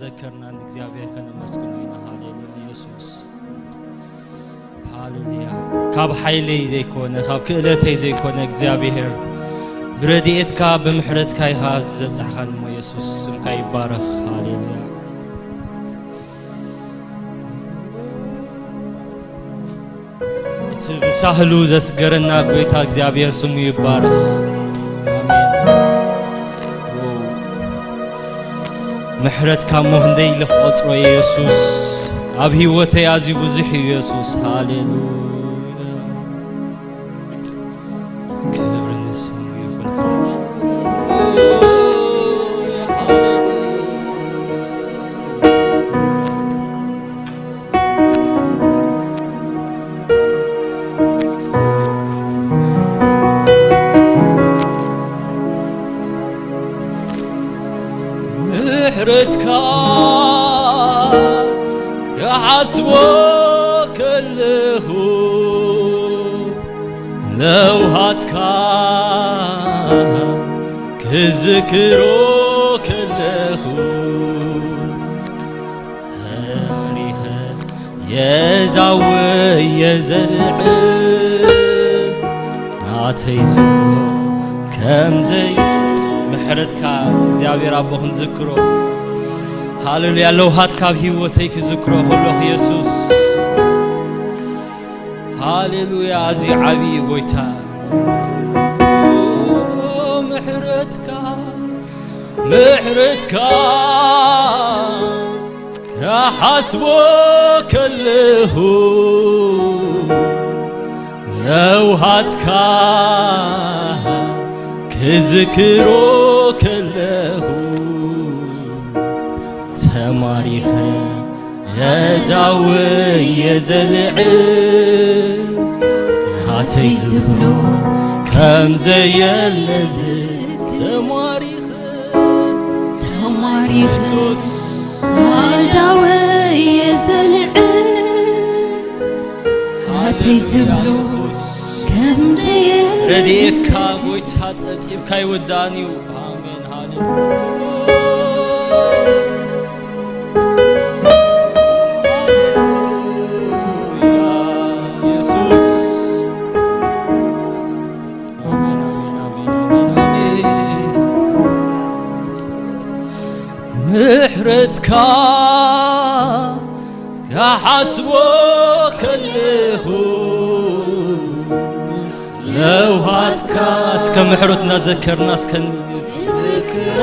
ዘከርና ንእግዚኣብሔር ከነመስግኖ ኢና። ሃሌሉያ ኢየሱስ። ሃሌሉያ። ካብ ሓይለይ ዘይኮነ፣ ካብ ክእለተይ ዘይኮነ እግዚኣብሔር ብረድኤትካ ብምሕረትካ ኢኻ ኣብዚ ዘብጻሕካኒ እሞ ኢየሱስ ስምካ ይባረኽ። ሃሌሉያ። እቲ ብሳህሉ ዘስገረና ጎይታ እግዚኣብሔር ስሙ ይባረኽ። ኣሜን። ምሕረትካ እሞ ክንደይ ኢለ ክቆጽሮ እየ የሱስ። ኣብ ህይወተይ ኣዝዩ ብዙሕ እዩ የሱስ። ሃሌሉያ። ክብሪ ንስሙ ይኹን። ሃሌሉያ፣ ሃሌሉያ። ምሕረትካ ክሓስቦ ከለኹ፣ ለውሃትካ ክዝክሮ ከለኹ፣ ተማሪኸ የዛውየ ዘልዕል ናተይ ዝብሎ ከምዘይ ምሕረትካ እግዚኣብሔር ኣቦ ክንዝክሮ። ሃሌሉያ። ለውሃትካ ኣብ ህይወተይ ክዝክሮ ከለኹ የሱስ። ሃሌሉያ። ኣዝዩ ዓብዪ እዩ ጎይታ። ምሕረትካ፣ ምሕረትካ ክሓስቦ ከለኹ፣ ለውሃትካ ክዝክሮ ከለኹ፣ ተማሪኸ የዳውየ ዘልዕል ናተይ ዝብሎ ከም ዘየለ፣ ተማሪኸ፣ ተማሪኸ የሱስ፣ ኣዳወየ ዘልዕል ናተይ ዝብሎ የሱስ፣ ከም ዘየለ፣ ረድኤትካ ጎይታ ጸብጺብካ ኣይወዳእን እዩ። ኣሜን፣ ሃሌሉያ። የሱስ። ኣሜን፣ ኣሜን፣ ኣሜን፣ ኣሜን፣ ኣሜን። ምሕረትካ ክሓስቦ ከለኹ፣ ለውሃትካ እስከ ምሕረቱ እናዘከርና እስከ ዝክሮ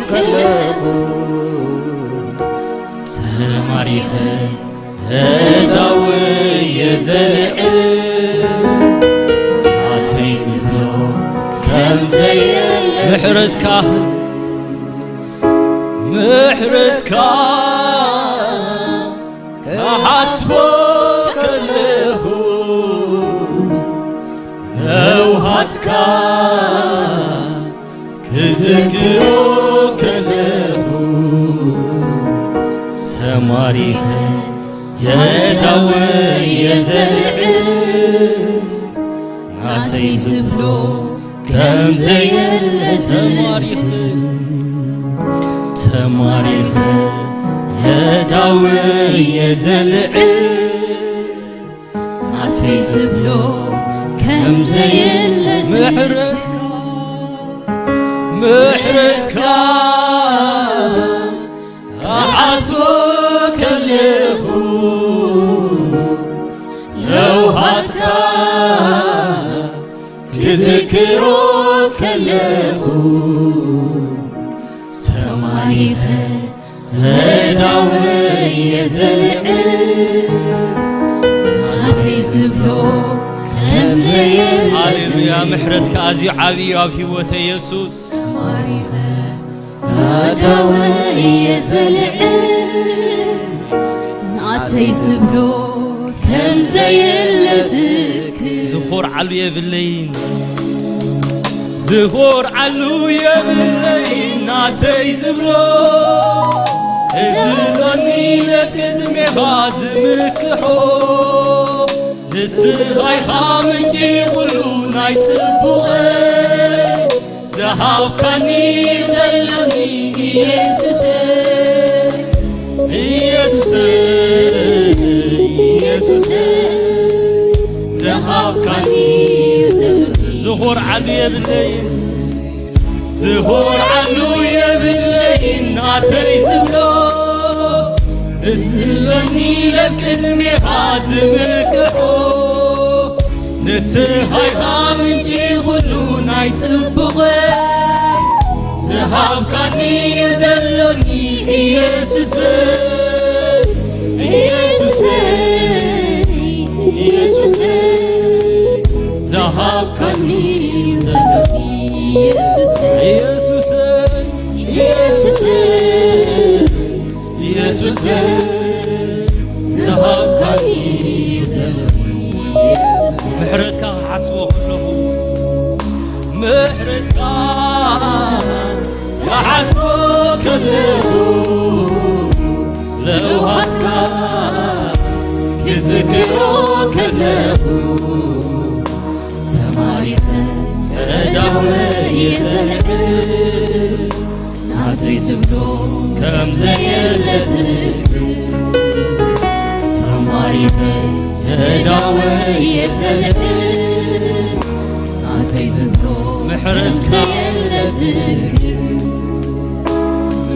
ከለኹ፣ ተማሪኸ እዳውየ ዘልዕል ናተይ ዝብሎ ከም ዘየለ፣ ምሕረትካ፣ ምሕረትካ ክሓስቦ ከለኹ፣ ለውሃትካ ክዝክሮ ከለኹ፣ ተማሪኸ የዳውየ ዘልዕል ናተይ ዝብሎ ከም ዘየለ፣ ተማሪኸ፣ ተማሪኸ የዳውየ ዘልዕል ናተይ ዝብሎ ከም ዘየለ፣ ምሕረትካ፣ ምሕረትካ ክሓስቦ ከለኹ፣ ለውሃትካ ክዝክሮ ከለኹ፣ ተማሪኸ እዳውየ ዘልዕል ናተይ ዝብሎ ከም ዘየለ፣ ሃሌሉያ። ምሕረትካ ኣዝዩ ዓብዪ እዩ ኣብ ህይወተይ የሱስ። ተማሪኸ እዳውየ ዘልዕል ናተይ ዝብሎ ከም ዘየለ ዝክር፣ ዝኾርዓሉ የብለይን፣ ዝኾርዓሉ የብለይን ናተይ ዝብሎ፣ እዚ ሎሚ ነቅድሜኻ ዝምክሖ፣ ንስኻ ኢኻ ምንጪ ኩሉ ናይ ጽቡቐይ፣ ዝሃብካኒ ዘሎኒ ኢየሱሰይ፣ ሃብካኒ እዩ ዘለኒ። ዝኾርዓሉ የብለይን። ዝኾርዓሉ የብለይን ናተይ ዝብሎ፣ ንስለኒ ለብ ቅድሜኻ ዝምክሖ። ንስኻ ኢኻ ምንጪ ኩሉ ናይ ጽቡቕ፣ ዝሃብካኒ እዩ ዘሎኒ ኢየሱስ፣ ኢየሱስ፣ ኢየሱስ፣ ዝሃብካኒ እዩ ዘሎኒ ኢየሱስ፣ ኢየሱስ፣ ኢየሱስ፣ ኢየሱስ፣ ዝሃብካኒ እዩ ዘሎኒ ኢየሱስ። ምሕረትካ ክሓስቦ ከለኹ፣ ምሕረትካ ክሓስቦ ከለኹ፣ ለውሃትካ ክዝክሮ ከለኹ፣ ተማሪኸ ተዳውየ ዘልዕል፣ ናተይ ዝብሎ ከም ዘየለ ዝብል፣ ተማሪኸ ተዳውየ ዘልዕል፣ ናተይ ዝብሎ ምሕረትካ ከም ዘየለ ዝብል፣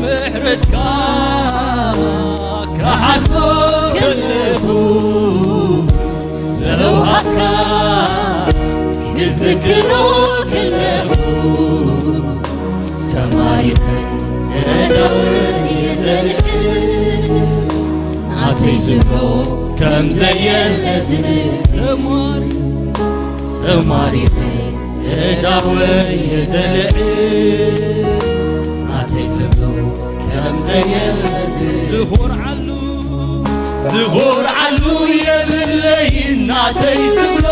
ምሕረትካ ክሓስቦ ከለኹ፣ ለውሃትካ ክዝክሮ ከለኹ፣ ተማሪኸ እዳወይ የዘልዕል፣ ናተይ ዝብሎ ከም ዘየለ ዝብል፣ ተማሪ-፣ ተማሪኸ እዳወይ የዘልዕል፣ ናተይ ዝብሎ ከም ዘየለ ዝብል፣ ዝኾርዓሉ፣ ዝኾርዓሉ የብለይን ናተይ ዝብሎ፣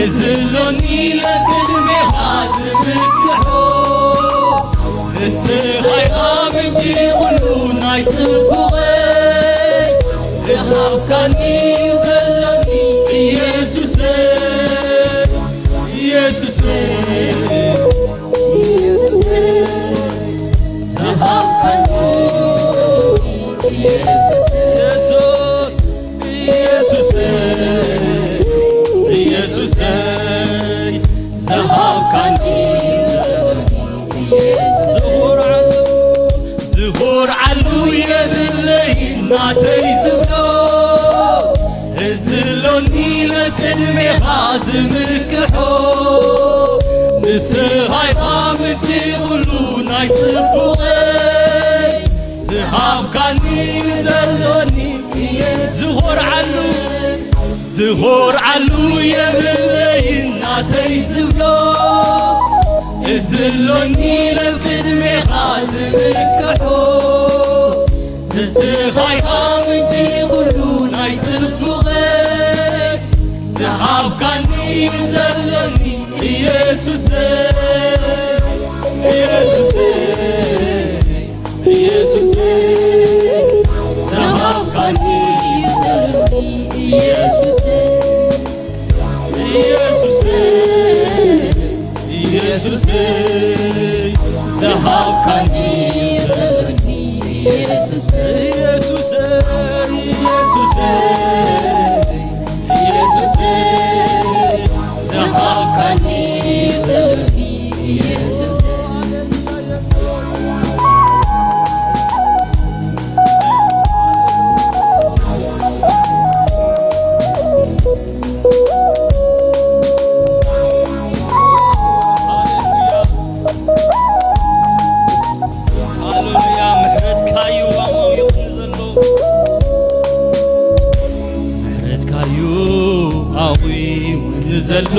እዚ ኣሎኒ ለቅድሜኻ ዝምክሖ፣ ንስኻ ኢኻ ምንጪ ኩሉ ናይ ጽቡቐይ፣ ዝሃብካኒ እዩ ዘሎኒ ኢየሱሰይ፣ ኢየሱሰይ። ዝኾርዓሉ የብለይ ናተይ ዝብሎ፣ እዚ ኣሎኒ ለቅድሜኻ ዝምክሖ፣ ንስኻ ኢኻ ምንጪ ኩሉ ናይ ጽቡቐይ፣ ዝሃብካኒ ዘሎኒ እየ ዝኾርዓሉ፣ ዝኾርዓሉ የብለይ ናተይ ዝብሎ፣ እዚ ኣሎኒ ለቅድሜኻ ዝምክሖ፣ ንስኻ ኢኻ ምንጪ ኩሉ ናይ ጽቡቐይ፣ ዝሃብካኒ እዩ ዘሎኒ ኢየሱሰይ፣ ኢየሱሰይ፣ ኢየሱሰይ። ዝሃብካኒ እዩ ዘሎኒ ኢየሱሰይ፣ ኢየሱሰይ፣ ኢየሱሰይ። ዝሃብካኒ እዩ ዘሎኒ ኢየሱሰይ፣ ኢየሱሰይ፣ ኢየሱሰይ። ኢየሱሰይ፣ ዝሃብካኒ እዩ ዘሎኒ ኢየሱሰይ። ሃሌሉያ፣ ምሕረትካ እዩ ኣማሚቑኒ ዘሎ። ምሕረትካ እዩ ኣቑሙኒ ዘሎ።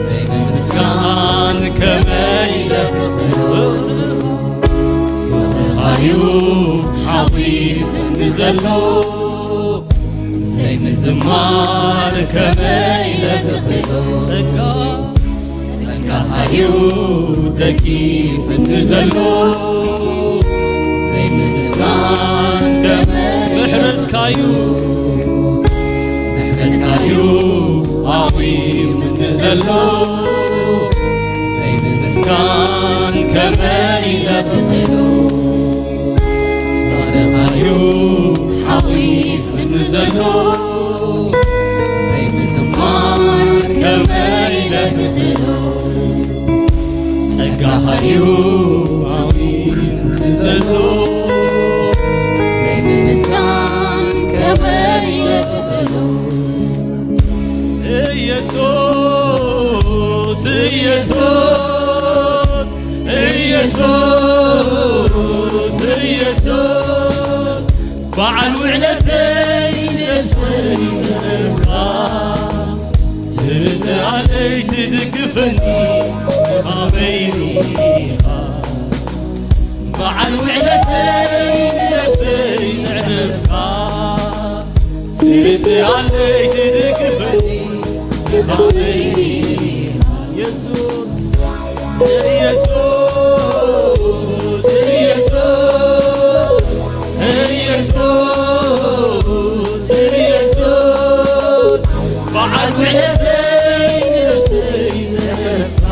ዘይምምስጋን ከመይ ኢለ ክኽእል? ፍቕርኻ እዩ ሓጒሱኒ ዘሎ። ዘይምዝማር ከመይ ኢለ ክኽእል? ጸጋ ጸጋኻ እዩ ደጊፉኒ ዘሎ። ዘይምምስጋን ከመይ ምሕረትካ እዩ፣ ምሕረትካ እዩ ኣቑሙኒ ዘሎ። ዘይምምስጋን ከመይ ኢለ ክኽእል? ፍቕርኻ እዩ ሓጒሱኒ ዘሎ። ዘይምዝማር ከመይ ኢለ ክኽእሎ? ጸጋኻ'ዩ ዓብዩ ዘሎ። ዘይምምስጋን ከመይ ኢለ ክኽእሎ? ኢየሱስ፣ ኢየሱስ፣ ኢየሱስ፣ ኢየሱስ፣ በዓል ውዕለተይ ነፍሰይ ዘዕረፍካ፣ ትርዳኣለይ ትድግፈኒ፣ ድኻመይ ርኢኻ። በዓል ውዕለተይ ነፍሰይ ዘዕረፍካ፣ ትርዳኣለይ ትድግፈኒ፣ ድኻመይ ርኢኻ። ኢየሱስ፣ ኢየሱስ፣ ኢየሱስ፣ ኢየሱስ፣ ኢየሱስ፣ በዓል ውዕለተይ ንነብሰይ ዘዕረፍካ፣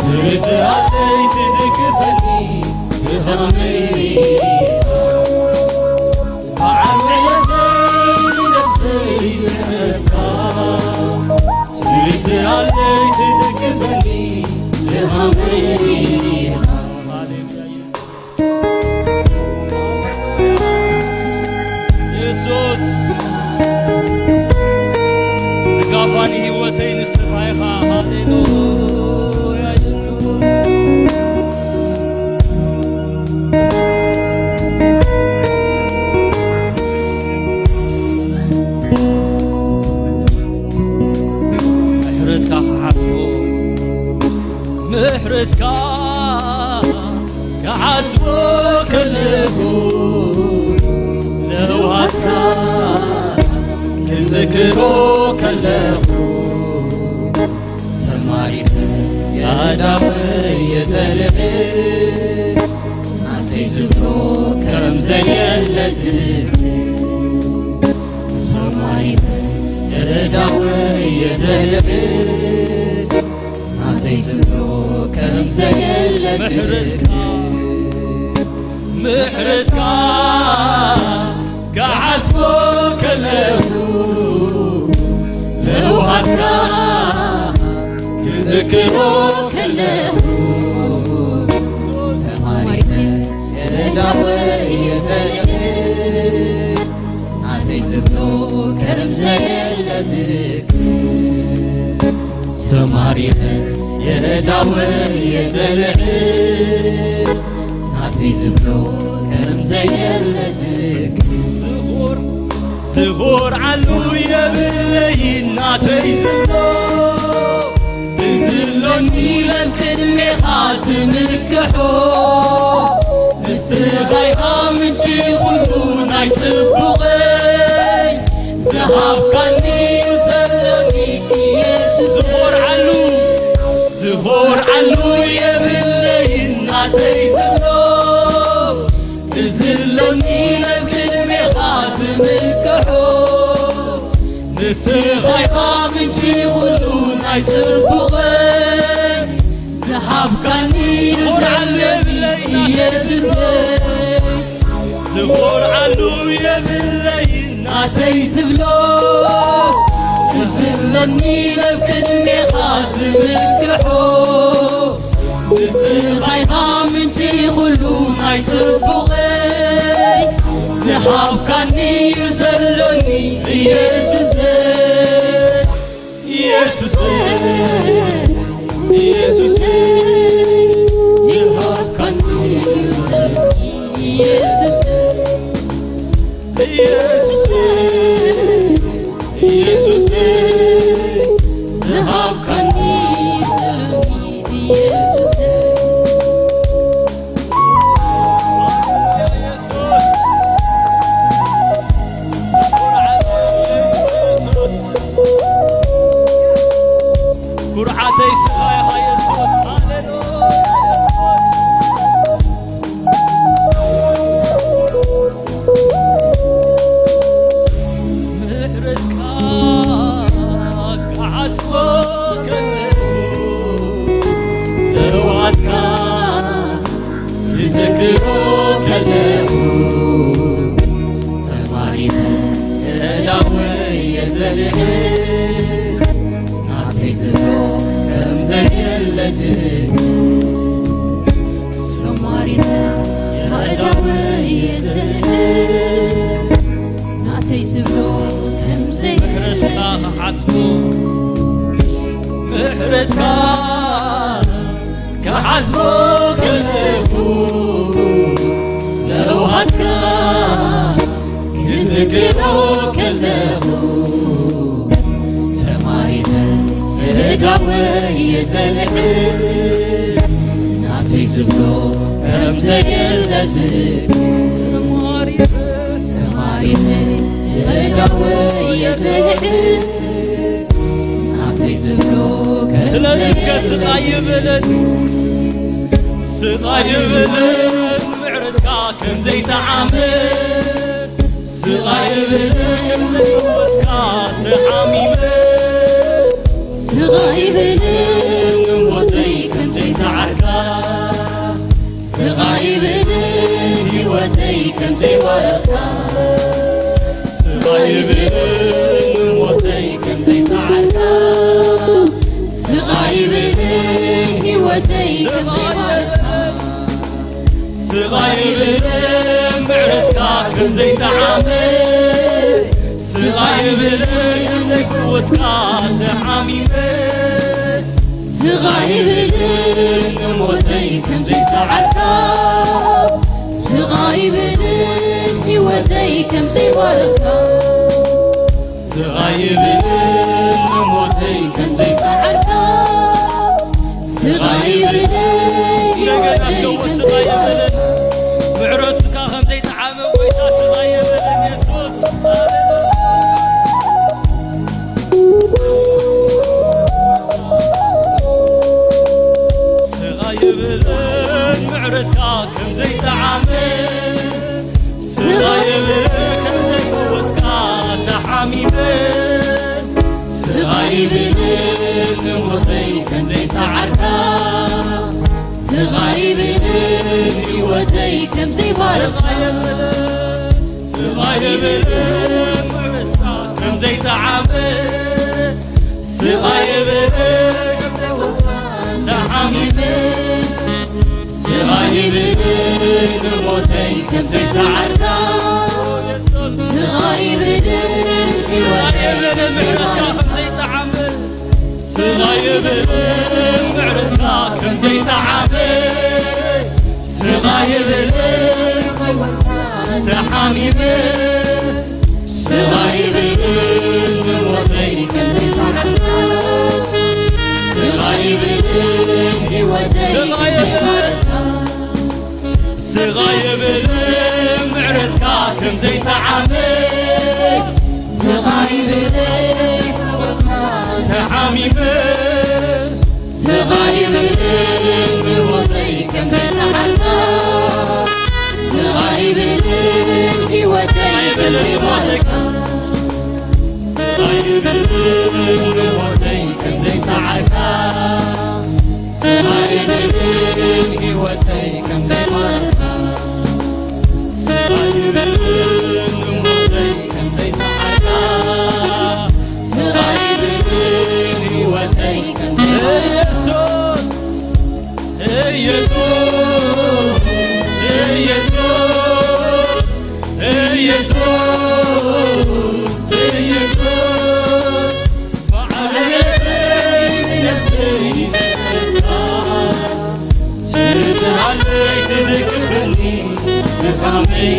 ትርዳኣለይ ትድግፈኒ፣ ድኻመይ ርኢኻ። በዓል ውዕለተይ ንነብሰይ ዘዕረፍካ፣ ትርዳኣለይ ትድግፈኒ፣ ድኻመይ ርኢኻ። ሃሌሉያ ኢየሱስ። ኢየሱስ፣ ድጋፋ ንህይወተይ ንስኻ ኢኻ። ሃሌሉያ ኢየሱስ። ምሕረትካ ክሓስቦ፣ ምሕረትካ ክሓስቦ ከለኹ፣ ለውሃትካ ክዝክሮ ከለኹ፣ ተማሪኸ የእዳወይ የዘልዕ፣ ናተይ ዝብሎ ከም ዘየለ ዝብል፣ ተማሪኸ የእዳወይ የዘልዕ፣ ናተይ ዝብሎ ከም ዘየለ ዝብል፣ ምሕረትካ፣ ምሕረትካ ክሓስቦ ከለኹ፣ ለውሃትካ ክዝክሮ ከለኹ፣ ተማሪኸ የእዳወይ የዘልዕ፣ ናተይ ዝብሎ ከም ዘየለ ዝብል፣ ተማሪኸ የእዳወይ የዘልዕ፣ ናተይ ዝብሎ ከም ዘየለ ዝብል፣ ዝኾርዓሉ የብለይን ናተይ ዝብሎ፣ ብዝሎኒ ለም ቅድሜኻ ዝምክሖ፣ ንስኻ ኢኻ ምንጪ ኩሉ ናይ ጽቡቐይ፣ ዝሃብካኒ እዩ ዘሎኒ ኢየሱስ። ዝኾርዓሉ፣ ዝኾርዓሉ የብለይን ናተይ ዝብሎ፣ ብዝሎኒ ለም ቅድሜኻ ዝምክሖ፣ ንስኻ ኢኻ ምንጪ ኩሉ ናይ ጽቡቐይ፣ ዝሃብካኒ እዩ ዘለኒ ኢየሱሰይ። ዝኾርዓሉ የብለይን ናተይ ዝብሎ፣ ዝብለኒ ናብ ቅድሜኻ ዝምክሖ፣ ንስኻ ኢኻ ምንጪ ኩሉ ናይ ጽቡቐይ፣ ዝሃብካኒ እዩ ዘሎኒ ኢየሱሰይ። ኢየሱስ፣ ኢየሱስ፣ ዝሃብካኒ ኢየሱስ፣ ኢየሱስ፣ ኢየሱስ፣ ዝሃብካኒ ኢየሱስ። ኩርዓተይ ስኻ ኢኻ የሱስ። ሃሌሉያ የሱስ። ምሕረትካ ክሓስቦ ከለኹ፣ ለውሃትካ ክዝክሮ ከለኹ፣ ተማሪኸ የእዳወይ ናተይ ዝብሎ ከም ዘየለ ዝብል፣ ሰማሪነ ኣእዳወይ የዘልዕል። ናተይ ዝብሎ ከም ዘየለ ምሕረትካ ክሓስቦ፣ ምሕረትካ ክሓስቦ ከለኹ፣ ለውሃትካ ክዝክሮ ከለኹ፣ ተማሪኸ እዳወይ የዘልዕል። ናተይ ዝብሎ ከም ዘየለ ዝብል፣ ተማሪኸ እዳወይ የዘልዕል። ናተይ ዝብሎ ከም ስለዚ እስከ ዘየለ ስቓይ ይብለኒ፣ ስቓይ ይብለኒ ምሕረትካ ከም ዘይተዓመ፣ ስቓይ ይብለኒ ንጉስካ ተሓሚመ፣ ስቓይ ይብለኒ ሞተይ ከም ዘይተዓርካ፣ ስቓይ ይብለኒ ህይወተይ ከም ዘይባረኽካ፣ ስቓይ ይብለኒ ሞተይ ከም ዘይሰዓርካ፣ ስቓይ ይብለኒ ህይወተይ ከም ዘይባረኽካ፣ ስቓይ ይብለኒ ምሕረትካ ከም ዘይጠዓመ፣ ስቓይ ይብለኒ ንጉስካ ተሓሚመ፣ ስቓይ ይብለኒ ሞተይ ከም ዘይሰዓርካ፣ ስቓይ ይብለኒ ህይወተይ ከም ዘይባረኽካ፣ ስቓይ ይብለኒ ሞተይ ከም ዘይሰዓርካ፣ ስቓይ ይብለኒ እንደገና ህይወተይ እስከ ከም ስቓይ ዘይባረኽካ። ይብለኒ ምሕረትካ ከም ዘይጠዓመ ጎይታ ስቓይ ይብለኒ የሱስ። ስቓይ ይብለኒ ምሕረትካ ከም ዘይጠዓመ፣ ስቓይ ይብለኒ ከም ዘይፈወስካ ተሓሚመ፣ ስቓይ ይብለኒ ሞተይ ከም ዘይሰዓርካ፣ ስቓይ ይብለኒ ህይወተይ ከም ዘይባረኽካ፣ ስቓይ ይብለኒ ምሕረትካ ከም ዘይጠዓመ፣ ስቓይ ይብለኒ ተሓሚመ፣ ስቓይ ይብለኒ ሞተይ ከም ዘይሰዓርካ፣ ስቓይ ይብለኒ ህይወተይ ከም ዘይባረኽካ፣ ስቓይ ይብለኒ ምሕረትካ ከም ዘይጠዓመ፣ ስቓይ ይብለኒ ተሓሚመ፣ ስቓይ ይብለኒ ሞተይ ከም ዘይሰዓርካ፣ ስቓይ ይብለኒ ህይወተይ ከም ዘይባረኽካ፣ ስቓይ ይብለኒ ምሕረትካ ከም ዘይጠዓመ፣ ስቓይ ይብለኒ ተሓሚመ፣ ስቓይ ይብለኒ ሞተይ ከም ዘይሰዓርካ፣ ስቓይ ይብለኒ ህይወተይ ከም ዘይባረኽካ፣ ስቓይ ይብለኒ ሞተይ ከም ዘይሰዓርካ፣ ስቓይ ይብለኒ ህይወተይ ከም ዘይባረኽካ፣ ስቓይ ይብለኒ ሞተይ ከም ዘይሰዓርካ፣ ስቓይ ይብለኒ ህይወተይ ከም ዘይባረኽካ። ኢየሱስ፣ ኢየሱስ፣ ኢየሱስ፣ ኢየሱስ፣ ኢየሱስ፣ በዓል ውዕለተይ ንነፍሰይ ዘረካ፣ ትዝታለይ ትድግፈኒ ድኻመይ።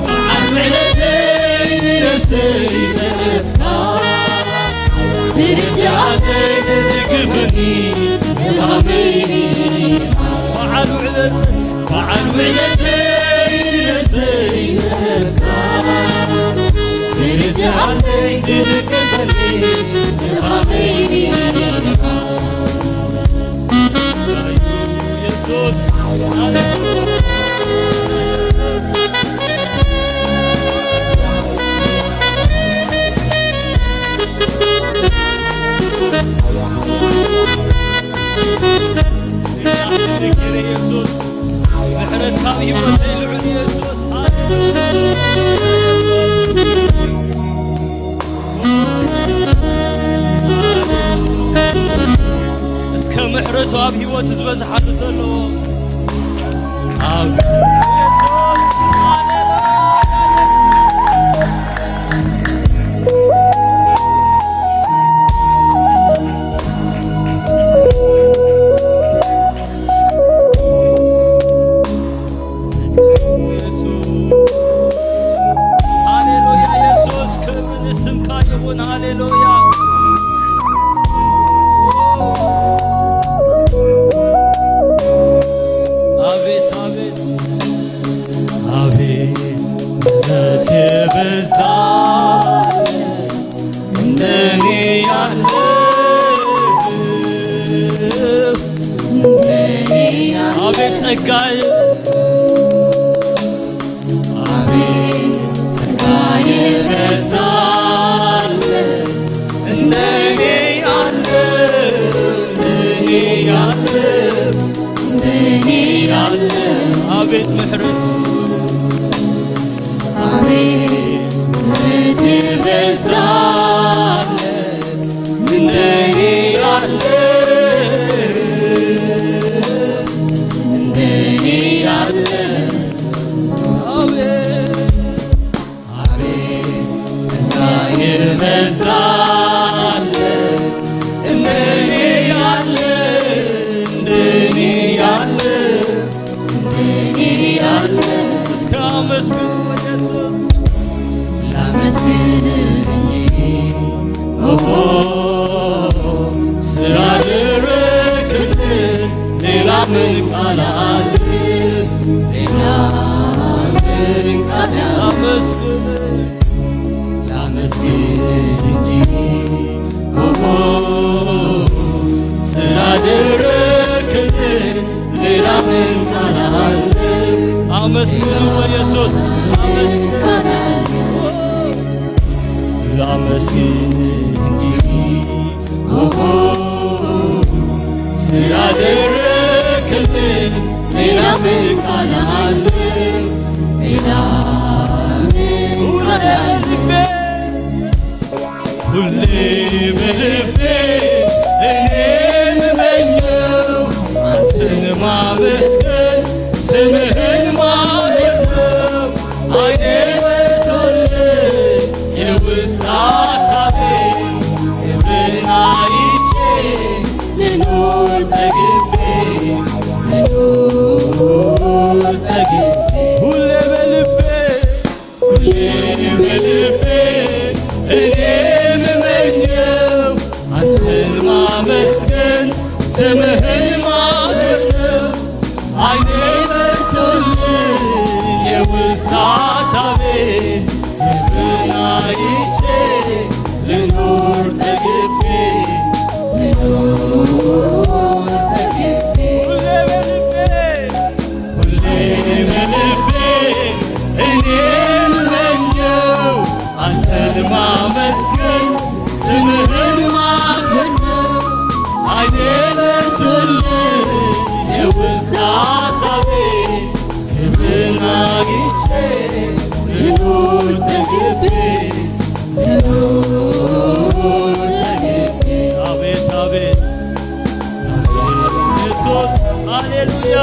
በዓል ውዕለተይ ንነፍሰይ ዘረካ፣ ትርድኣተይ ትድግፈኒ ድኻመይ። በዓል ውዕለተይ፣ በዓል ውዕለተይ ንነፍሰይ ዘረካ፣ ትርድኣተይ ትድግፈኒ ድኻመይ። ኢየሱስ፣ ኢየሱስ፣ ምሕረትካ ኣብ ህይወተይ ልዑል ኢየሱስ። ኣብ ህይወት ዝበዝሓሉ ዘሎ ኣብ ኢየሱስ። ሃሌሉያ ኢየሱስ። ሃሌሉያ ኢየሱስ፣ ክብሪ ንስምካ ይኹን። ሃሌሉያ። ኣቤት፣ ኣቤት፣ ኣቤት ምሕረት የበዛ እንደኔ ያለ፣ እንደኔ ያለ። አቤት ጸጋ፣ አቤት ጸጋ የበዛለት እንደኔ ያለ፣ እንደኔ ያለ፣ እንደኔ ያለ። አቤት ምሕረት፣ አቤት ምሕረት የበዛለት እንደኔ ያለ፣ እንደኔ ያለ። አቤት፣ አቤት ጸጋ የበዛለት እንደኔ ያለ፣ እንደኔ ያለ። እስከ አመስግኑ ኢየሱስ። ላመስግን እንጂ፣ ኦሆ፣ ስላደረክልን ሌላ ምን ቃል አለ? ሌላ ምን ቃል አለ? ላመስግን፣ ላመስግን እንጂ፣ ኦሆ፣ ስላደረክልን ሌላ ምን ቃል አለ? አመስግኑ ኢየሱስ፣ አመስግኑ። ላመስግን እንጂ፣ ኦሆ፣ ስላደረክልን ሌላ ምን ቃል አለ? ሌላ ምን ቃል አለ? ሁሌ በልቤ እኔ የምመኘው አንተን ማመስገን፣ ስምህን ማክበር ነው። አይኔ በርቶልኝ የውስጥ ሐሳቤ ክብርን አይቼ ልኑር ተግቤ፣ ልኑር ተግቤ። ሁሌ በልቤ ሁሌ በልቤ እኔ የምመኘው አንተን ማመስገን፣ ስምህን ማክበር ነው። አይኔ በርቶልኝ የውስጥ ሐሳቤ ክብርን አይቼ ልኑር ተግቤ፣ ልኑር ተግቤ። ሁሌ በልቤ ሁሌ በልቤ እኔ የምመኘው አንተን ማመስገን፣ ስምህን ማክበር ነው። አይኔ በርቶልኝ የውስጥ ሐሳቤ ክብርን አግኝቼ ልኑር ተግቤ፣ ልኑር ተግቤ። አቤት አቤት ኢየሱስ፣ ሃሌሉያ።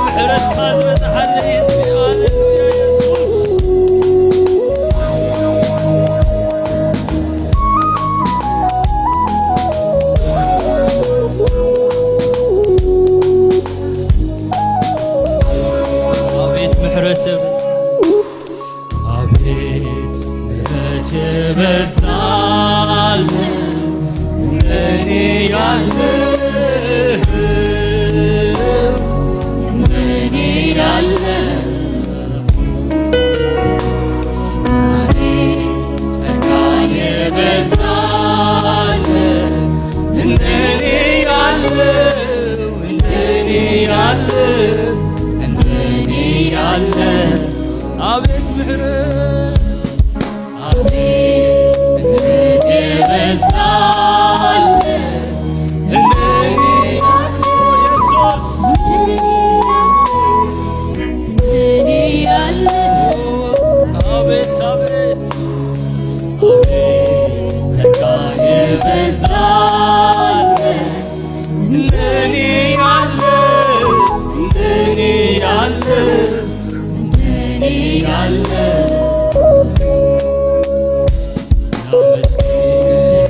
ምሕረትካ ዝበዝሓለይ፣ ሃሌሉያ ኢየሱስ። ኣቤት ምሕረት፣ አቤት ምሕረት የበዛልህ እንደኔ ያለ፣ እንደኔ ያለ። አቤት ጸጋ የበዛልህ እንደኔ ያለ፣ እንደኔ ያለ፣ እንደኔ ያለ። አቤት ምሕረት፣ አቤት ምሕረት የበዛልህ እንደኔ ያለ ኢየሱስ፣ እንደኔ ያለ። አቤት አቤት፣ አቤት ጸጋ የበዛ ያለ ላመስግን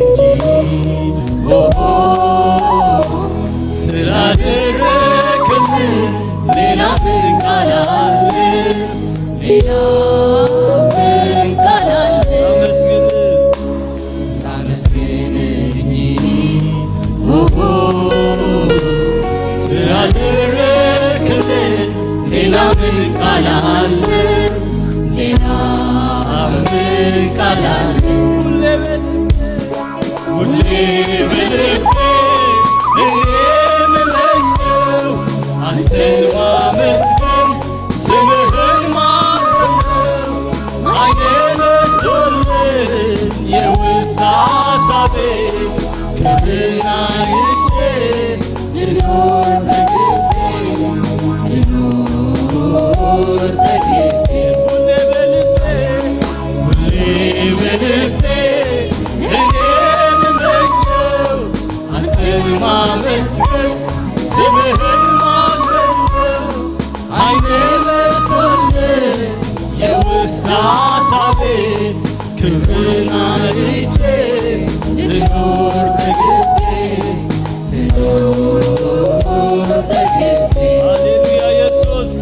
እንጂ፣ ኦሆ፣ ስላደረክልኝ ሌላ ምን ቃል አለ? ሌላ ምን ቃል አለ? ላመስግን፣ ላመስግን እንጂ፣ ኦሆ፣ ስላደረክልኝ ሌላ ምን ቃል አለ? ሌላ ምን ቃል አለ? ሁሌ በልቤ፣ ሁሌ በልቤ እኔ የምመኘው አንተን ማመስገን፣ ስምህን ማመስገን። አይኔ መቶልኝ የውስጥ ሐሳቤ ክብርህን አይቼ ልኖር ተገቤ፣ ልኖር ተገቤ። ሁሌ በልቤ፣ ሁሌ በልቤ እኔ የምመኘው አንተን ማመስገን፣ ስምህን ማመስገን። አይኔ በርቶልኝ የውስጥ ሐሳቤ ክብርህን አይቼ ልኖር ተገቤ፣ ልኖር ተገቤ። ሃሌሉያ ኢየሱስ።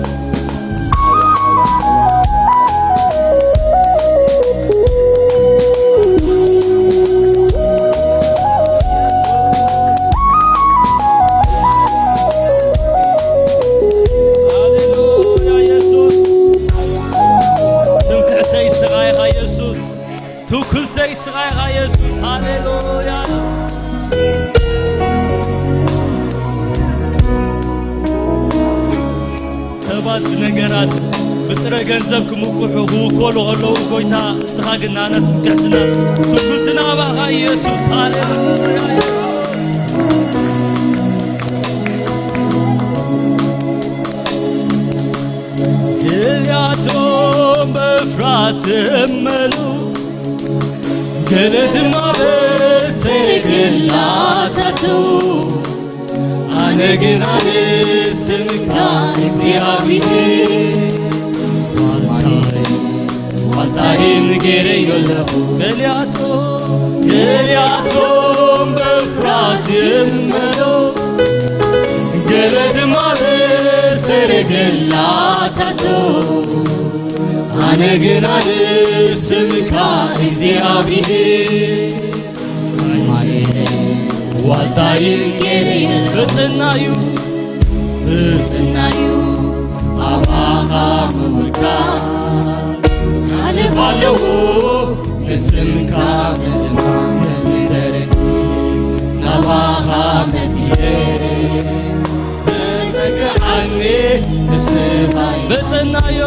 ሃሌሉያ ኢየሱስ። ትምክሕተይ ስቓይኻ ኢየሱስ። ትውክልተይ ስቓይኻ ኢየሱስ። ሃሌሉያ። ሰባት ብነገራት ብጥረ ገንዘብ ክምኩሑ ክውከሉ ከለዉ፣ ጎይታ ንስኻ ግን ናና ትምክሕትና፣ ትውክልትና ኣባኻ ኢየሱስ። ሃሌሉያ ኢየሱስ። ገሊኣቶም በፍራስ ይእመኑ፣ ገለ ድማ ብሰረገላታቱ፣ ኣነ ግና ንስምካ እግዚኣብሔር ዋልታይን ገይረዮ ኣለኹ። ገሊኣቶም፣ ገሊኣቶም በፍራስ ይእመኑ፣ ገለ ድማ ብሰረገላታቱ፣ ኣነ ግና ንስምካ እግዚኣብሔር ዋልታይን ገይረዮ ኣለኹ። ብጽናዩ፣ ብጽናዩ ኣባኻ ምውካል ሓልፍ ኣለዎ። ንስምካ ምእማን መዝተርክ ናባኻ መጺኤ ተጸግዓኒ ንስኻ ብጽናዩ፣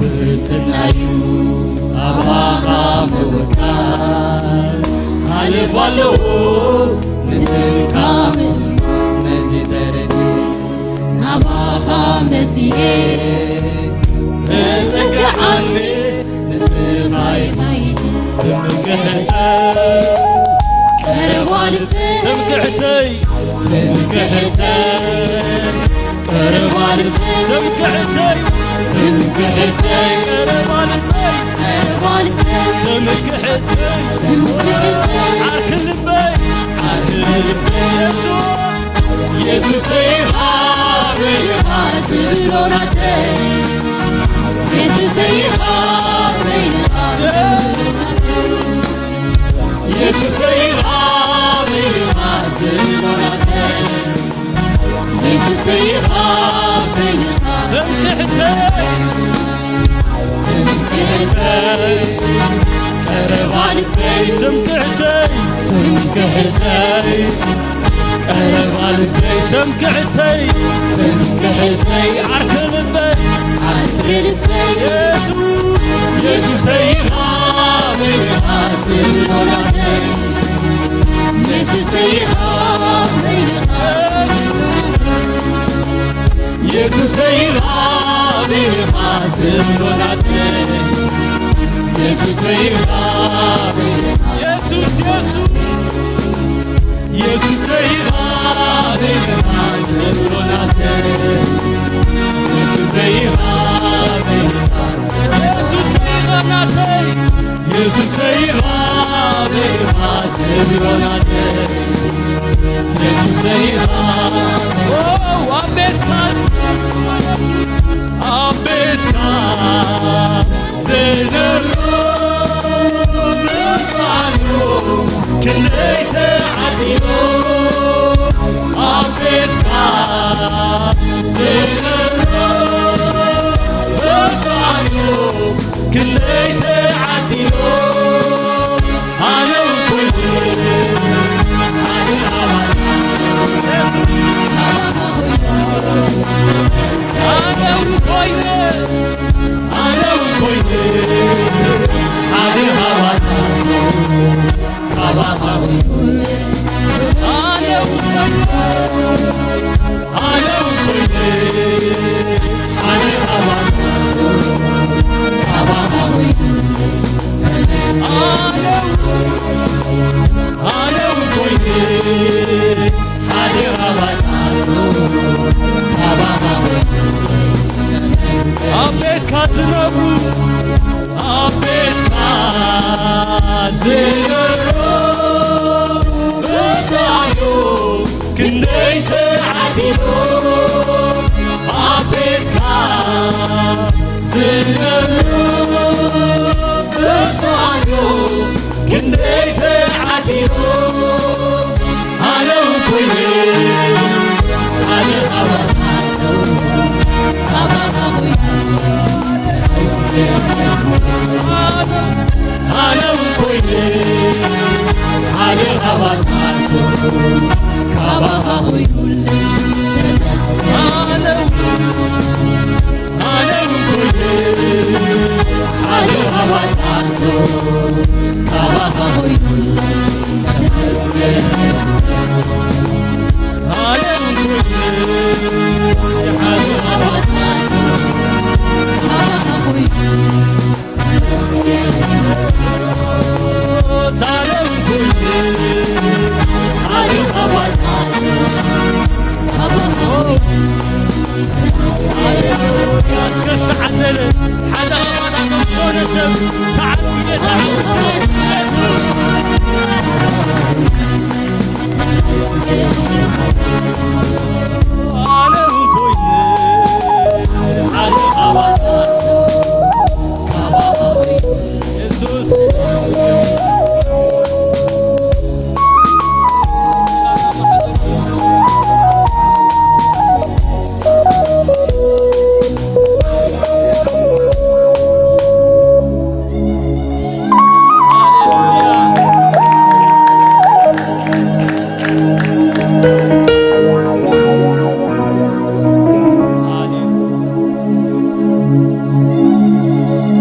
ብጽናዩ ኣባኻ ምውካል ሓልፍ ኣለዎ። ንስምካ ምእማን መዝተርክ ናባኻ መጺኤ ተጸግዓኒ ንስኻ ኢኻ ትምክሕተይ፣ ቀረባ ልበይ ትምክሕተይ፣ ትምክሕተይ፣ ቀረባ ልበይ ትምክሕተይ፣ ትምክሕተይ፣ ቀረባ ልበይ ቀረባ ልበይ ትምክሕተይ፣ ትምክሕተይ፣ ዓርኪ ልበይ፣ ዓርኪ ልበይ ኢየሱስ። የሱሰይ ሃበይ ሃ ዝብሎ ናተይ፣ የሱሰይ ሃበይ ሃ ዝብሎ ናተይ፣ የሱሰይ ሃበይ ሃ ዝብሎ ናተይ፣ የሱሰይ ሃበይ ሃ ትምክሕተይ፣ ትምክሕተይ፣ ቀረባ ልበይ ትምክሕተይ፣ ትምክሕተይ፣ ቀረባ ልበይ ትምክሕተይ፣ ትምክሕተይ፣ ዓርኪ ልበይ፣ ዓርኪ ልበይ፣ የሱስ፣ የሱሰይ ኢኻ በይንኻ ዝብሎ ናተይ፣ የሱሰይ ኢኻ በይንኻ የሱሰይ ኢኻ በይንኻ ዝብሎ ናተይ፣ የሱሰይ ኢኻ በይንኻ የሱስ፣ የሱስ። የሱሰይ ኢኻ በይንኻ ዝብሎ ናተይ፣ የሱሰይ ኢኻ በይንኻ ዮናስ የሱሰይ ኢኻ። ኦ፣ ኣብ ቤትካ፣ ኣብ ቤትካ ዝነብሩ ብርሃኑ ክንደይ ተዓዲሉ። ኣብ ቤትካ ዝነብሩ ብርሃኑ ክንደይ ተዓዲሉ። ኣነ እውን ኮይነ ሓደ ኣባል። ኣነ እውን ኮይነ፣ ኣነ እውን ኮይነ ሓደ ኣባል። ኣነ እውን ኮይነ፣ ኣነ እውን ኮይነ ሓደ ኣባል። ኣነ እውን፣ ኣነ እውን ኮይነ ሓደ ኣባል። ኣብ ቤትካ ዝነብሩ፣ ኣብ ቤትካ ዝነብሩ ብርሃኑ ክንደይ ተዓዲሉ። ኣብ ቤትካ ዝነብሩ ብርሃኑ ክንደይ ተዓዲሉ። ኣነ እውን ኮይነ ሓደ ኣባል። ኣነ እውን ኮይነ ሓደ ኣባል። ካባኻ ኮይኑለይ። ኣነ እውን፣ ኣነ እውን ኮይነ ሓደ ኣባል። ካባኻ ኮይኑለይ። ኣነ እውን ኮይነ ሓደ ኣባል። ካባኻ ኮይኑለይ።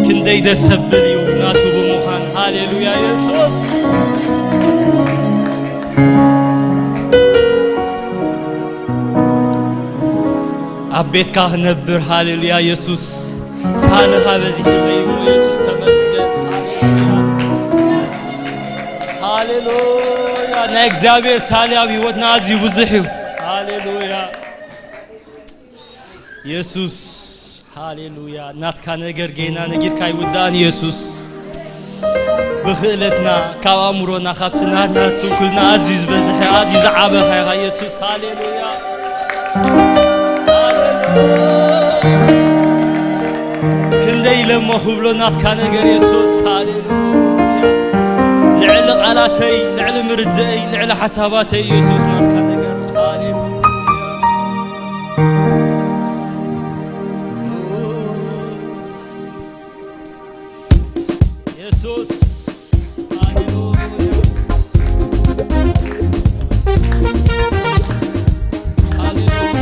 ክንደይ ደስ ዘብል እዩ ናቱ ብምዃን። ሃሌሉያ የሱስ። ኣብ ቤትካ ክነብር። ሃሌሉያ የሱስ። ሳልኻ በዚሕለይ እሞ የሱስ ተመስገን። ሃሌሉያ። ሃሌሉያ። ናይ እግዚኣብሔር ሳሊ ኣብ ህይወትና ኣዝዩ ብዙሕ እዩ። ሃሌሉያ። የሱስ፣ ሃሌሉያ። ናትካ ነገር ጌና ነጊርካ ኣይውዳእን የሱስ። ብኽእለትና፣ ካብ ኣእምሮና፣ ካብቲ ናትና ትውክልና ኣዝዩ ዝበዝሐ፣ ኣዝዩ ዝዓበኻ ኢኻ የሱስ። ሃሌሉያ። ሃሌሉያ። ክንደይ ኢለ እሞ ክብሎ ናትካ ነገር የሱስ። ሃሌሉያ። ልዕሊ ቃላተይ፣ ልዕሊ ምርድእይ፣ ልዕሊ ሓሳባተይ የሱስ ናትካ ነገር። ሃሌሉያ። የሱስ፣ ሃሌሉያ። ሃሌሉያ።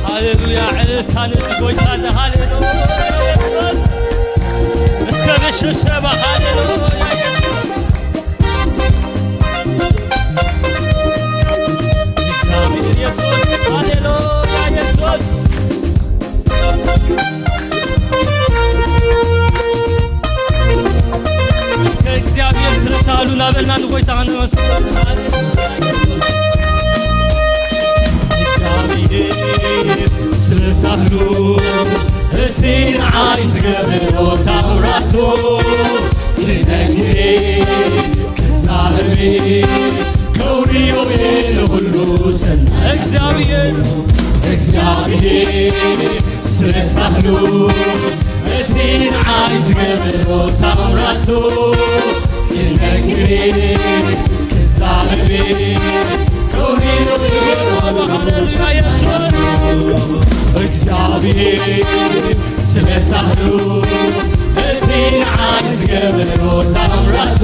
ሃሌሉያ። ዕልልታ ነቲ ጎይታ ዘ-፣ ሃሌሉያ። የሱስ፣ እስከ ብሽብሸባ፣ ሃሌሉያ። የሱስ። የሱስ፣ ሃሌሉያ፣ የሱስ። እስከ እግዚኣብሔር ስለሳሉ ናበልና ንጎይታ ከነመስግን። ሃሌሉያ፣ የሱስ። እግዚኣብሔር ስለሳሉ እቲ ንዓይ ገበሮ ታምራቱ ክነግር ክዛረብ ከውርዮ ንኹሉ ሰናይ እግዚኣብሔር እግዚኣብሔር ስለ ሳህሉ እቲ ንዓይ ዝገበሮ ታምራቱ ክነግር ክዛረብ ከውርዮ ንኹሉ ሰናይ እግዚኣብሔር ስለ ሳህሉ እቲ ንዓይ ዝገበሮ ታምራቱ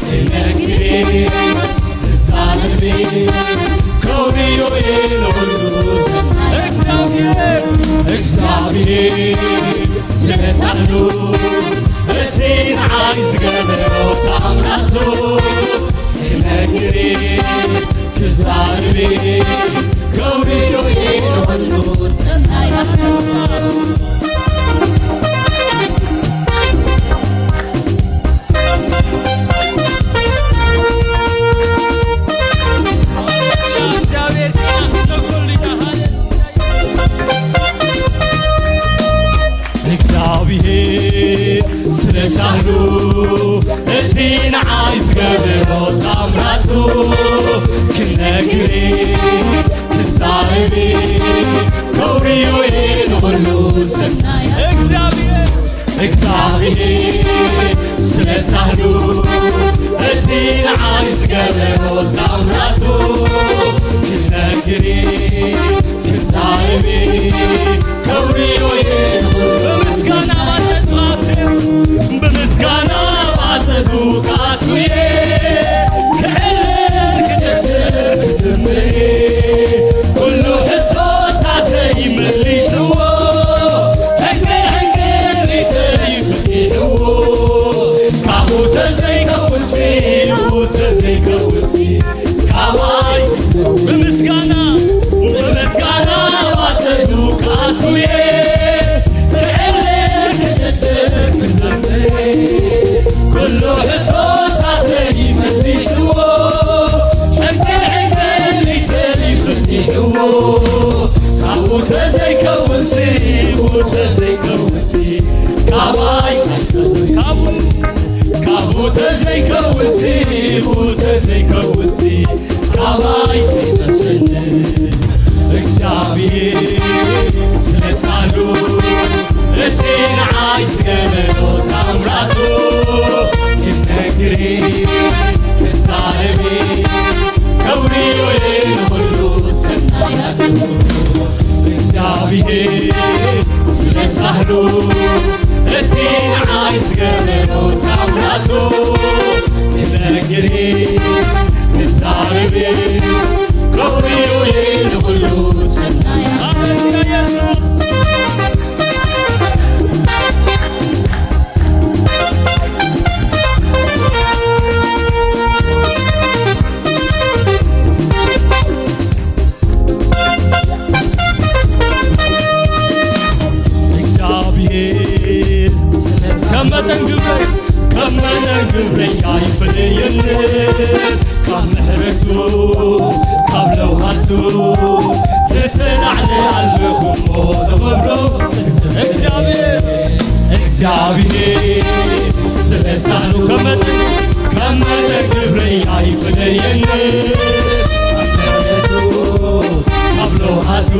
ክነግር ክዛረብ ከውርዮ ንኹሉ ሰናይ እግዚኣብሔር ስለ ሳህሉ እቲ ንዓይ ዝገበሮ ታምራቱ ክነግር ክዛረብ ከውርዮ ንኹሉ ሰናይ እግዚኣብሔር ስለ ሳህሉ እቲ ንዓይ ዝገበሮ ታምራቱ ክነግር ክዛረብ ከውርዮ ንኹሉ ሰናይ እግዚኣብሔር እግዚኣብሔር ስለ ሳህሉ እቲ ንዓይ ዝገበሮ ታምራቱ ክነግር ክዛረብ ከውርዮ ብምስጋና ባተብቃቱ ብምስጋና ባተብቃቱ ክዕልል ክጨፍር ክዝምር ኩሉ ሕቶታተይ መሊስዎ ሕንቅል ሕንቅሊተይ ፈቲሕዎ ካብኡ ተዘይከውንሲ ካብኡ ተዘይከውንሲ ካባይ ብምስጋና ብምስጋና ባተብቃቱየ ክዕልል ክጨፍር ክዘምር ኩሉ ሕቶታተይ መሊስዎ ሕንቅል ሕንቅሊተይ ፈቲሕዎ ካብኡ ተዘይከውንሲ ካብኡ ተዘይከውንሲ ካባይ ካብኡ ካብኡ ተዘይከውንሲ ካብኡ ተዘይከውንሲ ካባይ ኣይመስልን እግዚኣብሔር ስለ ሳህሉ እቲ ንዓይ ዝገበሮ ታምራቱ ክነግር ክዛረብ ከውርዮ ንኹሉ ሰናያቱ እግዚኣብሔር ስለ ሳህሉ እቲ ንዓይ ዝገበሮ ታምራቱ ክነግር ክዛረብ ከውርዮ ንኹሉ ሰናያቱ እግዚኣብሔር ከም መጠን ግብረይ ከም መጠን ግብረይ ኣይፈለየኒ ካብ ምሕረቱ ካብ ለውሃቱ ዝተላዕለ ኣለኹ እሞ ንኽብሮ እግዚኣብሔር እግዚኣብሔር ስለ ሳህሉ ከም መጠን ካብ መጠን ግብረይ ኣይፈለየኒ ካብ ምሕረቱ ካብ ለውሃቱ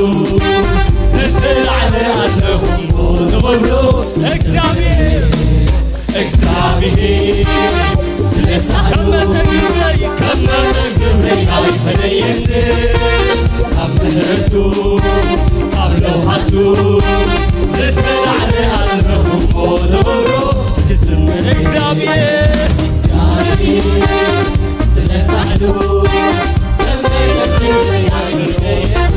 ዝተላዕለ ኣለኹ እሞ ንኽብሮ እግዚኣብሔር እግዚኣብሔር ስለ ሳህሉ ከም መጠን ግብረይ ከም መጠን ግብረይ ኣይፈለየኒ ካብ ምሕረቱ ካብ ለውሃቱ ዝተላዕለ ኣለኹ እሞ ንኽብሮ ክዝምር እግዚኣብሔር እግዚኣብሔር ስለ ሳህሉ ከም መጠን ግብረይ ኣይፈለየኒ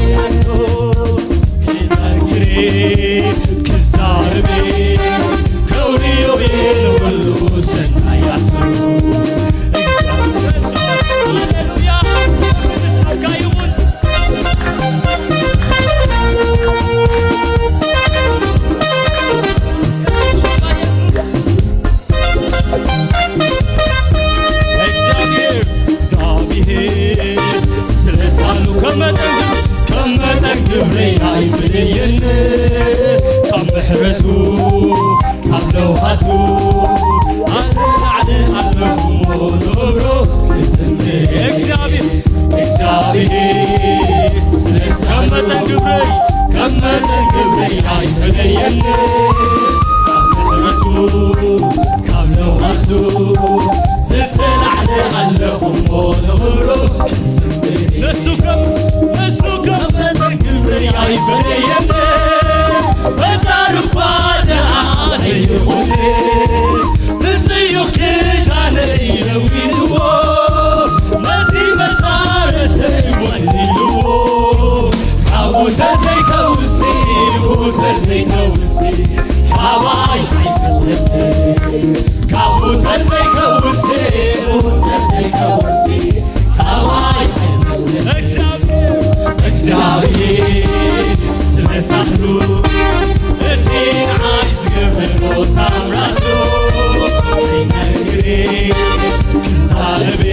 ኣቱ ኣነ ላዕሊ ኣለኹ እሞ ንኽብሮ ክዝምር። እግዚኣብሔር፣ እግዚኣብሔር ስለ ካብ መጠን ግብረይ፣ ካብ መጠን ግብረይ ኣይፈለየኒ። ካብ ምሕረቱ፣ ካብ ለውሃቱ ዝተላዕለ ኣለኹ እሞ ንኽብሮ ክዝምር። ንሱ ከም፣ ንሱ ከም መጠን ግብረይ ኣይፈለየኒ። በጻሩ እኳ ደኣ ዘይኹን፣ ንጽዩኽ ኪዳነይ ለዊጥዎ፣ ነቲ መጻረተይ ወሊልዎ። ካብኡ ተዘይከውሲ፣ ካብኡ ተዘይከውሲ፣ ካባይ ኣይመስለኒ። ካብኡ ተዘይከውሲ፣ ካብኡ ተዘይከውሲ፣ ካባይ ኣይመስለኒ። እግዚኣብሔር፣ እግዚኣብሔር ስለ ሳህሉ፣ እቲ ንዓይ ዝገበሮ ታምራቱ፣ ከይነግሬ ክዛረቤ፣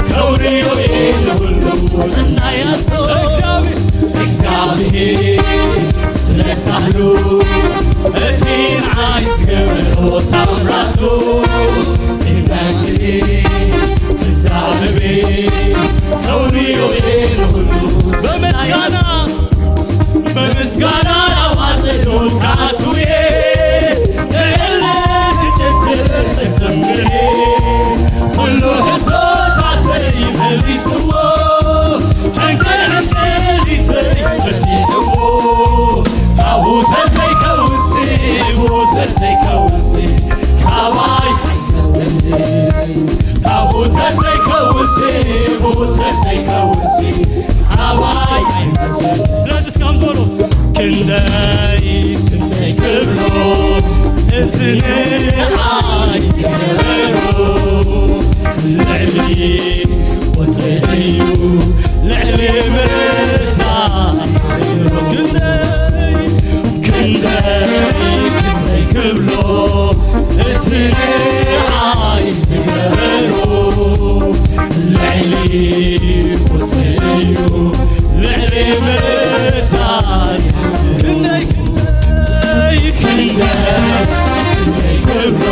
ከውርዮ እየ ንኹሉ ሰናያቱ። እግዚኣብሔር፣ እግዚኣብሔር ስለ ሳህሉ፣ እቲ ንዓይ ዝገበሮ ታምራቱ፣ ከይነግሬ ክዛረቤ፣ ከውርዮ እየ ንኹሉ በምስጋና፣ በምስጋና ናብ ኣጸዶ ክኣትው'የ፣ ክዕልል ክጨፍር ክዘምር'የ። ኩሉ ሕቶታተይ መሊስዎ፣ ሕንቅል ሕንቅሊተይ ፈቲሕዎ። ካብኡ ተዘይከውሲ፣ ካብኡ ተዘይከውሲ፣ ካባይ ኣይመስለኒ። ካብኡ ተዘይከውሲ፣ ካብኡ ተዘይከውሲ፣ ካባይ ኣይመስለኒ። ስለዚ እስካብ ንበሎ ክንደይ፣ ክንደይ ክብሎ እቲ ንዓይ ዝገበሮ፣ ልዕሊ ቁጽሪ እዩ፣ ልዕሊ ምርዳእ። ክንደይ፣ ክንደይ፣ ክንደይ ክብሎ እቲ ንዓይ ዝገበሮ፣ ልዕሊ ቁጽሪ እዩ፣ ልዕሊ ምርዳእ። ክንደይ፣ ክንደይ፣ ክንደይ፣ ክንደይ ክብሎ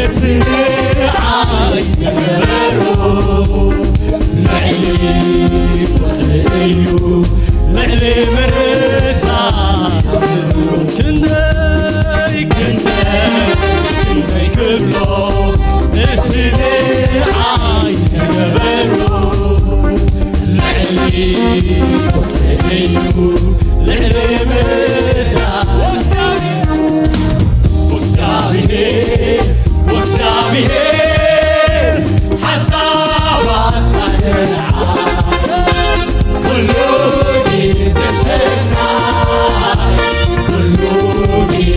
እቲ ንዓይ ዝገበሮ፣ ልዕሊ ቁጽሪ እዩ፣ ልዕሊ ምርዳእ። ክንደይ፣ ክንደይ፣ ክንደይ ክብሎ እቲ ንዓይ ዝገበሮ፣ ልዕሊ ቁጽሪ እዩ፣ ልዕሊ ምርዳእ። እግዚኣብሔር፣ እግዚኣብሔር ሓሳባትካ ንዓይ ኩሉ ግዜ ሰናይ፣ ኩሉ ግዜ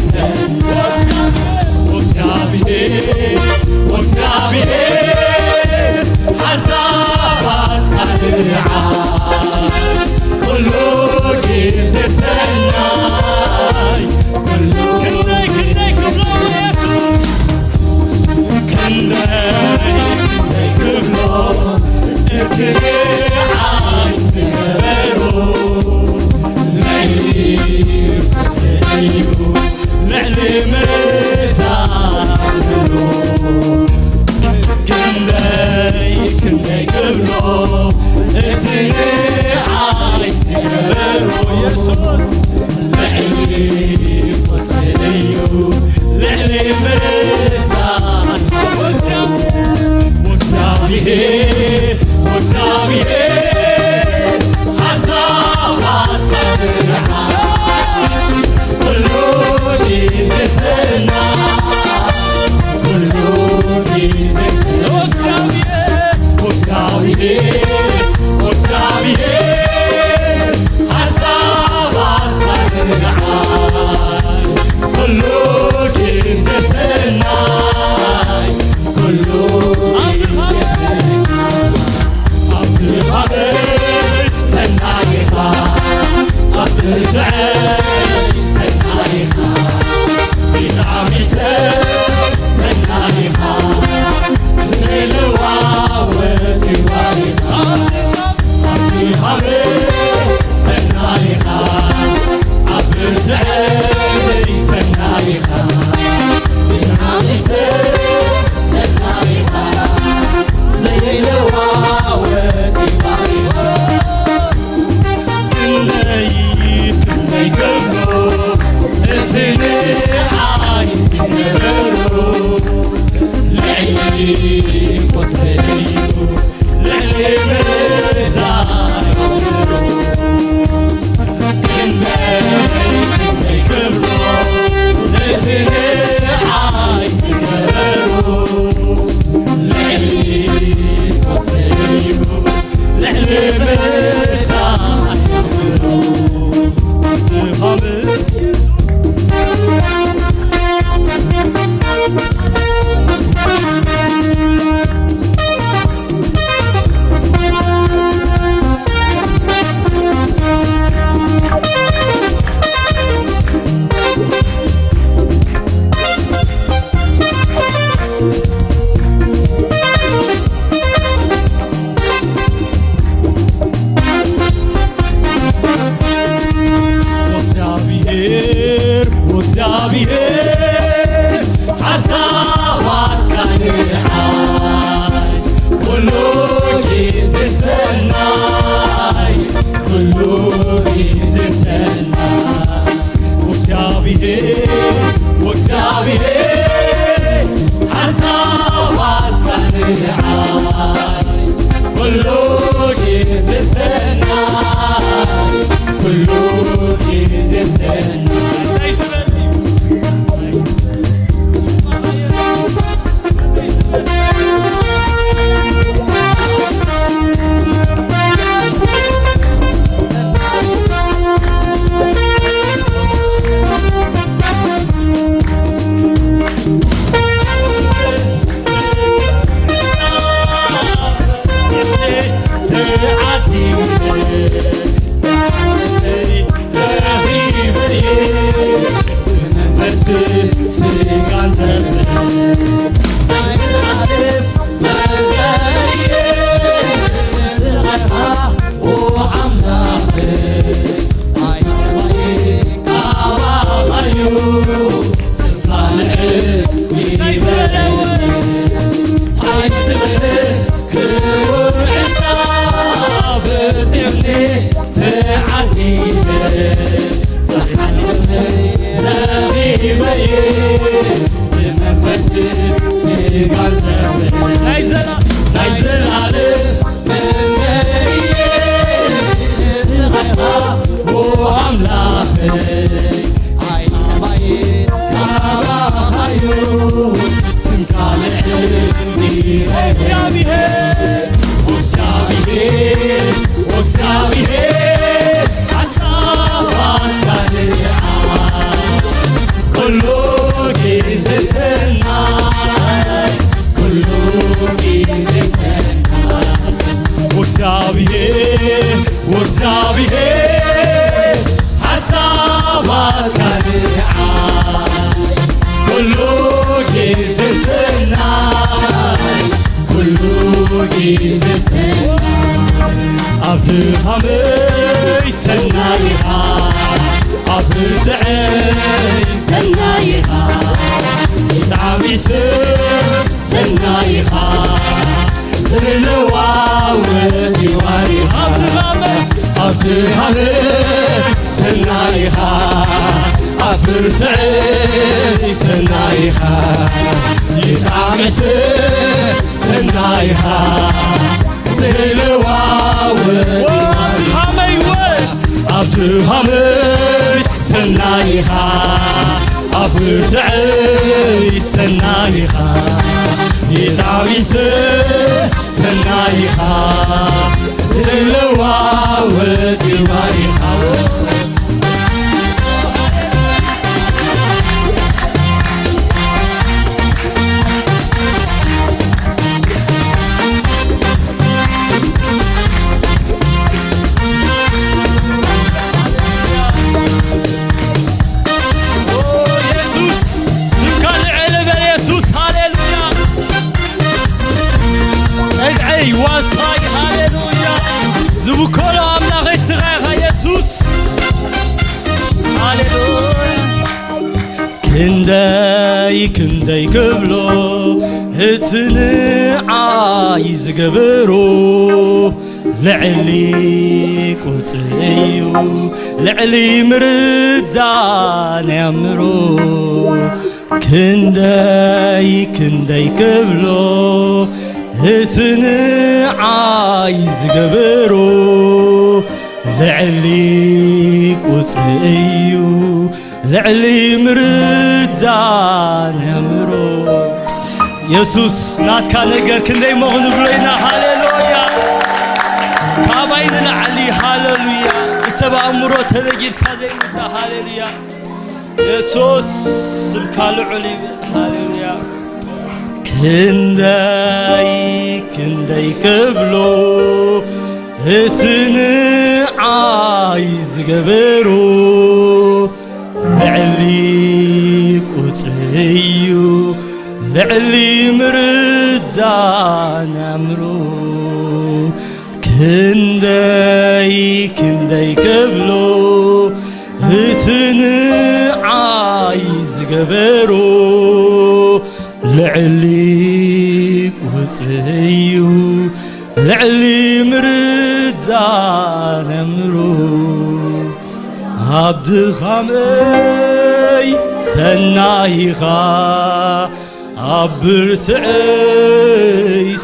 ሰናይ። እግዚኣብሔር፣ እግዚኣብሔር ሓሳባትካ ንዓይ ኩሉ ግዜ ሰናይ፣ ኩሉ ክንደይ፣ ክንደይ ክብሎ የሱስ፣ ክንደይ፣ ክንደይ ክብሎ እቲ ንዓይ ዝገበሮ፣ ልዕሊ ፍትሒ እዩ፣ ልዕሊ ምርዳእ። ክንደይ፣ ክንደይ ክብሎ እቲ ንዓይ ዝገበሮ፣ የሱስ ልዕሊ ቁጽሪ እዩ፣ ልዕሊ ምርዳእ። ወእግዚኣብሔር፣ ወእግዚኣብሔር፣ ወእግዚኣብሔር ሓሳባትካ ንዓይ ኩሉ ግዜ ሰናይ፣ ኩሉ ግዜ ሰናይ። ወእግዚኣብሔር፣ ወእግዚኣብሔር፣ ወእግዚኣብሔር ሓሳባትካ ንዓይ ኩሉ ግዜ ሰናይ፣ ወእግዚኣብሔር፣ ወእግዚኣብሔር፣ ሓሳባትካ ንዓይ ኩሉ ግዜ ሰናይ፣ ኩሉ ግዜ ሰናይ። ወእግዚኣብሔር፣ ወእግዚኣብሔር፣ ሓሳባትካ ንዓይ ኩሉ ግዜ ሰናይ፣ ኩሉ ግዜ ሰናይ። ናይ ዘላ-፣ ናይ ዘላለም መመሪየ ንስኻ ኢኻ፣ ኦ ኣምላኸይ፣ ኣይናባይ ካባኻዩ፣ ስምካ ልዕል እግዚኣብሔር፣ እግዚኣብሔር፣ እግዚኣብሔር፣ ሓሳባትካ ንዓይ ኩሉ ግዜ ሰናይ፣ ኩሉ ግዜ ሰናይ። ወእግዚኣብሔር፣ ወእግዚኣብሔር፣ ሓሳባትካ ንዓይ ኩሉ ግዜ ሰናይ፣ ኩሉ ግዜ ሰናይ። ኣብ ድኻመይ ሰናይ ኢኻ፣ ኣብ ብርትዐይ ሰናይ ኢኻ፣ ብጣዕሚ ሰናይ ኢኻ፣ ዝለዋወጥ ይዋሪ። ኣብ ድኻመይ፣ ኣብ ድኻመይ ሰናይ ኢኻ፣ ኣብ ብርትዐይ ሰናይ ኢኻ፣ ይጣዕመ ሰናይ ኢኻ፣ ዝለዋወጥ ይዋሪ። ሃመይ ወ-፣ ኣብ ድኻመይ ሰናይ ኢኻ፣ ኣብ ብርትዐይ ሰናይ ኢኻ፣ ይጣዕመ ሰናይ ኢኻ፣ ዝለዋወጥ ይዋሪ። ኦ የሱስ፣ ስምካ ልዕል በል የሱስ፣ ሃሌሉያ። ጸግዐይ ዋልታይ፣ ሃሌሉያ። ዝብከሎ ኣምላኸይ ስኻ ኢኻ የሱስ፣ ሃሌሉያ። ክንደይ ክንደይ ክብሎ እቲ ንዓይ ዝገበሮ፣ ልዕሊ ቁጽሪ እዩ፣ ልዕሊ ምርዳእ ናይ ኣእምሮ። ክንደይ ክንደይ ክብሎ እቲ ንዓይ ዝገበሮ፣ ልዕሊ ቁጽሪ እዩ፣ ልዕሊ ምርዳእ ናይ ኣእምሮ። የሱስ ናትካ ነገር ክንደይ እሞ ክንብሎ ኢና። ሃሌሉያ። ካባይ ንላዕሊ፣ ሃሌሉያ። ብሰብ ኣእምሮ ተነጊርካ ዘይውዳእ፣ ሃሌሉያ። የሱስ ስምካ ልዑል ይበል፣ ሃሌሉያ። ክንደይ ክንደይ ክብሎ እቲ ንዓይ ዝገበሮ፣ ልዕሊ ቁጽሪ እዩ፣ ልዕሊ ምርዳን ኣእምሮ ክንደይ ክንደይ ከብሎ እቲ ንዓይ ዝገበሮ ልዕሊ ቁጽሪ እዩ ልዕሊ ምርዳን ኣእምሮ ኣብ ድኻመይ ሰናይኻ ኣብ ብርትዐይ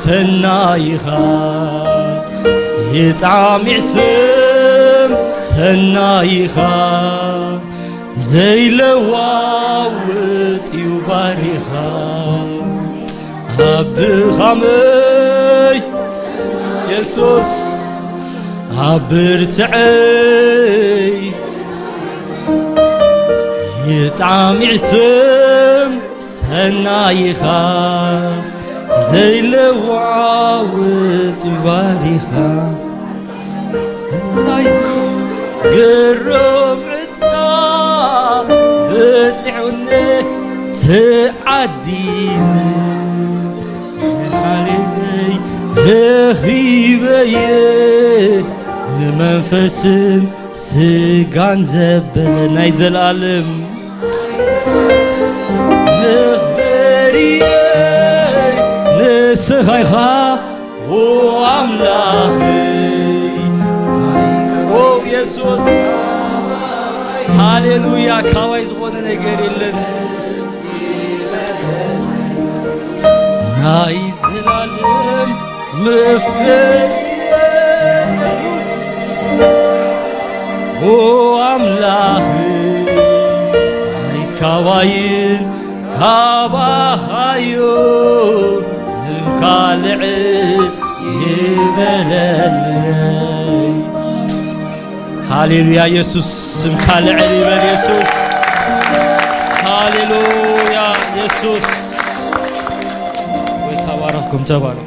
ሰናይኻ ይጣሚዕ ስም ሰናይኻ ዘይለዋውጥ እዩ ባሪኻ ኣብ ድኻመይ የሱስ ኣብ ብርትዐይ ይጣሚዕ ስም ሰናይኻ ዘይለዋውጥ ባሪኻ እንታይ ግሩም ዕፃ በፂዑኒ ተዓዲኒ ሓሊለይ ረኺበየ መንፈስን ስጋን ዘበለ ናይ ዘላለም መኽበሪየይ ንስኻ ኢኻ ኦ ኣምላኸይ ኦ የሱስ ሃሌሉያ ካባይ ዝኾነ ነገር የለን ናይ ዘላለም መፍቀሪ የሱስ ኦ ኣምላኽ ኣይካባይን ካባኻዮ ስምካ ልዕል ይበለለይ ሃሌሉያ የሱስ ስምካ ልዕል ይበል የሱስ ሃሌሉያ የሱስ ወይ ተባረኽኩም ተባረኹ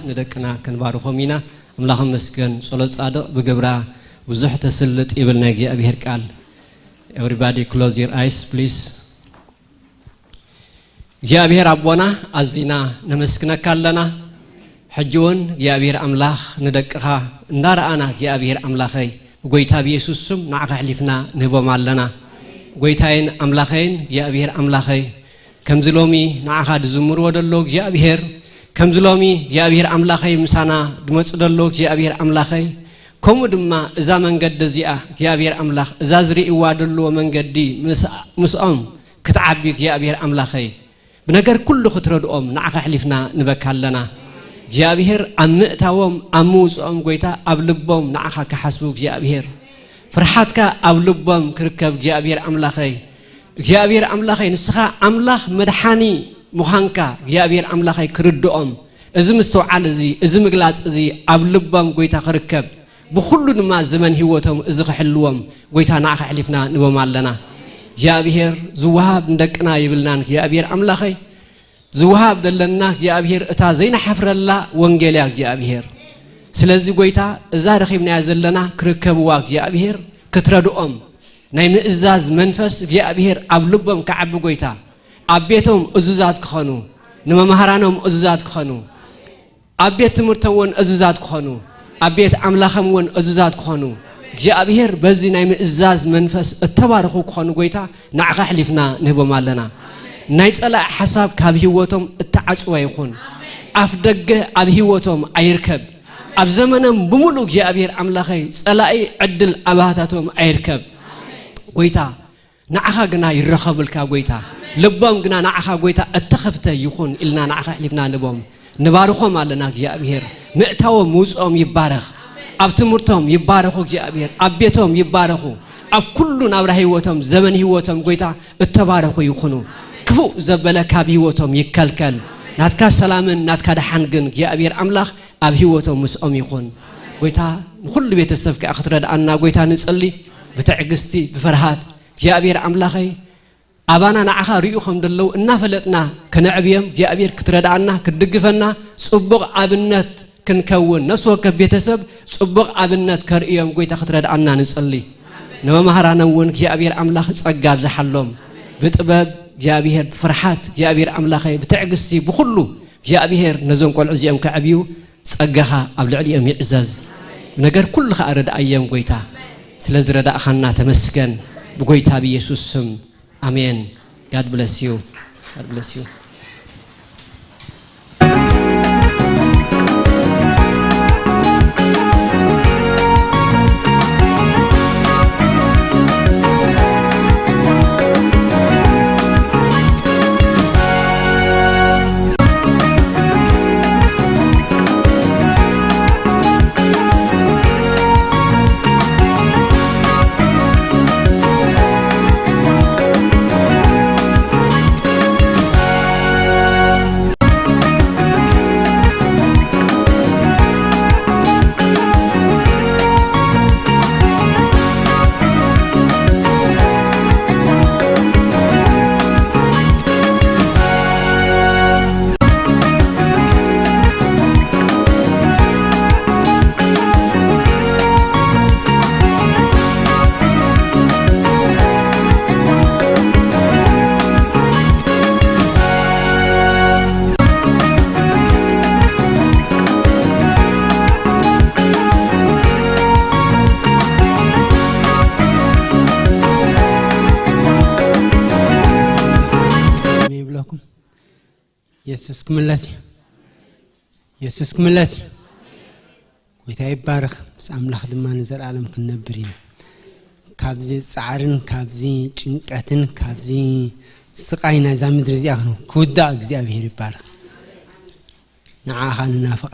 ንደቅና ክንባርኾም ኢና። ኣምላኽ መስገን፣ ጸሎት ጻድቕ ብግብራ ብዙሕ ተስልጥ ይብል ናይ እግዚኣብሔር ቃል። Everybody close your eyes, please. እግዚኣብሔር ኣቦና፣ ኣዚና ነመስግነካ ኣለና። ሕጂ እውን እግዚኣብሔር ኣምላኽ፣ ንደቅኻ እንዳረኣና እግዚኣብሔር ኣምላኸይ፣ ብጎይታ ብየሱስ ስም ንዓኻ ኣሕሊፍና ንህቦም ኣለና። ጎይታይን ኣምላኸይን እግዚኣብሔር ኣምላኸይ፣ ከምዚ ሎሚ ንዓኻ ዝዝምርዎ ደሎ እግዚኣብሔር፣ ከምዚ ሎሚ እግዚኣብሔር ኣምላኸይ ምሳና ዝመጹ ደሎ እግዚኣብሔር ኣምላኸይ፣ ከምኡ ድማ እዛ መንገዲ እዚኣ እግዚኣብሔር ኣምላኽ፣ እዛ ዝርእይዋ ደለዎ መንገዲ ምስ-፣ ምስኦም ክትዓቢ እግዚኣብሔር ኣምላኸይ፣ ብነገር ኩሉ ክትረድኦም ንዓኻ ኣሕሊፍና ንበካ ኣለና። እግዚኣብሔር ኣብ ምእታዎም፣ ኣብ ምውፅኦም ጎይታ ኣብ ልቦም ንዓኻ ክሓስቡ እግዚኣብሔር፣ ፍርሓትካ ኣብ ልቦም ክርከብ እግዚኣብሔር ኣምላኸይ፣ እግዚኣብሔር ኣምላኸይ ንስኻ ኣምላኽ መድሓኒ ምዃንካ እግዚኣብሔር ኣምላኸይ ክርድኦም፣ እዚ ምስትውዓል እዚ፣ እዚ ምግላፅ እዚ ኣብ ልቦም ጎይታ ክርከብ፣ ብኹሉ ድማ ዘመን ህይወቶም እዚ ክሕልዎም ጎይታ ንዓኻ ኣሕሊፍና ንቦም ኣለና። እግዚኣብሔር ዝወሃብ ንደቅና ይብልናን እግዚኣብሔር ኣምላኸይ ዝወሃብ ዘለና እግዚኣብሔር እታ ዘይንሓፍረላ ወንጌል እያ እግዚኣብሔር። ስለዚ ጎይታ እዛ ረኺብናያ ዘለና ክርከብዋ እግዚኣብሔር ክትረድኦም ናይ ምእዛዝ መንፈስ እግዚኣብሔር ኣብ ልቦም ክዓቢ ጎይታ ኣብ ቤቶም እዙዛት ክኾኑ ንመምሃራኖም እዙዛት ክኾኑ ኣብ ቤት ትምህርቶም እውን እዙዛት ክኾኑ፣ ኣብ ቤት ኣምላኸም እውን እዙዛት ክኾኑ፣ እግዚኣብሔር በዚ ናይ ምእዛዝ መንፈስ እተባረኹ ክኾኑ፣ ጎይታ ንዓኻ ኣሕሊፍና ንህቦም ኣለና። ናይ ጸላኢ ሓሳብ ካብ ህይወቶም እተዓጽወ ይኹን። ኣፍ ደገ ኣብ ህይወቶም ኣይርከብ። ኣብ ዘመኖም ብምሉእ እግዚኣብሔር ኣምላኸይ ጸላኢ ዕድል ኣባታቶም ኣይርከብ። ጎይታ ንዓኻ ግና ይረኸብልካ ጎይታ፣ ልቦም ግና ንዓኻ ጎይታ እተኸፍተ ይኹን ኢልና ንዓኻ ኣሕሊፍና ንቦም ንባርኾም ኣለና እግዚኣብሔር። ምእታዎም ምውፅኦም ይባረኽ፣ ኣብ ትምህርቶም ይባረኹ እግዚኣብሔር፣ ኣብ ቤቶም ይባረኹ፣ ኣብ ኩሉ ናብራ ህይወቶም ዘመን ህይወቶም ጎይታ እተባረኹ ይኹኑ። ክፉእ ዘበለ ካብ ህይወቶም ይከልከል። ናትካ ሰላምን ናትካ ደሓን ግን እግዚኣብሔር ኣምላኽ ኣብ ህይወቶም ምስኦም ይኹን። ጎይታ ንኹሉ ቤተሰብ ከዓ ክትረድኣና ጎይታ ንጸሊ ብትዕግስቲ ብፍርሃት እግዚኣብሔር ኣምላኸይ ኣባና ንዓኻ ርእዩ ከም ደለዉ እናፈለጥና ከነዕብዮም እግዚኣብሔር ክትረድኣና ክትድግፈና ጽቡቕ ኣብነት ክንከውን ነፍሲ ወከፍ ቤተሰብ ጽቡቕ ኣብነት ከርእዮም ጎይታ ክትረድኣና ንጸሊ። ንመምሃራኖም እውን እግዚኣብሔር ኣምላኽ ጸጋ ኣብዝሓሎም ብጥበብ እግዚኣብሔር ብፍርሓት እግዚኣብሔር ኣምላኸይ ብትዕግስቲ ብኹሉ እግዚኣብሔር ነዞም ቆልዑ እዚኦም ከዕብዩ ጸጋኻ ኣብ ልዕሊኦም ይዕዘዝ። ነገር ኩሉ ኸኣ ረድኣዮም ጎይታ። ስለ ዝረዳእኻና ተመስገን። ብጎይታ ብኢየሱስ ስም ኣሜን። God bless you. God bless you. ይብለኩም። የሱስ ክምለስ እዩ። የሱስ ክምለስ እዩ። ጎይታ ይባረኽ። ምስ ኣምላኽ ድማ ንዘለኣለም ክንነብር ኢና። ካብዚ ጻዕርን ካብዚ ጭንቀትን ካብዚ ስቓይ ናይዛ ምድሪ እዚኣ ክን-፣ ክውዳእ እግዚኣብሔር ይባረኽ። ንዓኻ ንናፍቓ።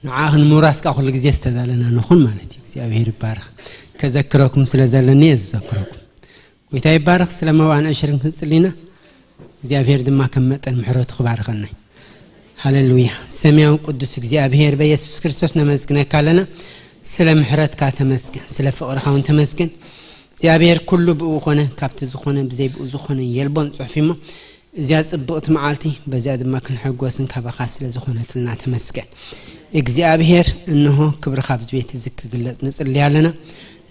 ንዓኻ ንምውራስ ከኣ ኩሉ ግዜ ዝተዳለና ንኹን ማለት እዩ። እግዚኣብሔር ይባረኽ። ከዘክረኩም ስለ ዘለኒ እየ ዝዘክረኩም። ጎይታ ይባረኽ። ስለ መባን ዕሽርን ክንጽሊ ኢና። እግዚኣብሔር ድማ ከም መጠን ምሕረቱ ክባርኸና እዩ። ሃሌሉያ። ሰማያዊ ቅዱስ እግዚኣብሔር በኢየሱስ ክርስቶስ ነመስግነካ ኣለና። ስለ ምሕረትካ ተመስገን፣ ስለ ፍቕርኻ እውን ተመስገን። እግዚኣብሔር ኩሉ ብኡ ኾነ፣ ካብቲ ዝኾነ፣ ብዘይ ብኡ ዝኾነ የልቦን ጽሑፍ እሞ፣ እዚኣ ጽብቕቲ መዓልቲ በዚኣ ድማ ክንሕጎስን ካባኻ ስለ ዝኾነትና ተመስገን እግዚኣብሔር። እንሆ ክብርኻ ኣብዚ ቤት እዚ ክግለጽ ንጽሊ ኣለና።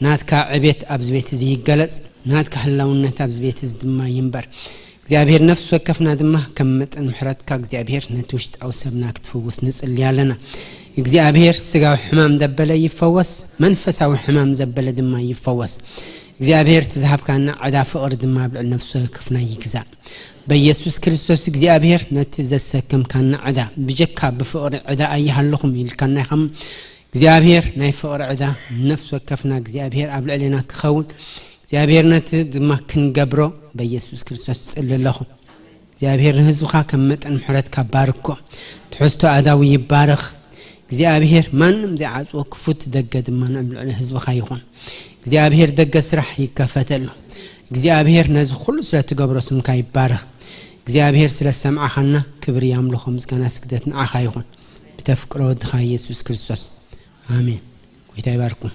ናትካ ዕቤት ኣብዚ ቤት እዚ ይገለጽ፣ ናትካ ህላውነት ኣብዚ ቤት እዚ ድማ ይንበር እግዚኣብሔር። ነፍሲ ወከፍና ድማ ከም መጠን ምሕረትካ እግዚኣብሔር ነቲ ውሽጣዊ ሰብና ክትፍውስ ንጽሊ ኣለና እግዚኣብሔር። ስጋዊ ሕማም ዘበለ ይፈወስ፣ መንፈሳዊ ሕማም ዘበለ ድማ ይፈወስ እግዚኣብሔር። እቲ ዝሃብካና ዕዳ ፍቕሪ ድማ ኣብ ልዕሊ ነፍሲ ወከፍና ይግዛእ። በኢየሱስ ክርስቶስ እግዚኣብሔር ነቲ ዘሰከምካና ዕዳ ብጀካ ብፍቕሪ ዕዳ ኣይሃለኹም ኢልካና ኢኻም እግዚኣብሔር። ናይ ፍቕሪ ዕዳ ነፍሲ ወከፍና እግዚኣብሔር ኣብ ልዕሌና ክኸውን እግዚኣብሔር ነቲ ድማ ክንገብሮ በኢየሱስ ክርስቶስ ጽሊ ኣለኹ። እግዚኣብሔር ንህዝብኻ ከም መጠን ምሕረትካ ባርኮ። ትሕዝቶ ኣዳዊ ይባረኽ እግዚኣብሔር። ማንም ዘይዓጽዎ ክፉት ደገ ድማ ኣብ ልዕሊ ህዝብኻ ይኹን እግዚኣብሔር። ደገ ስራሕ ይከፈተሉ እግዚኣብሔር። ነዚ ኩሉ ስለ ትገብሮ ስምካ ይባረኽ እግዚኣብሔር። ስለ ሰምዓኻና ክብሪ ኣምልኾ ምስጋና ስግደት ንዓኻ ይኹን ብተፍቅሮ ወድኻ ኢየሱስ ክርስቶስ ኣሜን። ጎይታ ይባርኩም።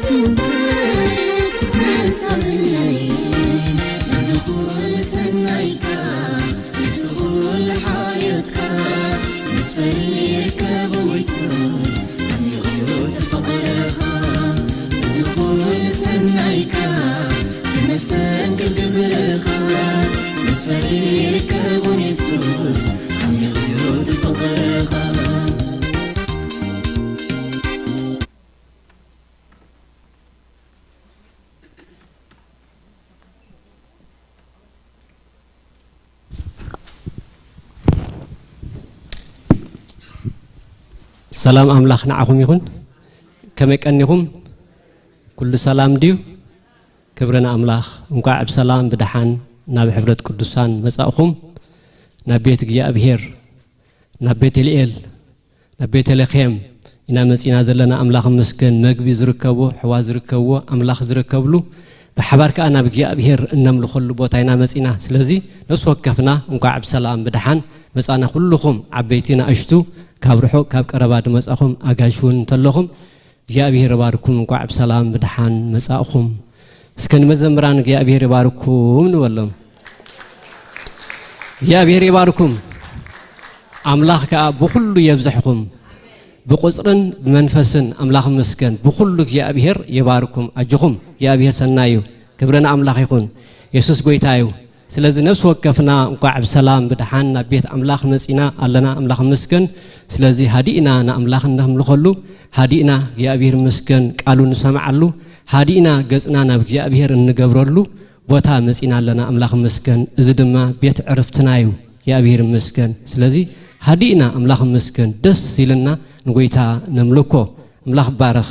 ትንበር ትኸሳብነይ፣ እዚ ኩሉ ሰናይካ፣ ምስቲ ኩሉ ሓልዮትካ፣ ምስ ፈሪ ይርከቡ ሞይቶስ፣ ዓሚቕ እዩ እቲ ፍቕርኻ። እዚ ኩሉ ሰናይካ፣ እቲ መስተንክር ግብርኻ፣ ምስ ፈሪ ይርከቡ ሞይቶስ፣ ዓሚቕ እዩ እቲ ፍቕርኻ። ሰላም ኣምላኽ ንዓኹም ይኹን። ከመይ ቀኒኹም? ኩሉ ሰላም ድዩ? ክብሪ ንኣምላኽ። እንቋዕ ብሰላም ብደሓን ናብ ሕብረት ቅዱሳን መጻእኹም። ናብ ቤት እግዚኣብሔር፣ ናብ ቤተልኤል፣ ናብ ቤተልሔም ኢና መጺና ዘለና። ኣምላኽ ይመስገን። መግቢ ዝርከቦ፣ ሕዋ ዝርከብዎ፣ ኣምላኽ ዝርከብሉ፣ ብሓባር ከኣ ናብ እግዚኣብሔር እነምልኸሉ ቦታ ኢና መጺና። ስለዚ ነፍሲ ወከፍና እንቋዕ ብሰላም ብደሓን መጻና። ኩልኹም ዓበይቲ ንኣሽቱ፣ ካብ ርሑቕ ካብ ቀረባ ዝመጻኹም ኣጋይሽ እውን እንተለኹም እግዚኣብሔር ይባርኩም። እንቋዕ ብሰላም ብደሓን መጻእኹም። እስከ ንመዘምራን እግዚኣብሔር ይባርኩም ንበሎም። እግዚኣብሔር ይባርኩም። ኣምላኽ ከኣ ብኹሉ የብዝሕኹም። ብቁጽርን ብመንፈስን ኣምላኽ ይመስገን። ብኹሉ እግዚኣብሔር ይባርኩም። ኣጆኹም፣ እግዚኣብሔር ሰናይ እዩ። ክብሪ ንኣምላኽ ይኹን። የሱስ ጐይታ እዩ። ስለዚ ነፍሲ ወከፍና እንቋዕ ብሰላም ብደሓን ናብ ቤት ኣምላኽ መጺና ኣለና። ኣምላኽ ይመስገን። ስለዚ ሃዲእና ንኣምላኽ እነምልኸሉ፣ ሃዲእና እግዚኣብሔር ይመስገን ቃሉ ንሰምዓሉ፣ ሃዲእና ገጽና ናብ እግዚኣብሔር እንገብረሉ ቦታ መጺና ኣለና። ኣምላኽ ይመስገን። እዚ ድማ ቤት ዕረፍትና እዩ። እግዚኣብሔር ይመስገን። ስለዚ ሃዲእና ኣምላኽ ይመስገን ደስ ኢልና ንጐይታ ነምልኮ። ኣምላኽ ይባረኽ።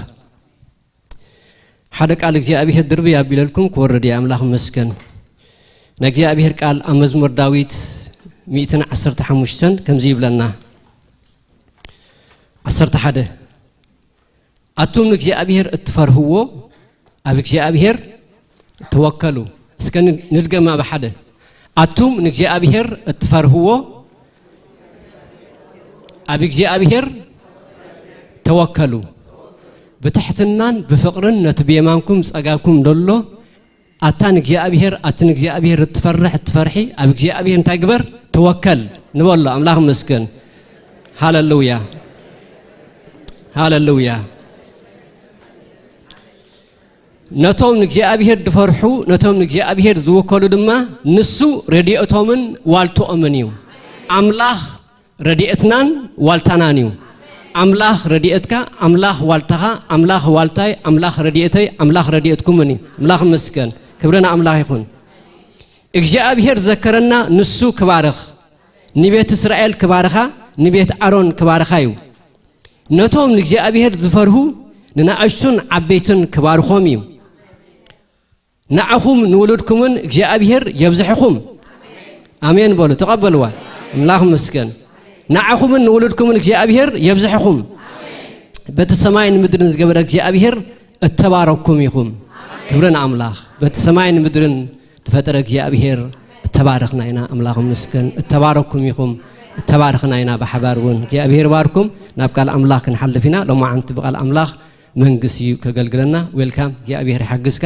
ሓደ ቃል እግዚኣብሔር ድርብይ ኣቢለልኩም ክወርድ እየ። ኣምላኽ ይመስገን። ናይ እግዚኣብሔር ቃል ኣብ መዝሙር ዳዊት ሚእትን ዓሰርተ ሓሙሽተን ከምዚ ይብለና። ዓሰርተ ሓደ፣ ኣቱም ንእግዚኣብሔር እትፈርህዎ ኣብ እግዚኣብሔር ተወከሉ። እስከ ን-፣ ንድገማ ብሓደ። ኣቱም ንእግዚኣብሔር እትፈርህዎ ኣብ እግዚኣብሔር ተወከሉ። ብትሕትናን ብፍቕርን ነቲ ብየማንኩም ጸጋምኩም ዘሎ ኣታ ንእግዚኣብሔር፣ ኣቲ ንእግዚኣብሔር እትፈርሕ እትፈርሒ ኣብ እግዚኣብሔር እንታይ ግበር? ተወከል ንበሎ። ኣምላኽ ይመስገን። ሃለሉያ። ሃለሉያ። ነቶም ንእግዚኣብሔር ዝፈርሑ፣ ነቶም ንእግዚኣብሔር ዝውከሉ ድማ ንሱ ረድኤቶምን ዋልትኦምን እዩ። ኣምላኽ ረድኤትናን ዋልታናን እዩ። ኣምላኽ ረድኤትካ፣ ኣምላኽ ዋልታኻ፣ ኣምላኽ ዋልታይ፣ ኣምላኽ ረድኤተይ፣ ኣምላኽ ረድኤትኩምን እዩ። ኣምላኽ ይመስገን። ክብሪ ንኣምላኽ ይኹን። እግዚኣብሔር ዘከረና ንሱ ክባርኽ፣ ንቤት እስራኤል ክባርኻ፣ ንቤት ኣሮን ክባርኻ እዩ። ነቶም ንእግዚኣብሔር ዝፈርሁ ንናእሽቱን ዓበይትን ክባርኾም እዩ። ንዓኹም ንውሉድኩምን እግዚኣብሔር የብዝሕኹም። ኣሜን በሉ፣ ተቐበልዋ። ኣምላኽ ይመስገን። ንዓኹምን ንውሉድኩምን እግዚኣብሔር የብዝሕኹም። በቲ ሰማይን ምድርን ዝገበረ እግዚኣብሔር እተባረኩም ኢኹም። ክብሪ ንኣምላኽ። በቲ ሰማይን ምድርን ዝፈጠረ እግዚኣብሔር እተባረኽና ኢና። ኣምላኽ ይመስገን። እተባረኩም ኢኹም። እተባረኽና ኢና ብሓባር እውን። እግዚኣብሔር ይባርኩም። ናብ ቃል ኣምላኽ ክንሓልፍ ኢና። ሎማዓንቲ ብቃል ኣምላኽ መንግስት እዩ ከገልግለና። ዌልካም። እግዚኣብሔር ይሓግዝካ።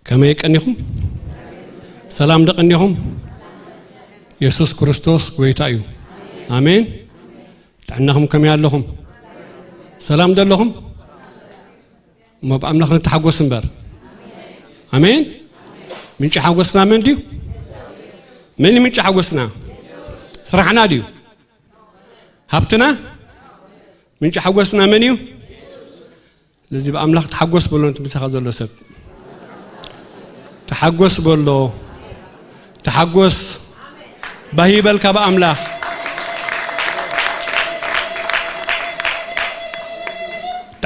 ከመይ ቀኒኹም? ሰላም ዶ ቀኒኹም? የሱስ ክርስቶስ ጎይታ እዩ። ኣሜን። ጥዕናኹም ከመይ ኣለኹም? ሰላም ዶ ኣለኹም? እሞ ብኣምላኽ ንተሓጎስ እምበር። ኣሜን። ምንጪ ሓጎስና መን ድዩ? መን እዩ ምንጪ ሓጎስና? ስራሕና ድዩ? ሃብትና? ምንጪ ሓጎስና መን እዩ? ስለዚ ብኣምላኽ ተሓጎስ በሎ፣ ነቲ ምሳኻ ዘሎ ሰብ። ተሓጎስ በሎ። ተሓጎስ። ባህ ይበልካ ብኣምላኽ።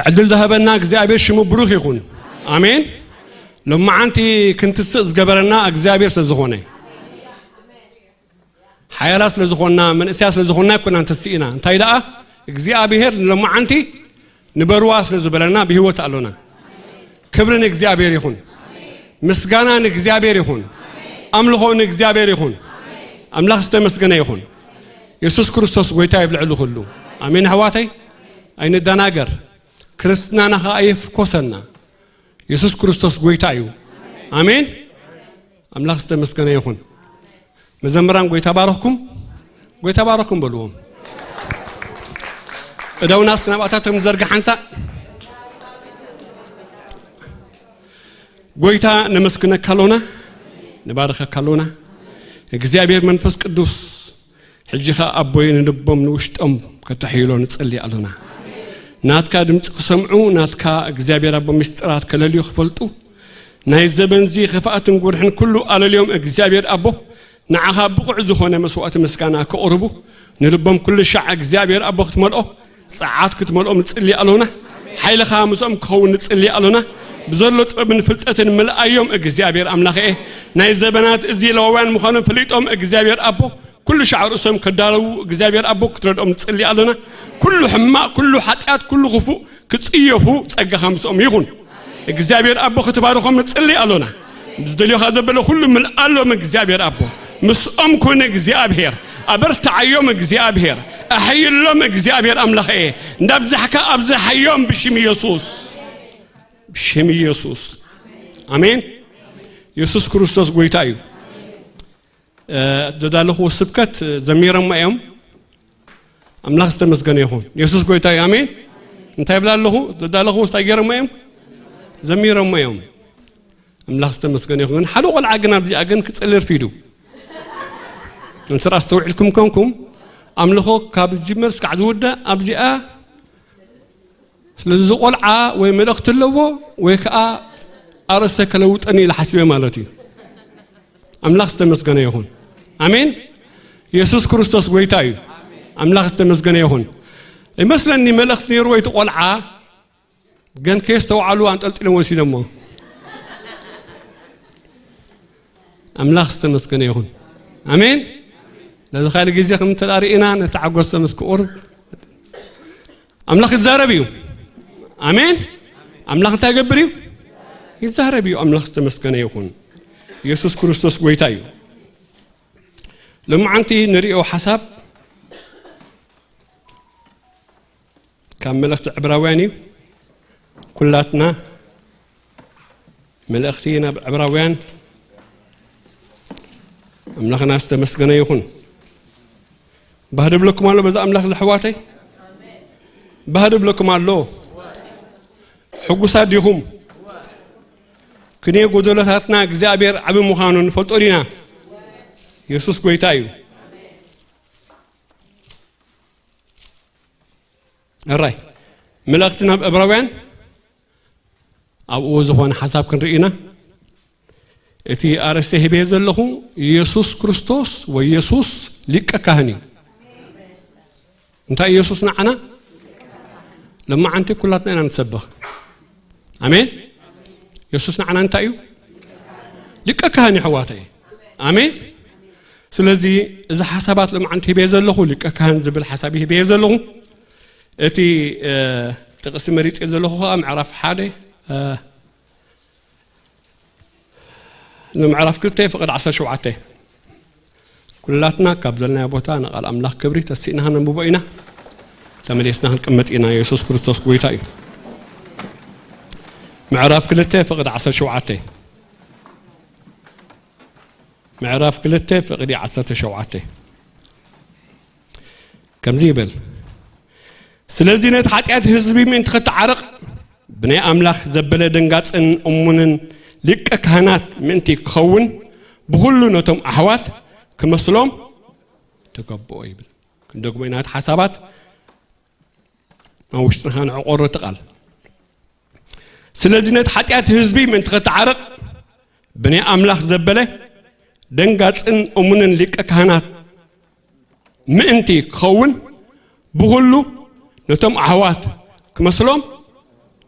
ዕድል ዝሃበና እግዚኣብሔር ሽሙ ብሩኽ ይኹን። ኣሜን። ሎማዓንቲ ክንትስእ ዝገበረና እግዚኣብሔር ስለ ዝኾነ። ሓያላት ስለ ዝኾንና፣ መንእሰያት ስለ ዝኾንና ኣይኮናን ተስኢና። እንታይ ደኣ እግዚኣብሔር ንሎማዓንቲ ንበርዋ ስለ ዝበለና ብህይወት ኣሎና። ክብሪ ንእግዚኣብሔር ይኹን። ምስጋና ንእግዚኣብሔር ይኹን። ኣምልኾ ንእግዚኣብሔር ይኹን። ኣምላኽ ዝተመስገነ ይኹን። የሱስ ክርስቶስ ጎይታ እዩ ኣብ ልዕሊ ኩሉ። ኣሜን ኣሕዋተይ፣ ኣይንደናገር። ክርስትናና ኸኣ የፍኮሰና። የሱስ ክርስቶስ ጎይታ እዩ። ኣሜን። ኣምላኽ ዝተመስገነ ይኹን። መዘምራን ጎይታ ባረኽኩም፣ ጎይታ ባረኽኩም በልዎም። እደውና እስኪ ናብኣታቶም ንዘርግሕ ሓንሳእ። ጎይታ ነመስግነካ ኣሎና፣ ንባርኸካ ኣሎና። እግዚኣብሔር መንፈስ ቅዱስ ሕጂ ኸኣ ኣቦይ ንልቦም ንውሽጦም ከተሕይሎ ንጸሊ ኣሎና። ናትካ ድምፂ ክሰምዑ፣ ናትካ እግዚኣብሔር ኣቦ ምስጢራት ከለልዩ ክፈልጡ፣ ናይ ዘበንዚ ኽፍኣትን ጉርሕን ኩሉ ኣለልዮም እግዚኣብሔር ኣቦ ንዓኻ ብቑዕ ዝኾነ መስዋእቲ ምስጋና ከቕርቡ ንልቦም ኩሉ ሻዕ እግዚኣብሔር ኣቦ ክትመልኦ ጸዓት ክትመልኦም ንጽሊ ኣሎና። ሓይልኻ ምስኦም ክኸውን ንጽሊ ኣሎና። ብዘሎ ጥበብን ፍልጠትን ምልኣዮም እግዚኣብሔር ኣምላኸ። ናይ ዘበናት እዚ ለዋውያን ምዃኖም ፈሊጦም እግዚኣብሔር ኣቦ ኩሉ ሻዕ ርእሶም ከዳለዉ እግዚኣብሔር ኣቦ ክትረድኦም ንጽሊ ኣሎና። ኩሉ ሕማቕ፣ ኩሉ ሓጢኣት፣ ኩሉ ክፉእ ክጽየፉ ጸጋኻ ምስኦም ይኹን። እግዚኣብሔር ኣቦ ክትባርኾም ንጽሊ ኣሎና። ዝደልዮኻ ዘበለ ኩሉ ምልኣሎም እግዚኣብሔር ኣቦ። ምስኦም ኩን እግዚኣብሔር። ኣበርትዓዮም እግዚኣብሔር። ኣሐይሎም እግዚኣብሔር ኣምላኸ። እንዳብዛሕካ ኣብዝሓዮም ብሽም ኢየሱስ። ብሽም ኢየሱስ። ኣሜን። ኢየሱስ ክርስቶስ ጎይታ እዩ። እ፣ ዘዳለኽዎ ስብከት ዘሚሮሞ እዮም። ኣምላኽ ዝተመስገነ ይኹን። የሱስ ጎይታ እዩ። ኣሜን። እንታይ ይብላ ኣለኹ? ዘዳለኽዎ እንታይ ገይሮሞ እዮም? ዘሚሮሞ እዮም። ኣምላኽ ዝተመስገነ ይኹን። ግን ሓደ ቆልዓ ግን ኣብዚኣ ግን ክጽሊ ርፊዱ። እንተ ኣስተውዒልኩም ኮንኩም፣ ኣምልኾ ካብ ዝጅመር እስካዕ ዝውዳእ ኣብዚኣ ስለዚ፣ እዚ ቆልዓ ወይ መልእኽቲ ኣለዎ ወይ ከኣ ኣርእስተ ከለውጠኒ ኢለ ሓሲበ ማለት እዩ። ኣምላኽ ዝተመስገነ ይኹን። ኣሜን። የሱስ ክርስቶስ ጎይታ እዩ። ኣምላኽ ዝተመስገነ ይኹን። ይመስለኒ መልእኽቲ ነይርዎ እቲ ቆልዓ፣ ግን ከየስተውዓሉ ኣንጠልጢሎም ወሲዶሞ። ኣምላኽ ዝተመስገነ ይኹን። ኣሜን። ነዚ ካልእ ግዜ ከም እንተ ርኢና ነቲ ሓጎስ ምስ ክቑርብ ኣምላኽ ይዛረብ እዩ። ኣሜን። ኣምላኽ እንታይ ይገብር እዩ? ይዛረብ እዩ። ኣምላኽ ዝተመስገነ ይኹን። የሱስ ክርስቶስ ጎይታ እዩ። ሎማዓንቲ ንሪኦ ሓሳብ ካብ መልእኽቲ ዕብራውያን እዩ። ኩላትና መልእኽቲ ናብ ዕብራውያን። ኣምላኽና ዝተመስገነ ይኹን። ባህዲ ብለኩም ኣሎ በዛ ኣምላኽ ዘሕዋተይ? ባህዲ ብለኩም ኣሎ? ሕጉሳት ዲኹም? ክንዮ ጎደሎታትና እግዚኣብሔር ዓቢ ምዃኑ ንፈልጦ ዲና? የሱስ ጎይታ እዩ። እራይ፣ መልእኽቲ ናብ ዕብራውያን ኣብኡ ዝኾነ ሓሳብ ክንርኢ ኢና። እቲ ኣርእስቲ ሂበዮ ዘለኹ የሱስ ክርስቶስ ወይ የሱስ ሊቀ ካህን እዩ። እንታይ እዩ የሱስ ንዓና? ሎማዓንቲ ኩላትና ኢና ንሰብኽ። ኣሜን። የሱስ ንዓና እንታይ እዩ? ሊቀ ካህን እዩ፣ ኣሕዋተይ። ኣሜን። ስለዚ እዚ ሓሳባት ሎማዓንቲ ሂበዮ ዘለኹ፣ ሊቀ ካህን ዝብል ሓሳብ ሂበዮ ዘለኹ። እቲ፣ እ፣ ጥቕሲ መሪጸ ዘለኹ ኸኣ ምዕራፍ ሓደ፣ እ፣ ንምዕራፍ ክልተ ፍቕዲ ዓሰርተ ሸውዓተ። ኩላትና ካብ ዘለናዮ ቦታ ንቓል ኣምላኽ ክብሪ ተሲእና ከነንብቦ ኢና። ተመሊስና ክንቅመጥ ኢና። የሱስ ክርስቶስ ጎይታ እዩ። ምዕራፍ ክልተ ፍቕዲ ዓሰርተ ሸውዓተ። ምዕራፍ ክልተ ፍቕዲ ዓሰርተ ሸውዓተ። ከምዚ ይብል፣ ስለዚ ነቲ ሓጢኣት ህዝቢ ምእንቲ ኸተዓርቕ፣ ብናይ ኣምላኽ ዘበለ ደንጋጽን እሙንን ሊቀ ካህናት ምእንቲ ክኸውን፣ ብኹሉ ነቶም ኣሕዋት ክመስሎም ተገብኦ ይብል። ክንደግሞ ኢና እቲ ሓሳባት፣ ኣብ ውሽጥና ንዕቆሮ እቲ ቃል። ስለዚ ነቲ ሓጢኣት ህዝቢ ምእንቲ ኸተዓርቕ፣ ብናይ ኣምላኽ ዘበለ ደንጋጽን እሙንን ሊቀ ካህናት ምእንቲ ክኸውን፣ ብኹሉ ነቶም ኣሕዋት ክመስሎም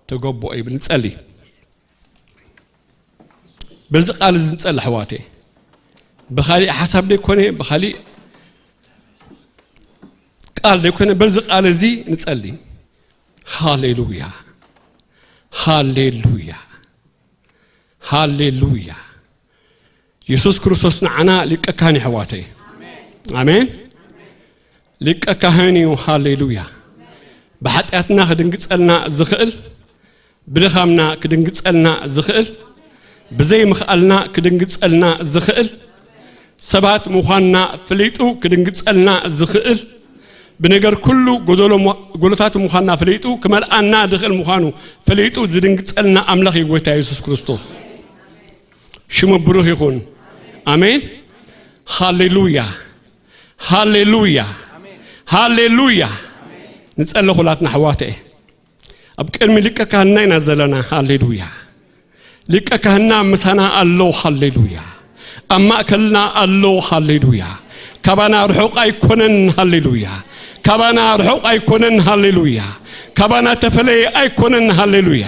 ተገብኦ ይብል። ንጸሊ። በዚ ቃል እዚ ንጸሊ ኣሕዋተይ። ብኻሊእ ሓሳብ ደይኮነ፣ ብኻሊእ ቃል ዘይኮነ በዚ ቃል እዚ ንጸሊ። ሃሌሉያ፣ ሃሌሉያ፣ ሃሌሉያ። የሱስ ክርስቶስ ንዓና ሊቀ ካህን እዩ፣ ኣሕዋተይ። ኣሜን። ሊቀ ካህን እዩ። ሃሌሉያ። ብሓጢኣትና ክድንግጸልና ዝኽእል፣ ብድኻምና ክድንግጸልና ዝኽእል፣ ብዘይምኽኣልና ክድንግጸልና ዝኽእል፣ ሰባት ምዃንና ፈሊጡ ክድንግጸልና ዝኽእል፣ ብነገር ኩሉ ጎደሎ ሞ-፣ ጎሎታት ምዃንና ፈሊጡ ክመልኣና ዝኽእል ምዃኑ ፈሊጡ ዝድንግጸልና ኣምላኽ እዩ ጎይታ የሱስ ክርስቶስ። ሽሙ ብሩኽ ይኹን። ኣሜን። ሃሌሉያ፣ ሃሌሉያ፣ ሃሌሉያ። ንጸሊ ኩላትና ኣሕዋተይ። ኣብ ቅድሚ ሊቀ ካህንና ኢና ዘለና። ሃሌሉያ። ሊቀ ካህንና ምሳና ኣሎ። ሃሌሉያ። ኣብ ማእከልና ኣሎ። ሃሌሉያ። ካባና ርሑቕ ኣይኮነን። ሃሌሉያ። ካባና ርሑቕ ኣይኮነን። ሃሌሉያ። ካባና ተፈለየ ኣይኮነን። ሃሌሉያ።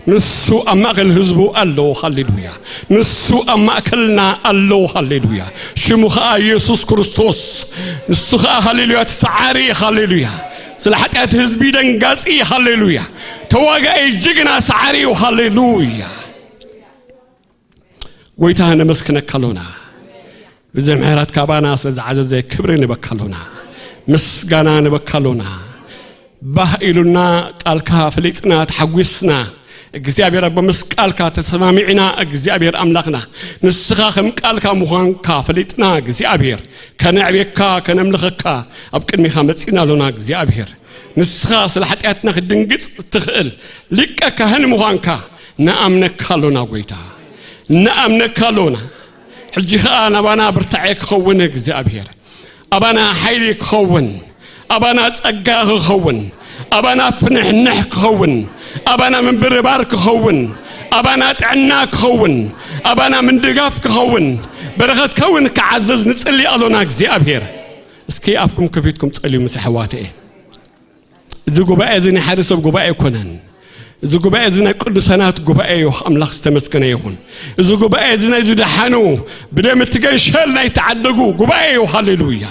ንሱ ኣብ ማእከል ህዝቡ ኣሎ። ሃሌሉያ። ንሱ ኣብ ማእከልና ኣሎ። ሃሌሉያ። ሽሙ ኸኣ የሱስ ክርስቶስ። ንሱ ኸኣ ሃሌሉያ፣ እቲ ሰዓሪ። ሃሌሉያ። ስለ ሓጢኣት ህዝቢ ደንጋጺ። ሃሌሉያ። ተዋጋኢ ጅግና ሰዓሪ እዩ። ሃሌሉያ። ጎይታ ነመስግነካ ኣሎና። ብዘይ ምሕረት ካባና ስለ ዝዓዘዘ ክብሪ ንበካ ኣሎና። ምስጋና ንበካ ኣሎና። ባህ ኢሉና ቃልካ ፈሊጥና ተሓጒስና። እግዚኣብሔር ኣቦ ምስ ቃልካ ተሰማሚዕና። እግዚኣብሔር ኣምላኽና ንስኻ ከም ቃልካ ምዃንካ ፈሊጥና እግዚኣብሔር ከነዕብየካ ከነምልኸካ ኣብ ቅድሚኻ መጺና ኣሎና እግዚኣብሔር። ንስኻ ስለ ሓጢኣትና ክትድንግጽ እትኽእል ሊቀ ካህን ምዃንካ ንኣምነካ ኣሎና ጎይታ። ንኣምነካ ኣሎና። ሕጂ ኸኣ ናባና ብርታዐ ክኸውን እግዚኣብሔር። ኣባና ሓይሊ ክኸውን። ኣባና ጸጋ ክኸውን። ኣባና ፍንሕንሕ ክኸውን። ኣባና ምንብርባር ክኸውን። ኣባና ጥዕና ክኸውን። ኣባና ምንድጋፍ ክኸውን። በረኸት ከውን ክዓዝዝ ንጽሊ ኣሎና እግዚኣብሔር። እስኪ ኣፍኩም ከፊትኩም ጸልዩ ምስ ኣሕዋተየ። እዚ ጉባኤ እዚ ናይ ሓደ ሰብ ጉባኤ ኣይኮነን። እዚ ጉባኤ እዚ ናይ ቅዱሳናት ጉባኤ እዩ። ኣምላኽ ዝተመስገነ ይኹን። እዚ ጉባኤ እዚ ናይ ዝደሓኑ ብደም እቲ ገንሸል ናይ ተዓደጉ ጉባኤ እዩ። ሃሌሉያ፣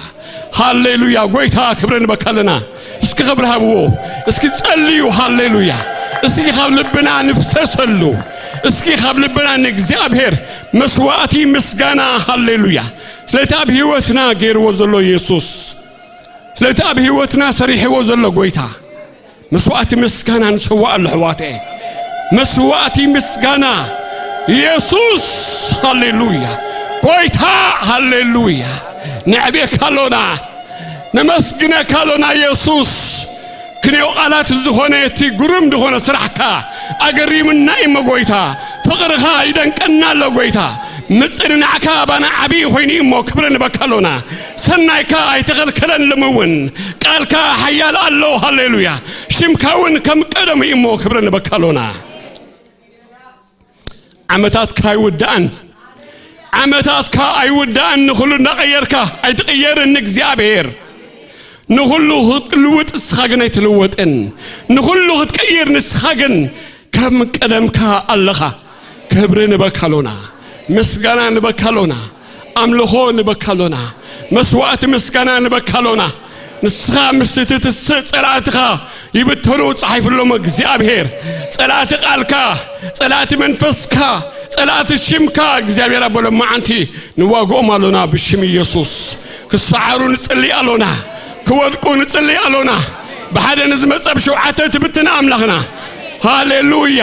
ሃሌሉያ። ጎይታ ክብሪ ንበካ ኣለና። እስኪ ክብሪ ሃብዎ። እስኪ ጸልዩ። ሃሌሉያ። እስኪ ካብ ልብና ንፍሰሰሉ። እስኪ ካብ ልብና ንእግዚኣብሔር መስዋዕቲ ምስጋና። ሃሌሉያ። ስለቲ ኣብ ህይወትና ገይርዎ ዘሎ የሱስ፣ ስለቲ ኣብ ህይወትና ሰሪሕዎ ዘሎ ጎይታ መስዋዕቲ ምስጋና ንሰዋእ ኣሎ ኣሕዋተ። መስዋዕቲ ምስጋና የሱስ። ሃሌሉያ። ጎይታ። ሃሌሉያ። ነዕብየካ ኣሎና። ነመስግነካ ኣሎና የሱስ። ክንዮ ቃላት ዝኾነ እቲ ግሩም ዝኾነ ስራሕካ ኣገሪምና እሞ ጎይታ። ፍቕርኻ ይደንቀና ኣሎ ጎይታ። ምጽንናዕካ ኣባና ዓብዪ ኮይኑ እሞ ክብሪ ንበካ ኣሎና። ሰናይካ ኣይተኸልከለን። ሎሚ እውን ቃልካ ሓያል ኣሎ። ሃሌሉያ። ሽምካ እውን ከም ቀደሙ እሞ ክብሪ ንበካ ኣሎና። ዓመታትካ ኣይውዳእን። ዓመታትካ ኣይውዳእን። ንኹሉ እናቐየርካ ኣይትቕየርን እግዚኣብሔር። ንኹሉ ክትልውጥ ንስኻ ግን ኣይትልወጥን። ንኹሉ ክትቀይር ንስኻ ግን ከም ቀደምካ ኣለኻ። ክብሪ ንበካ ኣሎና። ምስጋና ንበካ ኣሎና። ኣምልኾ ንበካ ኣሎና። መስዋዕቲ ምስጋና ንበካ ኣሎና። ንስኻ ምስ እቲ ትስእ ጸላእትኻ ይብተኑ ጸሓይፍሎም እግዚኣብሔር። ጸላእቲ ቃልካ፣ ጸላእቲ መንፈስካ፣ ጸላእቲ ሽምካ እግዚኣብሔር ኣቦ ሎማዓንቲ ንዋግኦም ኣሎና ብሽም ኢየሱስ። ክሰዓሩ ንጽሊ ኣሎና። ክወድቁ ንጽሊ ኣሎና። ብሓደ ንዝመጸ ብሸውዓተ ትብትን ኣምላኽና። ሃሌሉያ።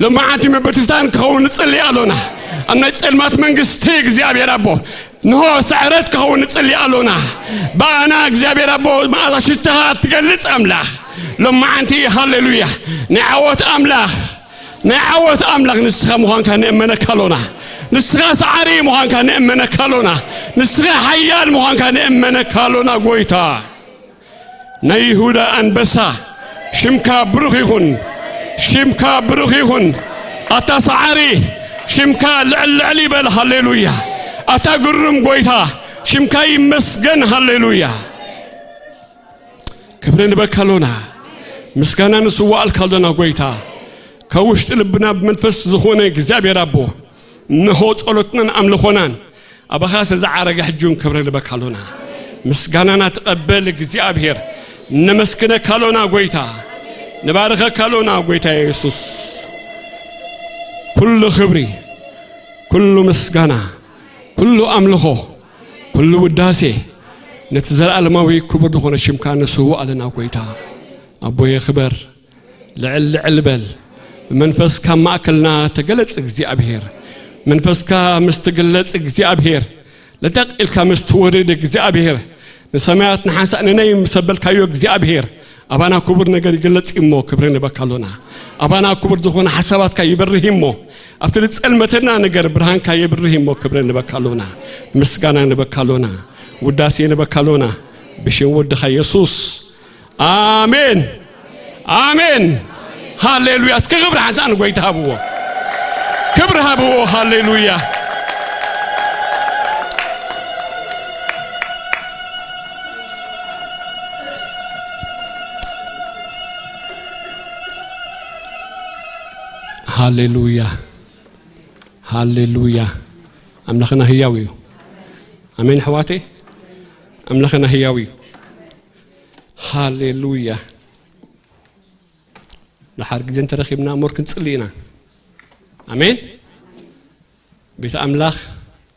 ሎማዓንቲ ምብትታን ክኸውን ንጽሊ ኣሎና። ኣብ ናይ ጸልማት መንግስቲ እግዚኣብሔር ኣቦ ንሆ ስዕረት ክኸውን ንጽሊ ኣሎና። ብኣና እግዚኣብሔር ኣቦ መኣዛ ሽትኻ ትገልጽ ኣምላኽ። ሎማዓንቲ ሃሌሉያ። ናይ ዓወት ኣምላኽ። ናይ ዓወት ኣምላኽ ንስኻ ምዃንካ ንእመነካ ኣሎና። ንስኻ ሰዓሪ ምዃንካ ንእመነካ ኣሎና። ንስኻ ሓያል ምዃንካ ንእመነካ ኣሎና ጎይታ። ናይ ይሁዳ ኣንበሳ ሽምካ ብሩኽ ይኹን። ሽምካ ብሩኽ ይኹን። ኣታ ሰዓሪ ሽምካ ልዕል ልዕል ይበል። ሃሌሉያ። ኣታ ግሩም ጎይታ ሽምካ ይመስገን። ሃሌሉያ። ክብሪ ንበካ ኣሎና። ምስጋና ንስዋኣልካ ኣሎና ጎይታ። ካብ ውሽጢ ልብና ብመንፈስ ዝኾነ እግዚኣብሔር ኣቦ፣ እንሆ ጸሎትናን ኣምልኾናን ኣባኻ ስለ ዝዓረገ ሕጂ እውን ክብሪ ንበካ ኣሎና። ምስጋናና ተቐበል እግዚኣብሔር። ነመስግነካ ኣሎና ጎይታ፣ ንባርኸካ ኣሎና ጎይታ የሱስ። ኩሉ ክብሪ፣ ኩሉ ምስጋና፣ ኩሉ ኣምልኾ፣ ኩሉ ውዳሴ ነቲ ዘለኣለማዊ ክቡር ዝኾነ ሽምካ ንስውእ ኣለና ጎይታ። ኣቦየ ክበር፣ ልዕል ልዕል በል። ብመንፈስካ ኣብ ማእከልና ተገለጽ እግዚኣብሔር። መንፈስካ ምስ ትግለጽ እግዚኣብሔር፣ ለጠቕ ኢልካ ምስ ትወርድ እግዚኣብሔር፣ ንሰማያት ንሓንሳእ ንነይ ምስ ኣበልካዮ እግዚኣብሔር፣ ኣባና ክቡር ነገር ይግለጽ እሞ ክብሪ ንበካ ኣሎና። ኣባና ክቡር ዝኾነ ሓሳባትካ ይበርህ እሞ፣ ኣብቲ ዝጸልመተና ነገር ብርሃንካ የብርህ እሞ ክብሪ ንበካ ኣሎና። ምስጋና ንበካ ኣሎና። ውዳሴ ንበካ ኣሎና። ብሽም ወድኻ የሱስ። ኣሜን። ኣሜን። ሃሌሉያ። እስኪ ክብሪ ሓንሳእ ንጎይታ ሃብዎ። ክብሪ ሃብዎ። ሃሌሉያ። ሃሌሉያ። ሃሌሉያ። ኣምላኽና ህያው እዩ። ኣሜን ኣሕዋተይ። ኣምላኽና ህያው እዩ። ሃሌሉያ። ደሓር ግዜ እንተረኺብና እምበር ክንጽሊ ኢና። ኣሜን። ቤት ኣምላኽ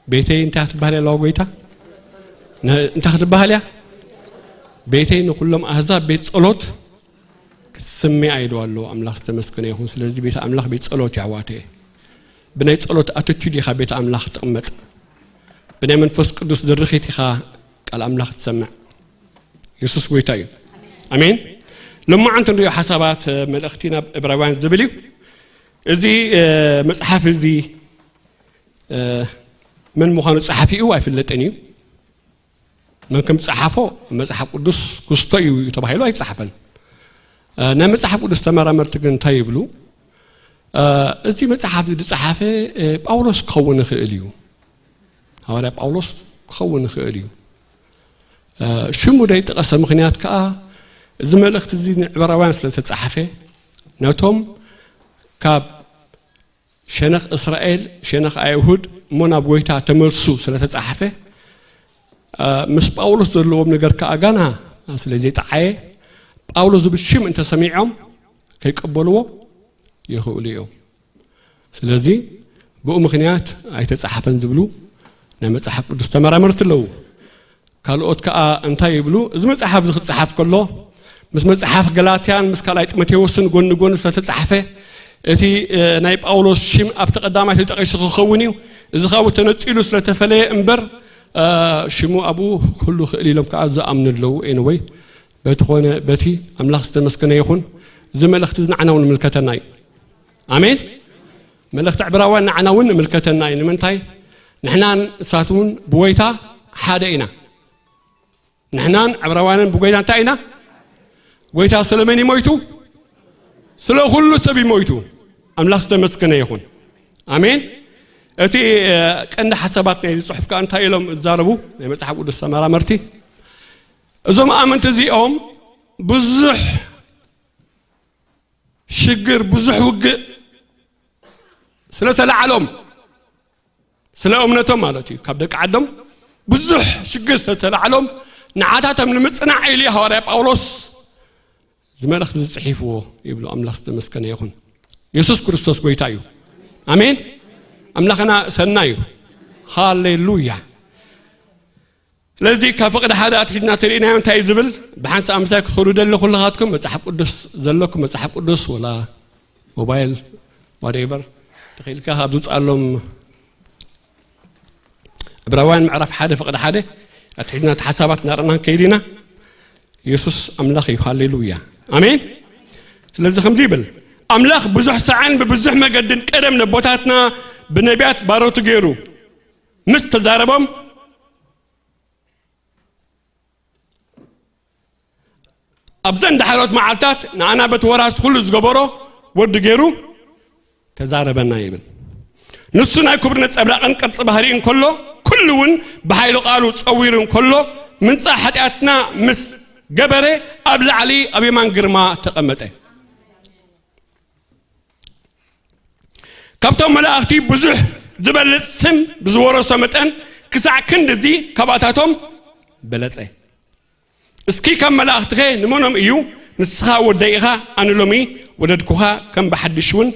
ቤተይ እንታይ ክትበሃል ኣለዋ ጎይታ? ነ-፣ እንታይ ክትበሃል እያ? ቤተይ ንኹሎም ኣህዛብ ቤት ጸሎት ክትስምያ ኢልዋ ኣሎ። ኣምላኽ ዝተመስገነ ይኹን። ስለዚ ቤት ኣምላኽ ቤት ጸሎት እዩ ኣሕዋተይ። ብናይ ጸሎት ኣትቲዩድ ኢኻ ቤት ኣምላኽ ትቕመጥ። ብናይ መንፈስ ቅዱስ ድርኺት ኢኻ ቃል ኣምላኽ ትሰምዕ። የሱስ ጎይታ እዩ። ኣሜን። ሎማዓንቲ ንሪኦ ሓሳባት፣ እ፣ መልእኽቲ ናብ ዕብራውያን ዝብል እዩ። እዚ፣ እ፣ መጽሓፍ እዚ፣ እ፣ መን ምዃኑ ጸሓፊኡ ኣይፍለጥን እዩ። መን ከም ጸሓፎ መጽሓፍ ቅዱስ ክስቶ እዩ ተባሂሉ ኣይጸሓፈን። እ፣ ናይ መጽሓፍ ቅዱስ ተመራመርቲ ግን እንታይ ይብሉ? እ፣ እዚ መጽሓፍ እዚ ዝጸሓፈ፣ እ፣ ጳውሎስ ክኸውን ይኽእል እዩ። ሃዋርያ ጳውሎስ ክኸውን ይኽእል እዩ። እ፣ ሽሙ ዘይጠቐሰ ምኽንያት ከኣ፣ እዚ መልእኽቲ እዚ ንዕብራውያን ስለ ዝተጻሕፈ፣ ነቶም ካብ ሸነኽ እስራኤል፣ ሸነኽ ኣይሁድ እሞ ናብ ጎይታ ተመልሱ ስለ ተጻሕፈ፣ እ፣ ምስ ጳውሎስ ዘለዎም ነገር ከኣ ጋና ስለ ዘይጠዓየ፣ ጳውሎስ ዝብል ሽም እንተሰሚዖም ከይቀበልዎ ይኽእሉ እዮም። ስለዚ ብኡ ምኽንያት ኣይተጻሕፈን ዝብሉ ናይ መጽሓፍ ቅዱስ ተመራመርቲ ኣለዉ። ካልኦት ከኣ እንታይ ይብሉ? እዚ መጽሓፍ እዚ ክጸሓፍ ከሎ ምስ መጽሓፍ ገላትያን ምስ ካልኣይ ጢሞቴዎስን ጎኒ ጎኒ ስለተጻሕፈ እቲ፣ እ፣ ናይ ጳውሎስ ሽም ኣብቲ ቀዳማይ ተጠቒሱ ክኸውን እዩ። እዚ ካብኡ ተነጺሉ ስለተፈለየ እምበር፣ እ፣ ሽሙ ኣብኡ ክህሉ ክእል ኢሎም ከኣ ዝኣምኑ ኣለዉ። ኤንወይ በቲ ኾነ በቲ ኣምላኽ ዝተመስገነ ይኹን። እዚ መልእኽቲ እዚ ንዓና እውን ይምልከተና እዩ። ኣሜን። መልእኽቲ ዕብራውያን ንዓና እውን ይምልከተና እዩ። ንምንታይ? ንሕናን ንሳት እውን ብጎይታ ሓደ ኢና። ንሕናን ዕብራውያንን ብጎይታ እንታይ ኢና? ጎይታ ስለ መን እዩ ሞይቱ? ስለ ኩሉ ሰብ እዩ ሞይቱ። ኣምላኽ ዝተመስገነ ይኹን። ኣሜን። እቲ፣ እ፣ ቀንዲ ሓሳባት ናይዚ ጽሑፍ ከኣ እንታይ ኢሎም ዝዛረቡ ናይ መጽሓፍ ቅዱስ ተመራመርቲ? እዞም ኣመንቲ እዚኦም ብዙሕ ሽግር፣ ብዙሕ ውግእ ስለ ተላዕሎም፣ ስለ እምነቶም ማለት እዩ፣ ካብ ደቂ ዓዶም ብዙሕ ሽግር ስለ ተላዕሎም፣ ንዓታቶም ንምጽናዕ ኢሉ እዩ ሃዋርያ ጳውሎስ እዚ መልእኽቲ እዚ ጽሒፍዎ ይብሉ። ኣምላኽ ዝተመስገነ ይኹን። የሱስ ክርስቶስ ጎይታ እዩ። ኣሜን። ኣምላኽና ሰናይ እዩ። ሃሌሉያ። ስለዚ ካብ ፍቕዲ ሓደ ኣትሒድና ተሪእናዮ እንታይ እዩ ዝብል? ብሓንሳእ ምሳይ ክኸዱ ደሊ ኩልኻትኩም መጽሓፍ ቅዱስ ዘለኩም መጽሓፍ ቅዱስ ወላ ሞባይል ዋትኤቨር ተኽኢልካ ካብ ዝውፅኣሎም ዕብራውያን ምዕራፍ ሓደ ፍቕዲ ሓደ ኣትሒድና እቲ ሓሳባት እናረእና ንከይድ ኢና። የሱስ ኣምላኽ እዩ። ሃሌሉያ። ኣሜን። ስለዚ ከምዚ ይብል፣ ኣምላኽ ብዙሕ ሳዕን ብብዙሕ መገድን ቀደም ነቦታትና ብነቢያት ባሮቱ ገይሩ ምስ ተዛረቦም፣ ኣብዘን ዳሕሮት መዓልታት ንኣና በቲ ወራስ ኩሉ ዝገበሮ ወዲ ገይሩ ተዛረበና ይብል። ንሱ ናይ ክብሪ ነጸብራቕን ቅርጺ ባህሪን ከሎ፣ ኩሉ እውን ብሓይሉ ቃሉ ጸዊሩ እንከሎ፣ ምንጻሕ ሓጢኣትና ምስ ገበረ፣ ኣብ ላዕሊ ኣብ የማን ግርማ ተቐመጠ። ካብቶም መላእኽቲ ብዙሕ ዝበልጽ ስም ብዝወረሶ መጠን፣ ክሳዕ ክንድዚ ካብኣታቶም በለጸ። እስኪ ካብ መላእኽትኸ ንመኖም እዩ? ንስኻ ወደይ ኢኻ፣ ኣነ ሎሚ ወለድኩኻ፣ ከም ብሓድሽ እውን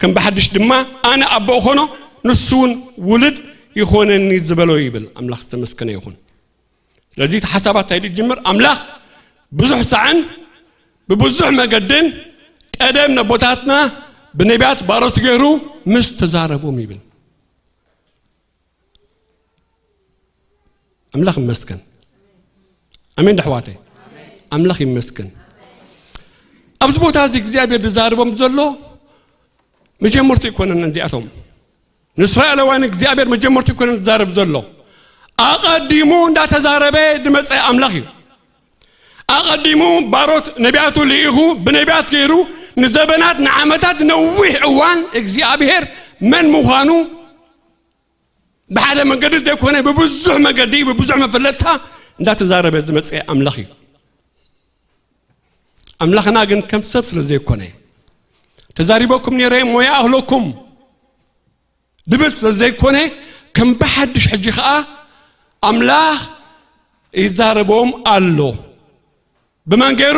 ከም ብሓድሽ ድማ ኣነ ኣቦ እኾኖ፣ ንሱ እውን ውሉድ ይኾነኒ ዝበሎ ይብል። ኣምላኽ ዝተመስገነ ይኹን። ስለዚ እቲ ሓሳባት እንታይ ይጅምር? ኣምላኽ ብዙሕ ሳዕን ብብዙሕ መገድን ቀደም ነቦታትና ብነቢያት ባሮት ገይሩ ምስ ተዛረቦም ይብል። ኣምላኽ ይመስገን። ኣሜን ዶ ኣሕዋተይ? ኣምላኽ ይመስገን። ኣብዚ ቦታ እዚ እግዚኣብሔር ዝዛረቦም ዘሎ መጀመርቱ ኣይኮነን። እዚኣቶም ንእስራኤላውያን እግዚኣብሔር መጀመርቱ ኣይኮነን ዝዛረብ ዘሎ። ኣቐዲሙ እንዳተዛረበ ዝመጸ ኣምላኽ እዩ። ኣቐዲሙ ባሮት ነቢያቱ ልኢኹ ብነቢያት ገይሩ ንዘበናት ንዓመታት ነዊሕ እዋን እግዚኣብሔር መን ምዃኑ ብሓደ መንገዲ ዘይኮነ ብብዙሕ መገዲ ብብዙሕ መፈለጥታ እንዳተዛረበ ዝመጸ ኣምላኽ እዩ። ኣምላኽና ግን ከም ሰብ ስለ ዘይኮነ ተዛሪበኩም ነይረ እሞ ይኣኽለኩም ድብል ስለ ዘይኮነ ከም ብሓድሽ ሕጂ ኸኣ ኣምላኽ ይዛረቦም ኣሎ። ብመን ገይሩ?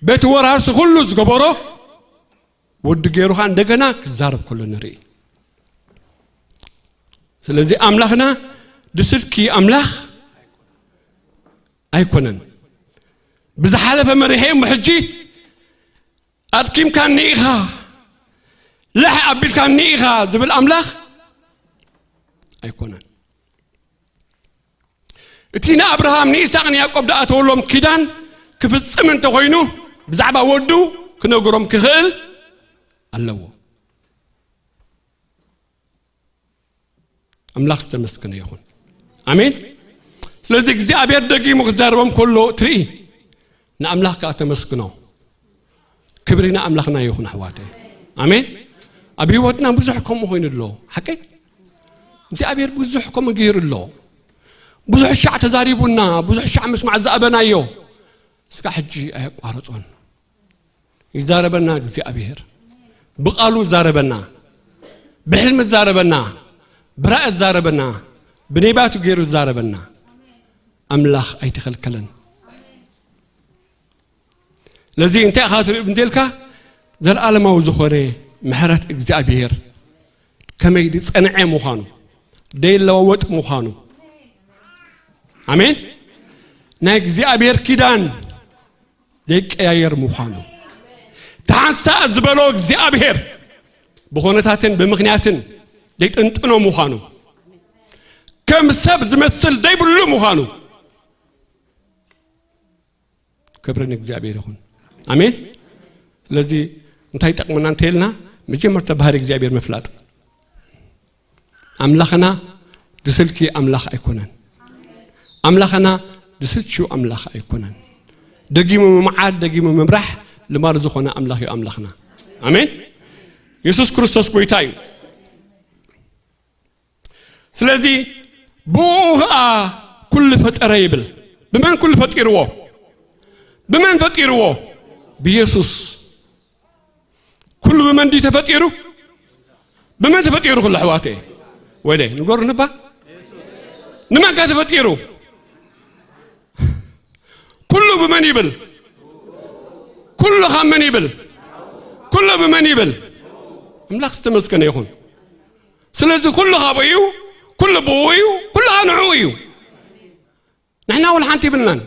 በቲ ወራሲ ኩሉ ዝገበሮ ወዲ ገይሩ ኸኣ እንደገና ክዛረብ ከሎ ንርኢ። ስለዚ ኣምላኽና ድስልኪ ኣምላኽ ኣይኮነን። ብዝሓለፈ መሪሐ እሞ ሕጂ ኣድኪምካኒ ኢኻ፣ ልሕ ኣቢልካኒ ኢኻ ዝብል ኣምላኽ ኣይኮነን። እቲ ንኣብርሃም ንይስሐቅ ንያዕቆብ ዝኣተወሎም ኪዳን ክፍጽም እንተኾይኑ ብዛዕባ ወዱ ክነግሮም ክኽእል ኣለዎ። ኣምላኽ ዝተመስገነ ይኹን። ኣሜን። ስለዚ እግዚኣብሔር ደጊሙ ክዛረቦም ከሎ ትርኢ፣ ንኣምላኽ ከኣ ተመስግኖ። ክብሪ ንኣምላኽና ይኹን ኣሕዋተይ። ኣሜን። ኣብ ህይወትና ብዙሕ ከምኡ ኮይኑ ኣሎ። ሓቀይ? እግዚኣብሔር ብዙሕ ከምኡ ገይሩ ኣሎ። ብዙሕ ሻዕ ተዛሪቡና፣ ብዙሕ ሻዕ ምስማዕ ዝኣበናዮ። እስካ ሕጂ ኣየቋረጾን። ይዛረበና እግዚኣብሔር። ብቃሉ ዛረበና። ብሕልሚ ዛረበና። ብራእይ ዛረበና። ብነቢያቱ ገይሩ ዛረበና። ኣምላኽ ኣይተኸልከለን። ለዚ እንታይ ኢኻ ትርኢ እንተልካ፣ ዘለዓለማዊ ዝኾነ ምሕረት እግዚኣብሔር ከመይ ዝጸንዐ ምዃኑ፣ ዘይለዋወጥ ምዃኑ። ኣሜን። ናይ እግዚኣብሔር ኪዳን ዘይቀያየር ምዃኑ። ተሓንሳእ ዝበሎ እግዚኣብሔር ብኾነታትን ብምኽንያትን ዘይጥንጥኖ ምዃኑ። ከም ሰብ ዝመስል ዘይብሉ ምዃኑ። ክብሪ ንእግዚኣብሔር ይኹን። ኣሜን። ስለዚ እንታይ ይጠቕመና እንተኢልና፣ መጀመርታ ባህሪ እግዚኣብሔር ምፍላጥ። ኣምላኽና ድስልኪ ኣምላኽ ኣይኮነን። ኣምላኽና ድስልችው ኣምላኽ ኣይኮነን። ደጊሙ ምምዓድ፣ ደጊሙ ምምራሕ ልማድ ዝኾነ ኣምላኽ እዩ ኣምላኽና። ኣሜን። የሱስ ክርስቶስ ጎይታ እዩ። ስለዚ ብኡ ኸኣ ኩሉ ፈጠረ ይብል። ብመን ኩሉ ፈጢርዎ? ብመን ፈጢርዎ? ብየሱስ። ኩሉ ብመን ድዩ ተፈጢሩ? ብመን ተፈጢሩ ኩሉ ኣሕዋተይ? ወደ ንገሩ ንባ። ንመን ከ ተፈጢሩ? ኩሉ ብመን ይብል? ኩሉ ካብ መን ይብል? ኩሉ ብመን ይብል? ኣምላኽ ዝተመስገነ ይኹን። ስለዚ ኩሉ ካብኡ እዩ፣ ኩሉ ብኡ እዩ፣ ኩሉ ከዓ ንዕኡ እዩ። ንሕና ወላ ሓንቲ ይብልናን።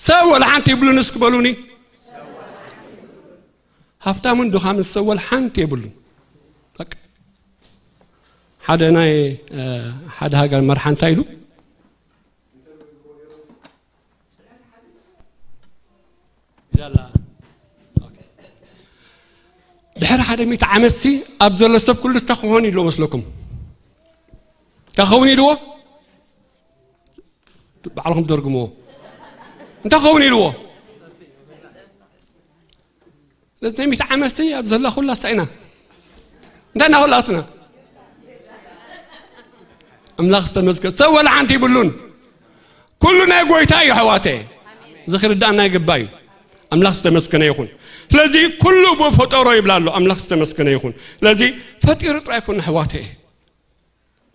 ሰብ ወላ ሓንቲ ይብሉን እስኪ በሉኒ። ሃፍታምን ድኻምን ሰብ ወላ ሓንቲ የብሉን። በቃ። ሓደ ናይ፣ እ፣ ሓደ ሃገር መርሓ እንታይ ኢሉ? ኢላላ። ኦኬ። ድሕሪ ሓደ ሚእቲ ዓመትሲ ኣብ ዘሎ ሰብ ኩሉ እንታይ ክኾን ኢልዎ መስለኩም? እንታይ ክኸውን ኢልዎ? ባዕልኹም ተርጉምዎ። እንታይ ክኸውን ኢልዎ? ስለዚ ናይ ሚእቲ ዓመትሲ ኣብ ዘላ ኩላ ሳኢና። እንታይ እናኹላትና? ኣምላኽ ዝተመስገ-፣ ሰብ ወላ ሓንቲ ይብሉን። ኩሉ ናይ ጎይታ እዩ፣ ኣሕዋተ። እዚ ክርዳእና ይግባእ እዩ። ኣምላኽ ዝተመስገነ ይኹን። ስለዚ ኩሉ ብኡ ፈጠሮ ይብላ ኣሎ። ኣምላኽ ዝተመስገነ ይኹን። ስለዚ ፈጢሩ ጥራይ ኣይኮነ፣ ኣሕዋተ።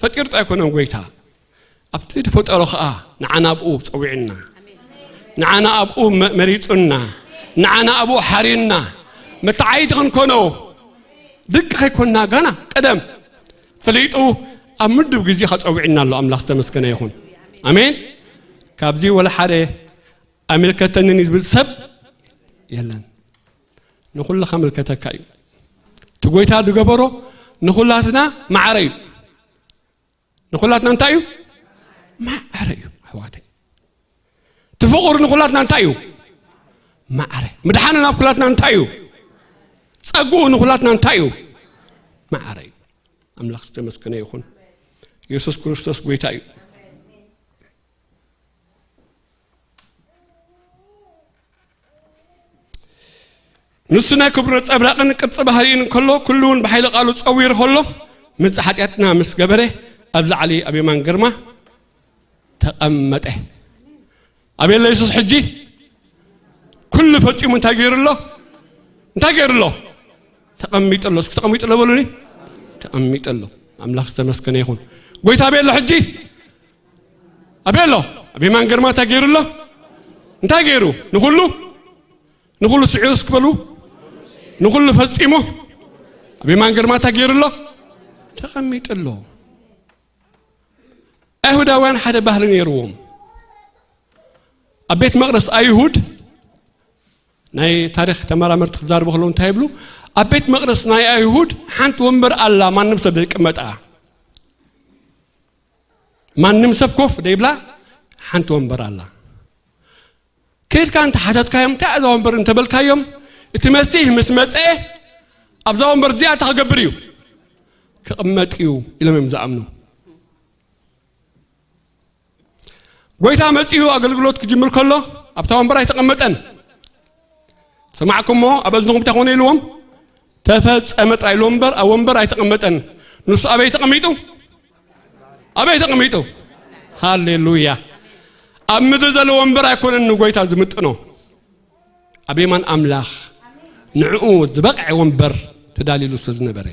ፈጢሩ ጥራይ ኣይኮነን ጎይታ። ኣብቲ ዝፈጠሮ ኸኣ ንዓና ብኡ ጸዊዕና። ንዓና ኣብኡ መ- መሪጹና፣ ንዓና ኣብኡ ሓሪና፣ መተዓይቲ ክንኮኖ ድቂ ከይኮንና ጋና ቀደም ፈሊጡ ኣብ ምድብ ግዜ ከጸውዕና ኣሎ። ኣምላኽ ዝተመስገነ ይኹን። ኣሜን። ካብዚ ወላ ሓደ ኣይምልከተንን እዩ ዝብል ሰብ የለን። ንኹሉ ከምልከተካ እዩ። እቲ ጎይታ ዝገበሮ ንኹላትና ማዕረ እዩ። ንኹላትና እንታይ እዩ? ማዕረ እዩ ኣሕዋተይ። እቲ ፍቕሩ ንኹላትና እንታይ እዩ? ማዕረ። ምድሓኑ ናብ ኩላትና እንታይ እዩ? ጸግኡ ንኹላትና እንታይ እዩ? ማዕረ እዩ። ኣምላኽ ዝተመስገነ ይኹን። የሱስ ክርስቶስ ጎይታ እዩ። ንሱ ናይ ክብሩ ነጸብራቕን ቅርጺ ባህሪን እንከሎ፣ ኩሉ እውን ብሓይሊ ቃሉ ጸዊሩ ከሎ፣ ምጽ ሓጢኣትና ምስ ገበረ፣ ኣብ ላዕሊ ኣብ የማን ግርማ ተቐመጠ። ኣበይ ኣሎ የሱስ ሕጂ? ኩሉ ፈጺሙ እንታይ ገይሩ ኣሎ? እንታይ ገይሩ ኣሎ? ተቐሚጡ ኣሎ። እስኪ ተቐሚጡ ኣሎ በሉኒ። ተቐሚጡ ኣሎ። ኣምላኽ ዝተመስገነ ይኹን። ጎይታ ኣበይ ኣሎ ሕጂ? ኣበይ ኣሎ? ኣብ የማን ግርማ እንታይ ገይሩ ኣሎ? እንታይ ገይሩ? ንኹሉ ንኹሉ ስዒሩ እስኪ በሉ። ንኹሉ ፈጺሙ ኣብ የማን ግርማ እንታይ ገይሩ ኣሎ? ተቐሚጡ ኣሎ። ኣይሁዳውያን ሓደ ባህሊ ነይርዎም። ኣብ ቤት መቕደስ ኣይሁድ፣ ናይ ታሪኽ ተመራመርቲ ክዛረቡ ከለዉ እንታይ ይብሉ? ኣብ ቤት መቕደስ ናይ ኣይሁድ ሓንቲ ወንበር ኣላ፣ ማንም ሰብ ዘይቅመጣ። ማንም ሰብ ኮፍ ደይብላ ሓንቲ ወንበር ኣላ። ከይድካ እንተ ሓተትካዮም፣ "እንታይ እዛ ወንበር?" እንተበልካዮም፣ "እቲ መሲህ ምስ መጸ ኣብዛ ወንበር እዚኣ እንታይ ክገብር እዩ? ክቕመጥ እዩ" ኢሎም እዮም ዝኣምኑ። ጎይታ መጺኡ ኣገልግሎት ክጅምር ከሎ ኣብታ ወንበር ኣይተቐመጠን። ሰማዕኩሞ? ኣብ እዝንኹም እንታይ ኮነ ኢልዎም? "ተፈጸመ" ጥራይ ኢልዎም እምበር ኣብ ወንበር ኣይተቐመጠን። ንሱ ኣበይ ተቐሚጡ? ኣበይ ተቐሚጡ? ሃሌሉያ። ኣብ ምድሪ ዘሎ ወንበር ኣይኮነን ንጎይታ ዝምጥኖ። ኣብ የማን ኣምላኽ ንዕኡ ዝበቕዐ ወንበር ተዳልዩሉ ስለ ዝነበረ።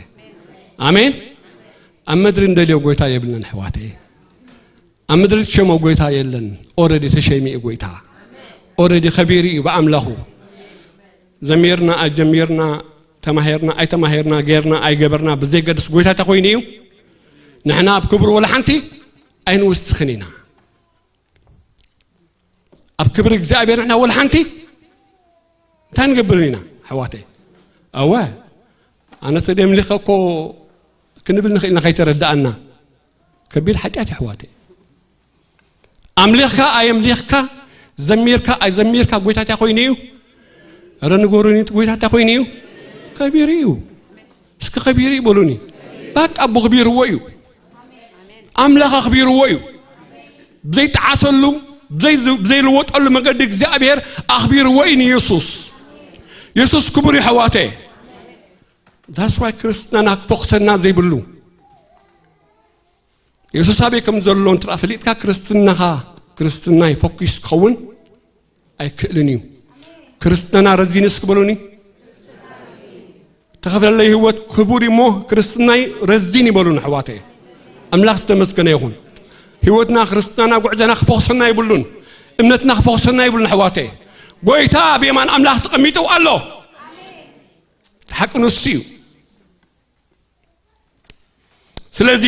ኣሜን። ኣብ ምድሪ እንደልዮ ጎይታ የብልናን ኣሕዋተይ። ኣብ ምድሪ ትሸሞ ጎይታ የለን። ኦረዲ ተሸይሙ እዩ ጎይታ። ኦረዲ ከቢሩ እዩ ብኣምላኹ። ዘሚርና ኣጀሚርና፣ ተማሂርና ኣይተማሂርና፣ ጌርና ኣይገበርና ብዘይገድስ ጎይታ እንታይ ኮይኑ እዩ? ንሕና ኣብ ክብሩ ወላ ሓንቲ ኣይንውስኽን ኢና። ኣብ ክብሪ እግዚኣብሔር ንሕና ወላ ሓንቲ እንታይ ንገብርን ኢና ኣሕዋተይ? ኣወ ኣነ ተደምሊኸ እኮ ክንብል ንኽእል ኢና ከይተረዳኣና። ከቢድ ሓጢኣት እዩ ኣሕዋተይ። ኣምሊኽካ ኣየምሊኽካ፣ ዘሚርካ ኣይዘሚርካ ጎይታ እንታይ ኮይኑ እዩ? ኧረ ንገሩኒ፣ እቲ ጎይታ እንታይ ኮይኑ እዩ? ከቢሩ እዩ። እስኪ ከቢሩ እዩ በሉኒ። በቃ ኣቦ ከቢርዎ እዩ። ኣምላኽ ኣኽቢርዎ እዩ። ብዘይጠዓሰሉ፣ ብዘይ- ብዘይልወጠሉ መገዲ እግዚኣብሔር ኣኽቢርዎ እዩ ንየሱስ። የሱስ ክቡር እዩ ኣሕዋተ። That's why ክርስትናና ክፈኽሰና ዘይብሉ። የሱስ ኣበይ ከም ዘሎ እንትርኣ ፈሊጥካ ክርስትናኻ ክርስትናይ ፈኲስ ክኸውን ኣይክእልን እዩ። ክርስትናና ረዚን እስኪ በሉኒ። ተኸፍለለይ ህይወት ክቡር እሞ ክርስትናይ ረዚን ይበሉን ኣሕዋተይ። ኣምላኽ ዝተመስገነ ይኹን። ህይወትና ክርስትናና ጉዕዘና ክፈኽሰና ይብሉን። እምነትና ክፈኽሰና ይብሉን ኣሕዋተይ። ጎይታ ኣብ የማን ኣምላኽ ተቐሚጡ ኣሎ። ሓቂ ንሱ እዩ። ስለዚ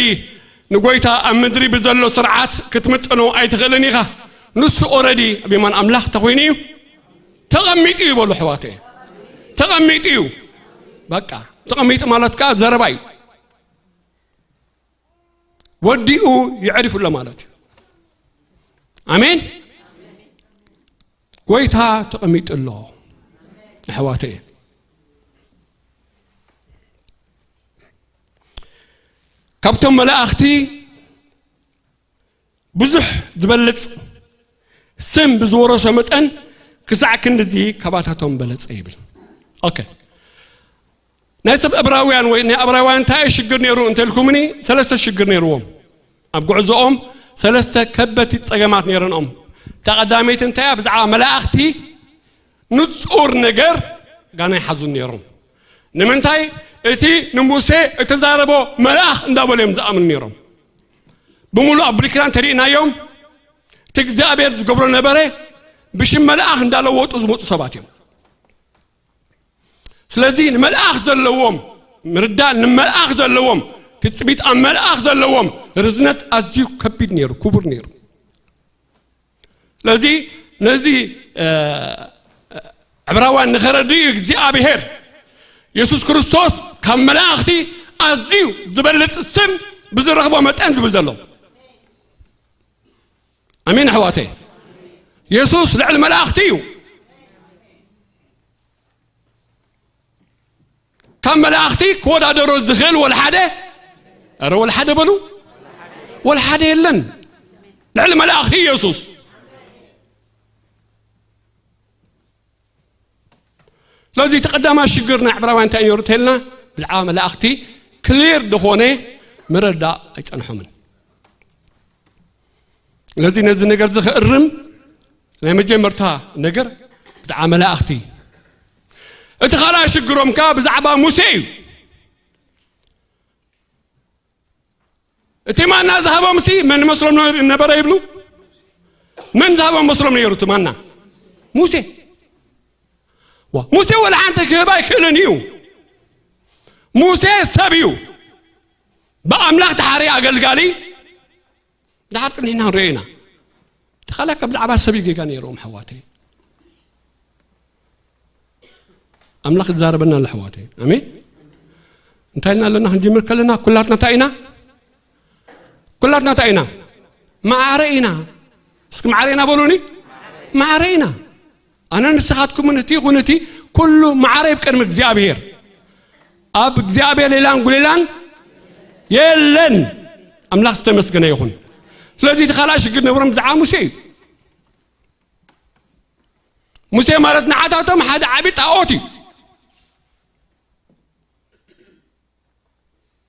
ንጎይታ ኣብ ምድሪ ብዘሎ ስርዓት ክትምጥኖ ኣይትኽእልን ኢኻ። ንሱ ኦረዲ ኣብ የማን ኣምላኽ ተኾይኑ እዩ። ተቐሚጡ እዩ በሉ ኣሕዋተይ። ተቐሚጡ እዩ። በቃ ተቐሚጡ ማለት ከዓ ዘረባ እዩ። ወዲኡ የዕሪፉ ኣሎ ማለት እዩ። ኣሜን። ጎይታ ተቐሚጡ ኣሎ ኣሕዋተይ። ካብቶም መላእኽቲ ብዙሕ ዝበልጽ ስም ብዝወረሶ መጠን ክሳዕ ክንድዚ ካባታቶም በለጸ ይብል። ኦኬ። ናይ ሰብ እብራውያን ወይ ናይ እብራውያን እንታይ ሽግር ነይሩ እንተልኩምኒ፣ ሰለስተ ሽግር ነይርዎም። ኣብ ጉዕዞኦም ሰለስተ ከበቲ ጸገማት ነይረንኦም። እታ ቀዳመይቲ እንታይ እያ? ብዛዕባ መላእኽቲ ንጹር ነገር ጋና ይሓዙን ነይሮም። ንምንታይ? እቲ ንሙሴ እተዛረቦ መልኣኽ እንዳበሉ እዮም ዝኣምኑ ነይሮም። ብምሉእ ኣብ ብሉይ ኪዳን ተሪእናዮም። እቲ እግዚኣብሔር ዝገብሮ ነበረ። ብሽም መልኣኽ እንዳለወጡ ዝመፁ ሰባት እዮም። ስለዚ ንመልኣኽ ዘለዎም ምርዳእ፣ ንመልኣኽ ዘለዎም ትፅቢት፣ ኣብ መልኣኽ ዘለዎም ርዝነት ኣዝዩ ከቢድ ነይሩ፣ ክቡር ነይሩ። ስለዚ ነዚ ዕብራውያን ንኸረድኡ እግዚኣብሔር የሱስ ክርስቶስ ካብ መላእኽቲ ኣዝዩ ዝበልጽ ስም ብዝረኽቦ መጠን ዝብል ዘሎ። ኣሜን ኣሕዋተይ። የሱስ ልዕሊ መላእኽቲ እዩ። ካብ መላእኽቲ ክወዳደሮ ዝኽእል ወልሓደ፣ ኧረ ወልሓደ በሉ። ወልሓደ የለን። ልዕሊ መላእኽቲ የሱስ። ስለዚ እቲ ቀዳማይ ሽግር ናይ ዕብራውያን እንታይ ነይሩ ተልና? ብዛዕባ መላእኽቲ ክሊር ዝኾነ ምርዳእ ኣይጸንሖምን። ስለዚ ነዚ ነገር እዚ ክእርም ናይ መጀመርታ ነገር ብዛዕባ መላእኽቲ። እቲ ካልኣይ ሽግሮም ከኣ ብዛዕባ ሙሴ እዩ። እቲ ማና ዝሃቦም ሲ መን መስሎም ነበረ ይብሉ? መን ዝሃቦም መስሎም ነይሩ እቲ ማና? ሙሴ። ዋ፣ ሙሴ ወላ ሓንቲ ክህብ ኣይክእልን እዩ። ሙሴ ሰብ እዩ። ብኣምላኽ ተሓሪ ኣገልጋሊ። ድሓር ጽኒሕና ንሪኦ ኢና። ተኻላ ካብ ብዛዕባ ሰብ እዩ ጌጋ ነይሮም ኣሕዋተይ። ኣምላኽ ይዛረበና ኣሎ ኣሕዋተይ። ኣሜን። እንታይ ኢልና ኣለና ክንጅምር ከለና? ኩላትና እንታይ ኢና? ኩላትና እንታይ ኢና? ማዕረ ኢና። እስኪ ማዕረ ኢና በሉኒ። ማዕረ ኢና። ኣነ ንስኻትኩምን እቲ ይኹን እቲ ኩሉ ማዕረ እዩ ቅድሚ እግዚኣብሔር። ኣብ እግዚኣብሔር ሌላን ጉሌላን የለን። ኣምላኽ ዝተመስገነ ይኹን። ስለዚ እቲ ካልኣይ ሽግር ነብሮም ብዛዕባ ሙሴ እዩ። ሙሴ ማለት ንዓታቶም ሓደ ዓቢ ጣዖት እዩ።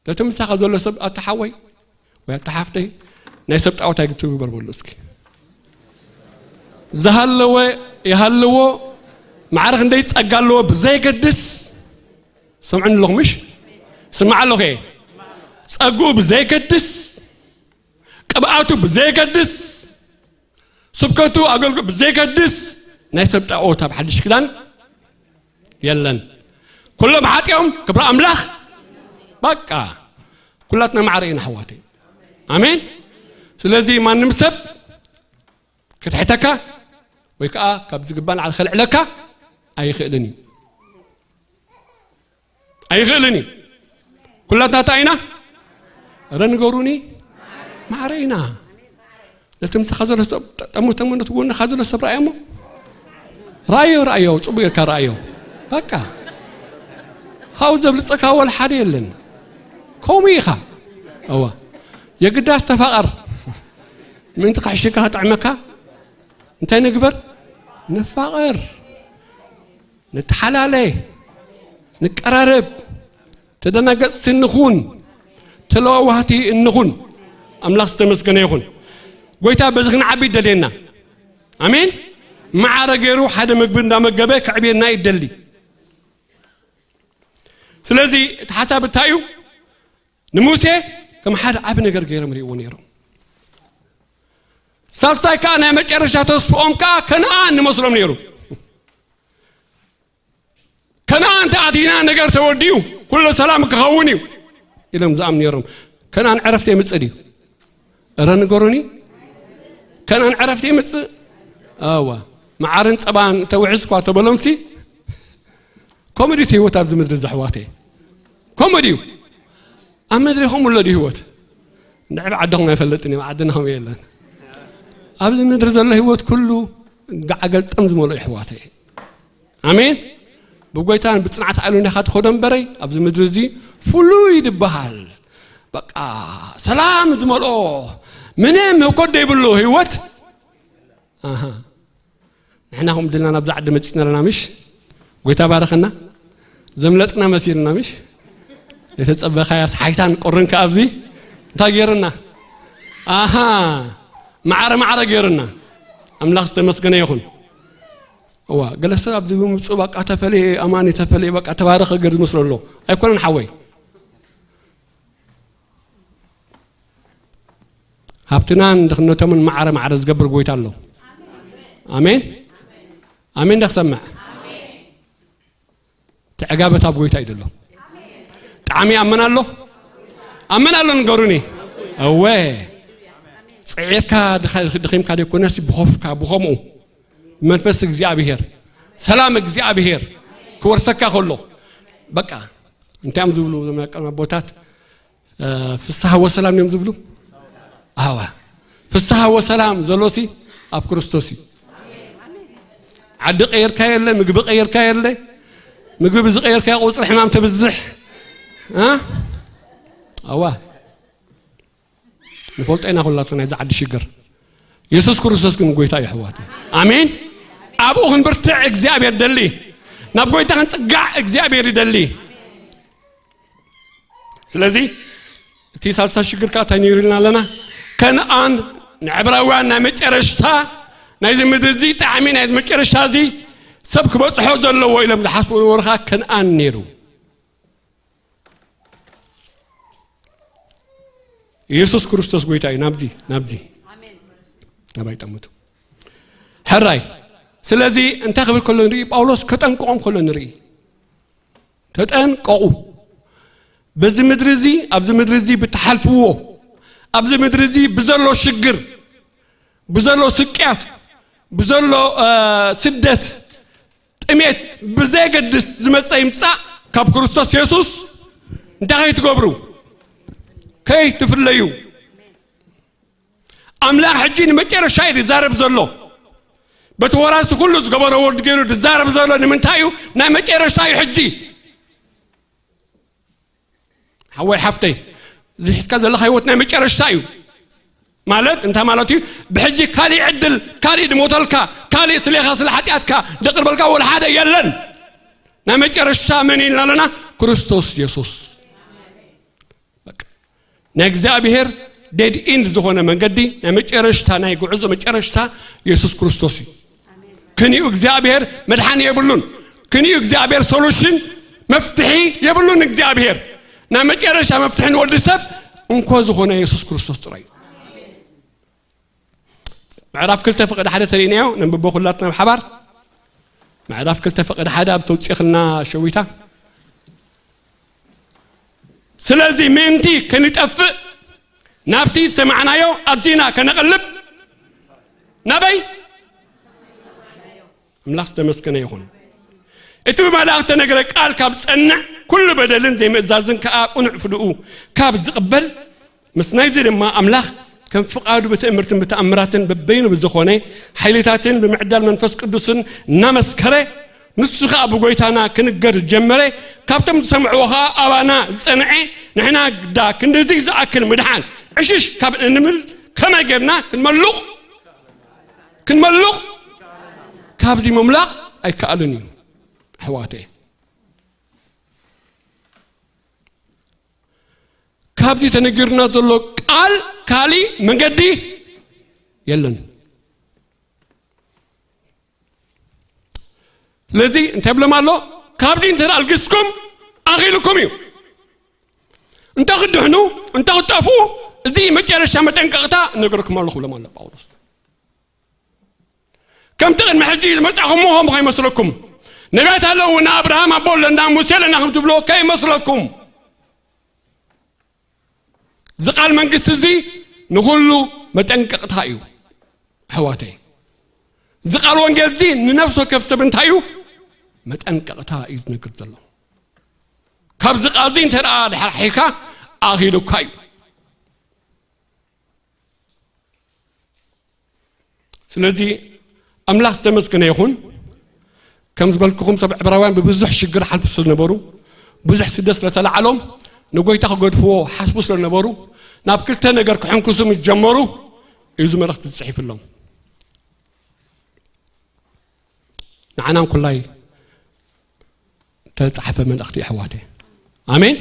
ነቲ ምሳኻ ዘሎ ሰብ ኣታ ሓወይ ወይ ኣታ ሓፍተይ ናይ ሰብ ጣዖት ኣይግብትግበር በሉ እስኪ። ዝሃለወ ይሃልዎ ማዕረ ክንደይ ጸጋ ኣለዎ ብዘይገድስ፣ ሰምዑኒ ኣለኹም ምሽ? ስማዕ ኣለኹ እየ። ጸግኡ ብዘይገድስ፣ ቅብኣቱ ብዘይገድስ፣ ስብከቱ ኣገልግሎት ብዘይገድስ ናይ ሰብ ጣዖት ኣብ ሓድሽ ኪዳን የለን። ኩሎም ሓጢኦም ክብሪ ኣምላኽ በቃ ኩላትና ማዕረ ኢና ኣሕዋተይ። ኣሜን። ስለዚ ማንም ሰብ ክትሕተካ ወይ ከዓ ካብ ዝግባእ ንዓል ከልዕለካ ኣይኽእልን እዩ። ኣይኽእልን እዩ። ኩላትና እንታይ ኢና? ረ ንገሩኒ። ማዕረ ኢና። ነቲ ምሳኻ ዘሎ ሰብ ጠሙተሞ ነቲ ጎንኻ ዘሎ ሰብ ረኣየሞ። ረኣዮ ረኣዮ ጽቡቅ ጌርካ ረኣዮ። በቃ ሃው ዘብልጸካ ወላ ሓደ የለን። ከምኡ ኢኻ። እዋ የግዳስ ተፋቐር። ምእንቲ ክሕሽካ ክጥዕመካ እንታይ ንግበር? ንፋቐር። ንተሓላለ፣ ንቀራረብ፣ ተደናገጽቲ እንኹን፣ ተለዋዋህቲ እንኹን። ኣምላኽ ዝተመስገነ ይኹን። ጎይታ በዚ ክንዓቢ ይደልየና። ኣሜን። ማዕረ ገይሩ ሓደ ምግቢ እንዳመገበ ከዕብየና ይደሊ። ስለዚ እቲ ሓሳብ እንታይ እዩ? ንሙሴ ከም ሓደ ዓቢ ነገር ገይሮም ርእይዎ ነይሮም። ሳልሳይ ከኣ ናይ መጨረሻ ተስፍኦም ከኣ ከነኣን ንመስሎም ነይሩ። ከነኣን ተኣቲና ነገር ተወዲኡ ኩሉ ሰላም ክኸውን እዩ ኢሎም ዝኣምኑ ነይሮም። ከነኣን ዕረፍቲ የምጽእ ድዩ? እረ ንገሩኒ። ከነኣን ዕረፍቲ የምጽእ? ኣዋ መዓርን ጸባን ተውሕዝ እኳ ተበሎምሲ ከምኡ ድዩ እቲ ህይወት ኣብዚ ምድሪ ዘሕዋተይ? ከምኡ ድዩ? ኣብ ምድሪ ከምኡ ኣሎ ድዩ ህይወት? ንዕብ ዓድኹም ኣይፈልጥን እዮም፣ ዓድና ከምኡ የለን። ኣብዚ ምድሪ ዘሎ ህይወት ኩሉ ጋዕ ገልጠም ዝመልኦ የሕዋተይ። ኣሜን። ብጎይታን ብጽንዓት ሓይሉን ኢኻ ትኸዶ እምበረይ ኣብዚ ምድሪ እዚ ፍሉይ ድበሃል በቃ ሰላም ዝመልኦ ምንም ህኮት ዘይብሉ ህይወት። ኣሃ። ንሕና ከም ድልና ናብዛ ዓዲ መጺእና ኣለና ምሽ? ጎይታ ባረኸና። ዘምለጥና መሲልና ምሽ? የተጸበኻያስ ሓይታን ቁርን ከኣ ኣብዚ እንታይ ገይርና? ኣሃ። ማዕረ ማዕረ ገይርና። ኣምላኽ ዝተመስገነ ይኹን። እዋ ገለ ሰብ ኣብዚ ብምጹ በቃ ተፈለየ ኣማኒ ተፈለየ በቃ ተባረኸ ገር ዝመስሎ ኣሎ። ኣይኮነን ሓወይ። ሃብትናን ድኽነቶምን ማዕረ ማዕረ ዝገብር ጎይታ ኣሎ። ኣሜን። ኣሜን። ዳክሰማዕ ትዕጋበት ኣብ ጎይታ ይደሎ። ጣዕሚ ኣመን ኣሎ፣ ኣመን ኣሎ፣ ንገሩኒ። እወ፣ ጽዒርካ ድኻ- ድኺምካ ደይኮነሲ፣ ብኾፍካ ብኸምኡ መንፈስ እግዚኣብሔር፣ ሰላም እግዚኣብሔር ክወርሰካ ከሎ፣ በቃ፣ እንታይ እዮም ዝብሉ እዞም ናይ ቀደም ኣቦታት? እ፣ ፍስሓ ወሰላም እዮም ዝብሉ። ኣዋ፣ ፍስሓ ወሰላም ዘሎሲ ኣብ ክርስቶስ እዩ። ዓዲ ቀይርካ የለ፣ ምግቢ ቀይርካ የለ፣ ምግቢ ብዝቀየርካ ቁፅሪ ሕማም ተብዝሕ። እ? ኣዋ፣ ንፈልጦ ኢና ኩላትና ናይዚ ዓዲ ሽግር። የሱስ ክርስቶስ ግን ጎይታ እዩ፣ ኣሕዋት። ኣሜን። ኣብኡ ክንብርትዕ እግዚኣብሔር ደሊ፣ ናብ ጎይታ ክንጽጋዕ እግዚኣብሔር ይደሊ። ስለዚ እቲ ሳልሳ ሽግር ከዓ እንታይ ነይሩ ኢልና ኣለና? ከነኣን ንዕብራውያን ናይ መጨረሽታ ናይዚ ምድሪ እዚ፣ ጣዕሚ ናይ መጨረሽታ እዚ ሰብ ክበጽሖ ዘለዎ ኢሎም ዝሓስቡ ነበሩ፣ ከዓ ከነኣን ነይሩ። የሱስ ክርስቶስ ጎይታ እዩ። ናብዚ ናብዚ ናባይ ጠምቱ፣ ሕራይ። ስለዚ እንታይ ክብል ከሎ ንርኢ? ጳውሎስ ከጠንቅቖም ከሎ ንርኢ። ተጠንቀቑ። በዚ ምድሪ እዚ፣ ኣብዚ ምድሪ እዚ ብትሓልፍዎ፣ ኣብዚ ምድሪ እዚ ብዘሎ ሽግር፣ ብዘሎ ስቅያት፣ ብዘሎ እ፣ ስደት፣ ጥሜት ብዘየገድስ ዝመፀ ይምፃእ፣ ካብ ክርስቶስ የሱስ እንታይ ከይትገብሩ? ከይትፍለዩ። ኣምላኽ ሕጂ ንመጨረሻ እዩ ዝዛረብ ዘሎ። በቲ ወራሲ ኩሉ ዝገበሮ ወዲ ገይሩ ዝዛረብ ዘሎ ንምንታይ እዩ? ናይ መጨረሻ እዩ ሕጂ። ሓወይ ሓፍተይ፣ እዚ ሒዝካ ዘለኻ ህይወት ናይ መጨረሻ እዩ። ማለት እንታይ ማለት እዩ? ብሕጂ ካሊእ ዕድል፣ ካሊእ ድሞተልካ፣ ካሊእ ስሌኻ ስለ ሓጢኣትካ ደቅርበልካ ወላ ሓደ የለን። ናይ መጨረሻ መን እዩ ኣለና? ክርስቶስ የሱስ። በቃ። ናይ እግዚኣብሔር ዴድ ኢንድ ዝኾነ መንገዲ፣ ናይ መጨረሽታ፣ ናይ ጉዕዞ መጨረሽታ የሱስ ክርስቶስ እዩ። ክንዩ እግዚኣብሔር መድሓኒ የብሉን። ክንዩ እግዚኣብሔር ሶሉሽን፣ መፍትሒ የብሉን። እግዚኣብሔር ናይ መጨረሻ መፍትሒ ንወዲ ሰብ እንኮ ዝኾነ የሱስ ክርስቶስ ጥራይ እዩ። ምዕራፍ ክልተ ፍቕዲ ሓደ ተሪእናዮ፣ ነንብቦ ኩላትና ብሓባር። ምዕራፍ ክልተ ፍቕዲ ሓደ ኣብ ተውፅእኽልና ሸዊታ። ስለዚ ምእንቲ ከንጠፍእ ናብቲ ዝሰማዕናዮ ኣዚና ከነቕልብ፣ ናበይ? ኣምላኽ ዝተመስገነ ይኹን። እቲ ብመላእኽቲ ተነግረ ቃል ካብ ጸንዕ፣ ኩሉ በደልን ዘይምእዛዝን ከኣ ቅኑዕ ፍድኡ ካብ ዝቕበል፣ ምስ ናይዚ ድማ ኣምላኽ ከም ፍቓዱ ብትእምርትን ብተኣምራትን በበይኑ ብዝኾነ ሓይልታትን ብምዕዳል መንፈስ ቅዱስን እናመስከረ፣ ንሱ ኸኣ ብጎይታና ክንገር ጀመረ። ካብቶም ዝሰምዕዎ ኸኣ ኣባና ዝጸንዐ፣ ንሕና ግዳ ክንድዚ ዝኣክል ምድሓን ዕሽሽ ካብ እንብል ከመይ ጌርና ክንመሉቕ? ክንመሉቕ? ካብዚ ምምላቕ ኣይከኣልን እዩ፣ ኣሕዋተይ። ካብዚ ተነጊሩና ዘሎ ቃል ካሊእ መንገዲ የለን። ስለዚ እንታይ ብሎም ኣሎ? ካብዚ እንተ ኣልጊስኩም ኣኺሉኩም እዩ። እንተ ክትድሕኑ፣ እንተ ክትጠፍኡ፣ እዚ መጨረሻ መጠንቀቕታ እነግረኩም ኣለኹ ብሎም ኣሎ ጳውሎስ። ከምቲ ቅድሚ ሕጂ ዝመጻኹምዎ ከም ከይመስለኩም። ነቢያት ኣለዉ፣ እና ኣብርሃም ኣቦ ኣለና፣ ሙሴ ኣለና ከም ትብልዎ ከይመስለኩም። እዚ ቃል መንግስቲ እዚ ንኹሉ መጠንቀቕታ እዩ፣ ኣሕዋተይ። እዚ ቃል ወንጌል እዚ ንነፍሲ ወከፍ ሰብ እንታይ እዩ? መጠንቀቕታ እዩ ዝነግር ዘሎ። ካብዚ ቃል እዚ እንተ ደኣ ድሓር ሒካ ኣኺሉካ እዩ። ስለዚ ኣምላኽ ዝተመስገነ ይኹን። ከም ዝበልኩኹም ሰብ ዕብራውያን ብብዙሕ ሽግር ሓልፉ ስለነበሩ፣ ብዙሕ ስደት ስለተላዓሎም፣ ንጎይታ ክገድፍዎ ሓስቡ ስለነበሩ፣ ናብ ክልተ ነገር ክሕንክሱ ምስ ጀመሩ እዩ እዚ መልእኽቲ ዝጽሒፍሎም። ንዓናን ኩላይ ተጻሕፈ መልእኽቲ ኣሕዋተይ። ኣሜን።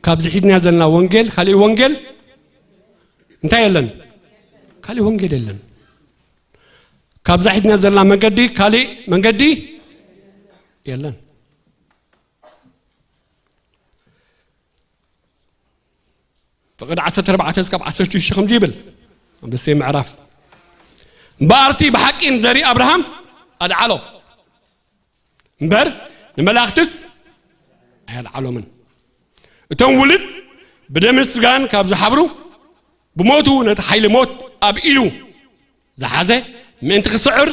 ካብዚ ሒዝና ዘለና ወንጌል፣ ካሊእ ወንጌል እንታይ የለን? ካሊእ ወንጌል የለን። ካብዛ ሒዝና ዘለና መንገዲ፣ ካሊእ መንገዲ የለን። ፍቕዲ ዓሰርተ ኣርባዕተ እስካብ ዓሰርተ ሽዱሽተ ከምዚ ይብል። ኣንበሴ ምዕራፍ። እምበኣርሲ ብሓቂ ንዘርኢ ኣብርሃም ኣልዓሎ። እምበር ንመላእኽትስ ኣየልዓሎምን። እቶም ውሉድ ብደምን ስጋን ካብ ዝሓብሩ፣ ብሞቱ ነቲ ሓይሊ ሞት ኣብ ኢዱ ዝሓዘ ምእንቲ ክስዕር፣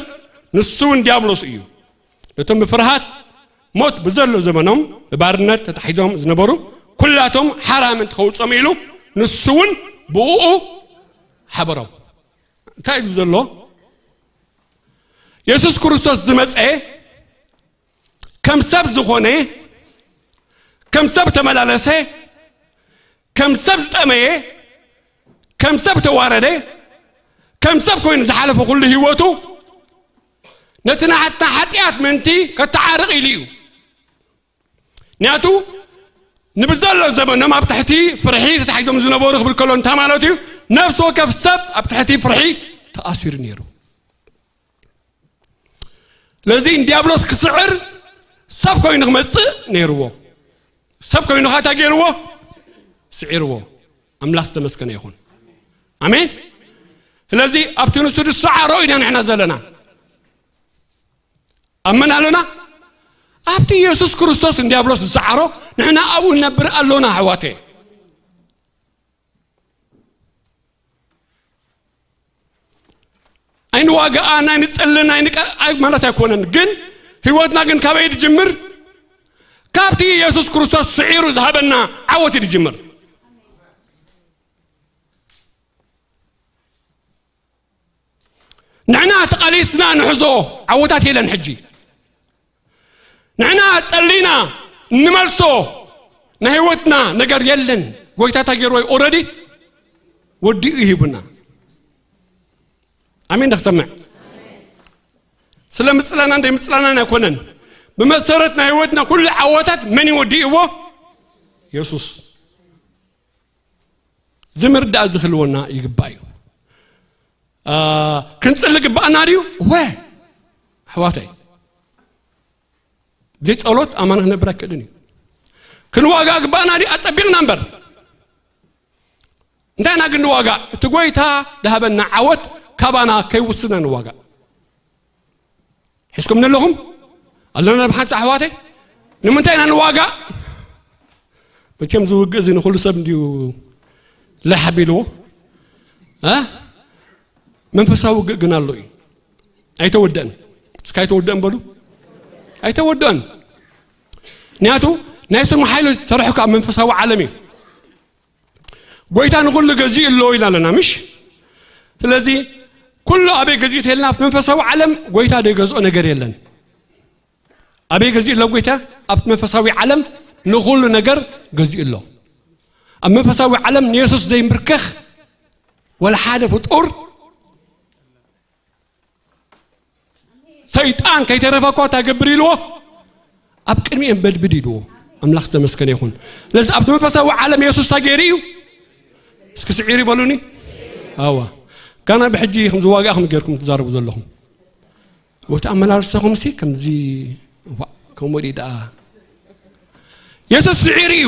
ንሱ እውን ዲያብሎስ እዩ። ነቶም ብፍርሃት ሞት ብዘሎ ዘመኖም ብባርነት ተታሒዞም ዝነበሩ ኩላቶም ሓራ ምእንቲ ከውፅኦም ኢሉ፣ ንሱ እውን ብእኡ ሓበሮም። እንታይ እዩ ዘሎ? የሱስ ክርስቶስ ዝመፀ ከም ሰብ ዝኾነ፣ ከም ሰብ ተመላለሰ፣ ከም ሰብ ዝጠመየ፣ ከም ሰብ ተዋረደ፣ ከም ሰብ ኮይኑ ዝሓለፈ ኩሉ ህይወቱ ነቲ ናሕትና ሓጢኣት ምእንቲ ከተዓርቕ ኢሉ እዩ። ምክንያቱ ንብዘሎ ዘመኖም ኣብ ትሕቲ ፍርሒ ተታሒዞም ዝነበሩ ክብል ከሎ እንታይ ማለት እዩ? ነፍሲ ወከፍ ሰብ ኣብ ትሕቲ ፍርሒ ተኣሲሩ ነይሩ። ስለዚ ንዲያብሎስ ክስዕር ሰብ ኮይኑ ክመጽእ ነይርዎ። ሰብ ኮይኑ ኸኣ እንታይ ገይርዎ? ስዒርዎ። ኣምላኽ ዝተመስገነ ይኹን። ኣሜን። ስለዚ ኣብቲ ንሱ ዝሰዓሮ ኢና ንሕና ዘለና። ኣብ መን ኣለና? ኣብቲ የሱስ ክርስቶስ ንዲያብሎስ ዝሰዓሮ ንሕና ኣብኡ ንነብር ኣሎና ኣሕዋተይ። ኣይንዋጋኣን ኣይንጸልን ኣይንቀ ኣይ ማለት ኣይኮነን። ግን ህይወትና ግን ካበይ ድጅምር? ካብቲ የሱስ ክርስቶስ ስዒሩ ዝሃበና ዓወት እዩ ድጅምር። ንሕና ተቓሊስና ንሕዞ ዓወታት የለን። ሕጂ ንሕና ጸሊና እንመልሶ ናይ ህይወትና ነገር የለን። ጎይታ እንታይ ገይርዎ እዩ? ኦረዲ ወዲኡ ይሂቡና። ኣሜን። ደክሰምዕ ስለ ምጽላና እንደ ምጽላናን ኣይኮነን። ብመሰረት ናይ ህይወትና ኩሉ ዓወታት መን ይወዲእዎ? የሱስ። እዚ ምርዳእ ዝህልወና ይግባእ እዩ። አ፣ ክንጽሊ ግባእና ድዩ? ወ ኣሕዋተይ፣ ዘይጸሎት ኣማን ክነብር ኣይክእልን እዩ። ክንዋጋ ግባእና ድዩ? ኣጸቢቕና እምበር። እንታይ ኢና ግን ንዋጋ? እቲ ጎይታ ድሃበና ዓወት ካባና ከይውስና ንዋጋ። ሒዝኩም ኣለኹም? ኣለና ብሓንሳ ኣሕዋተይ? ንምንታይ ኢና ንዋጋ? መቸም ዝውግእ እዚ ንኹሉ ሰብ እንዲዩ ላሕ ኣቢልዎ። እ? መንፈሳዊ ውግእ ግን ኣሎ እዩ። ኣይተወደእን። እስከ ኣይተወደእን በሉ። ኣይተወደእን። ምክንያቱ ናይ ስሙ ሓይሊ ዝሰርሑ ካብ መንፈሳዊ ዓለም እዩ። ጎይታ ንኹሉ ገዚኡ ኣሎ ኢልና ኣለና፣ ምሽ? ስለዚ ኩሉ ኣበይ ገዚኡ ተልና? ኣብቲ መንፈሳዊ ዓለም ጎይታ ዘይገዝኦ ነገር የለን። ኣበይ ገዚኡ ኣሎ ጎይታ? ኣብቲ መንፈሳዊ ዓለም ንኹሉ ነገር ገዚኡ ኣሎ። ኣብ መንፈሳዊ ዓለም ንየሱስ ዘይምብርከኽ ወላ ሓደ ፍጡር ሰይጣን ከይተረፈ እኳ እንታይ ገብር ኢልዎ? ኣብ ቅድሚኦም በድብድ ኢልዎ። ኣምላኽ ዝተመስገነ ይኹን። ስለዚ ኣብቲ መንፈሳዊ ዓለም የሱስ እንታይ ገይሩ እዩ? እስኪ ስዒሩ ይበሉኒ። ኣዋ። ጋና ብሕጂ ከም ዝዋጋእኹም ገይርኩም ትዛረቡ ዘለኹም። ወቲ ኣመላልሰኹም ሲ ከምዚ ዋ፣ ከም ወዲ ደኣ። የሱስ ስዒሩ እዩ።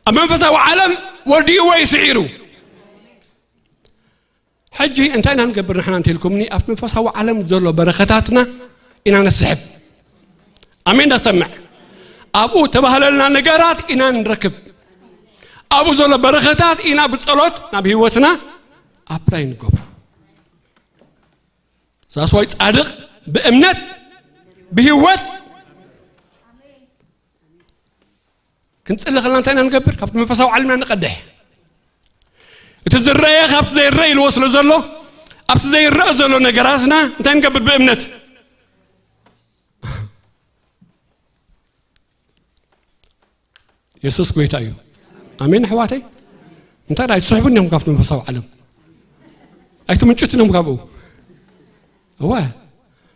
ኣብ መንፈሳዊ ዓለም ወዲእዎ እዩ ስዒሩ። ሕጂ እንታይ ኢና ንገብር ንሕና እንተኢልኩምኒ፣ ኣብ መንፈሳዊ ዓለም ዘሎ በረኸታትና ኢና ነስሕብ። ኣሜን ዳሰምዕ። ኣብኡ ተባህለልና ነገራት ኢና ንረክብ። ኣብኡ ዘሎ በረኸታት ኢና ብጸሎት ናብ ህይወትና ኣፕላይ ንገብሮ። ዛስዋይ ጻድቕ ብእምነት ብህይወት ክንጽሊ ከለና እንታይ ኢና ንገብር? ካብቲ መንፈሳዊ ዓለምና ንቐድሕ። እቲ ዝረአ ካብቲ ዘይረአ ኢልዎ ስለ ዘሎ፣ ኣብቲ ዘይረአ ዘሎ ነገራትና እንታይ ንገብር? ብእምነት። የሱስ ጎይታ እዩ። ኣሜን ኣሕዋተይ። እንታይ ደኣ ኣይትስሕቡኒ ኢኹም ካብቲ መንፈሳዊ ዓለም። ኣይትምንጭቱኒ ኢኹም ካብኡ። እወ፣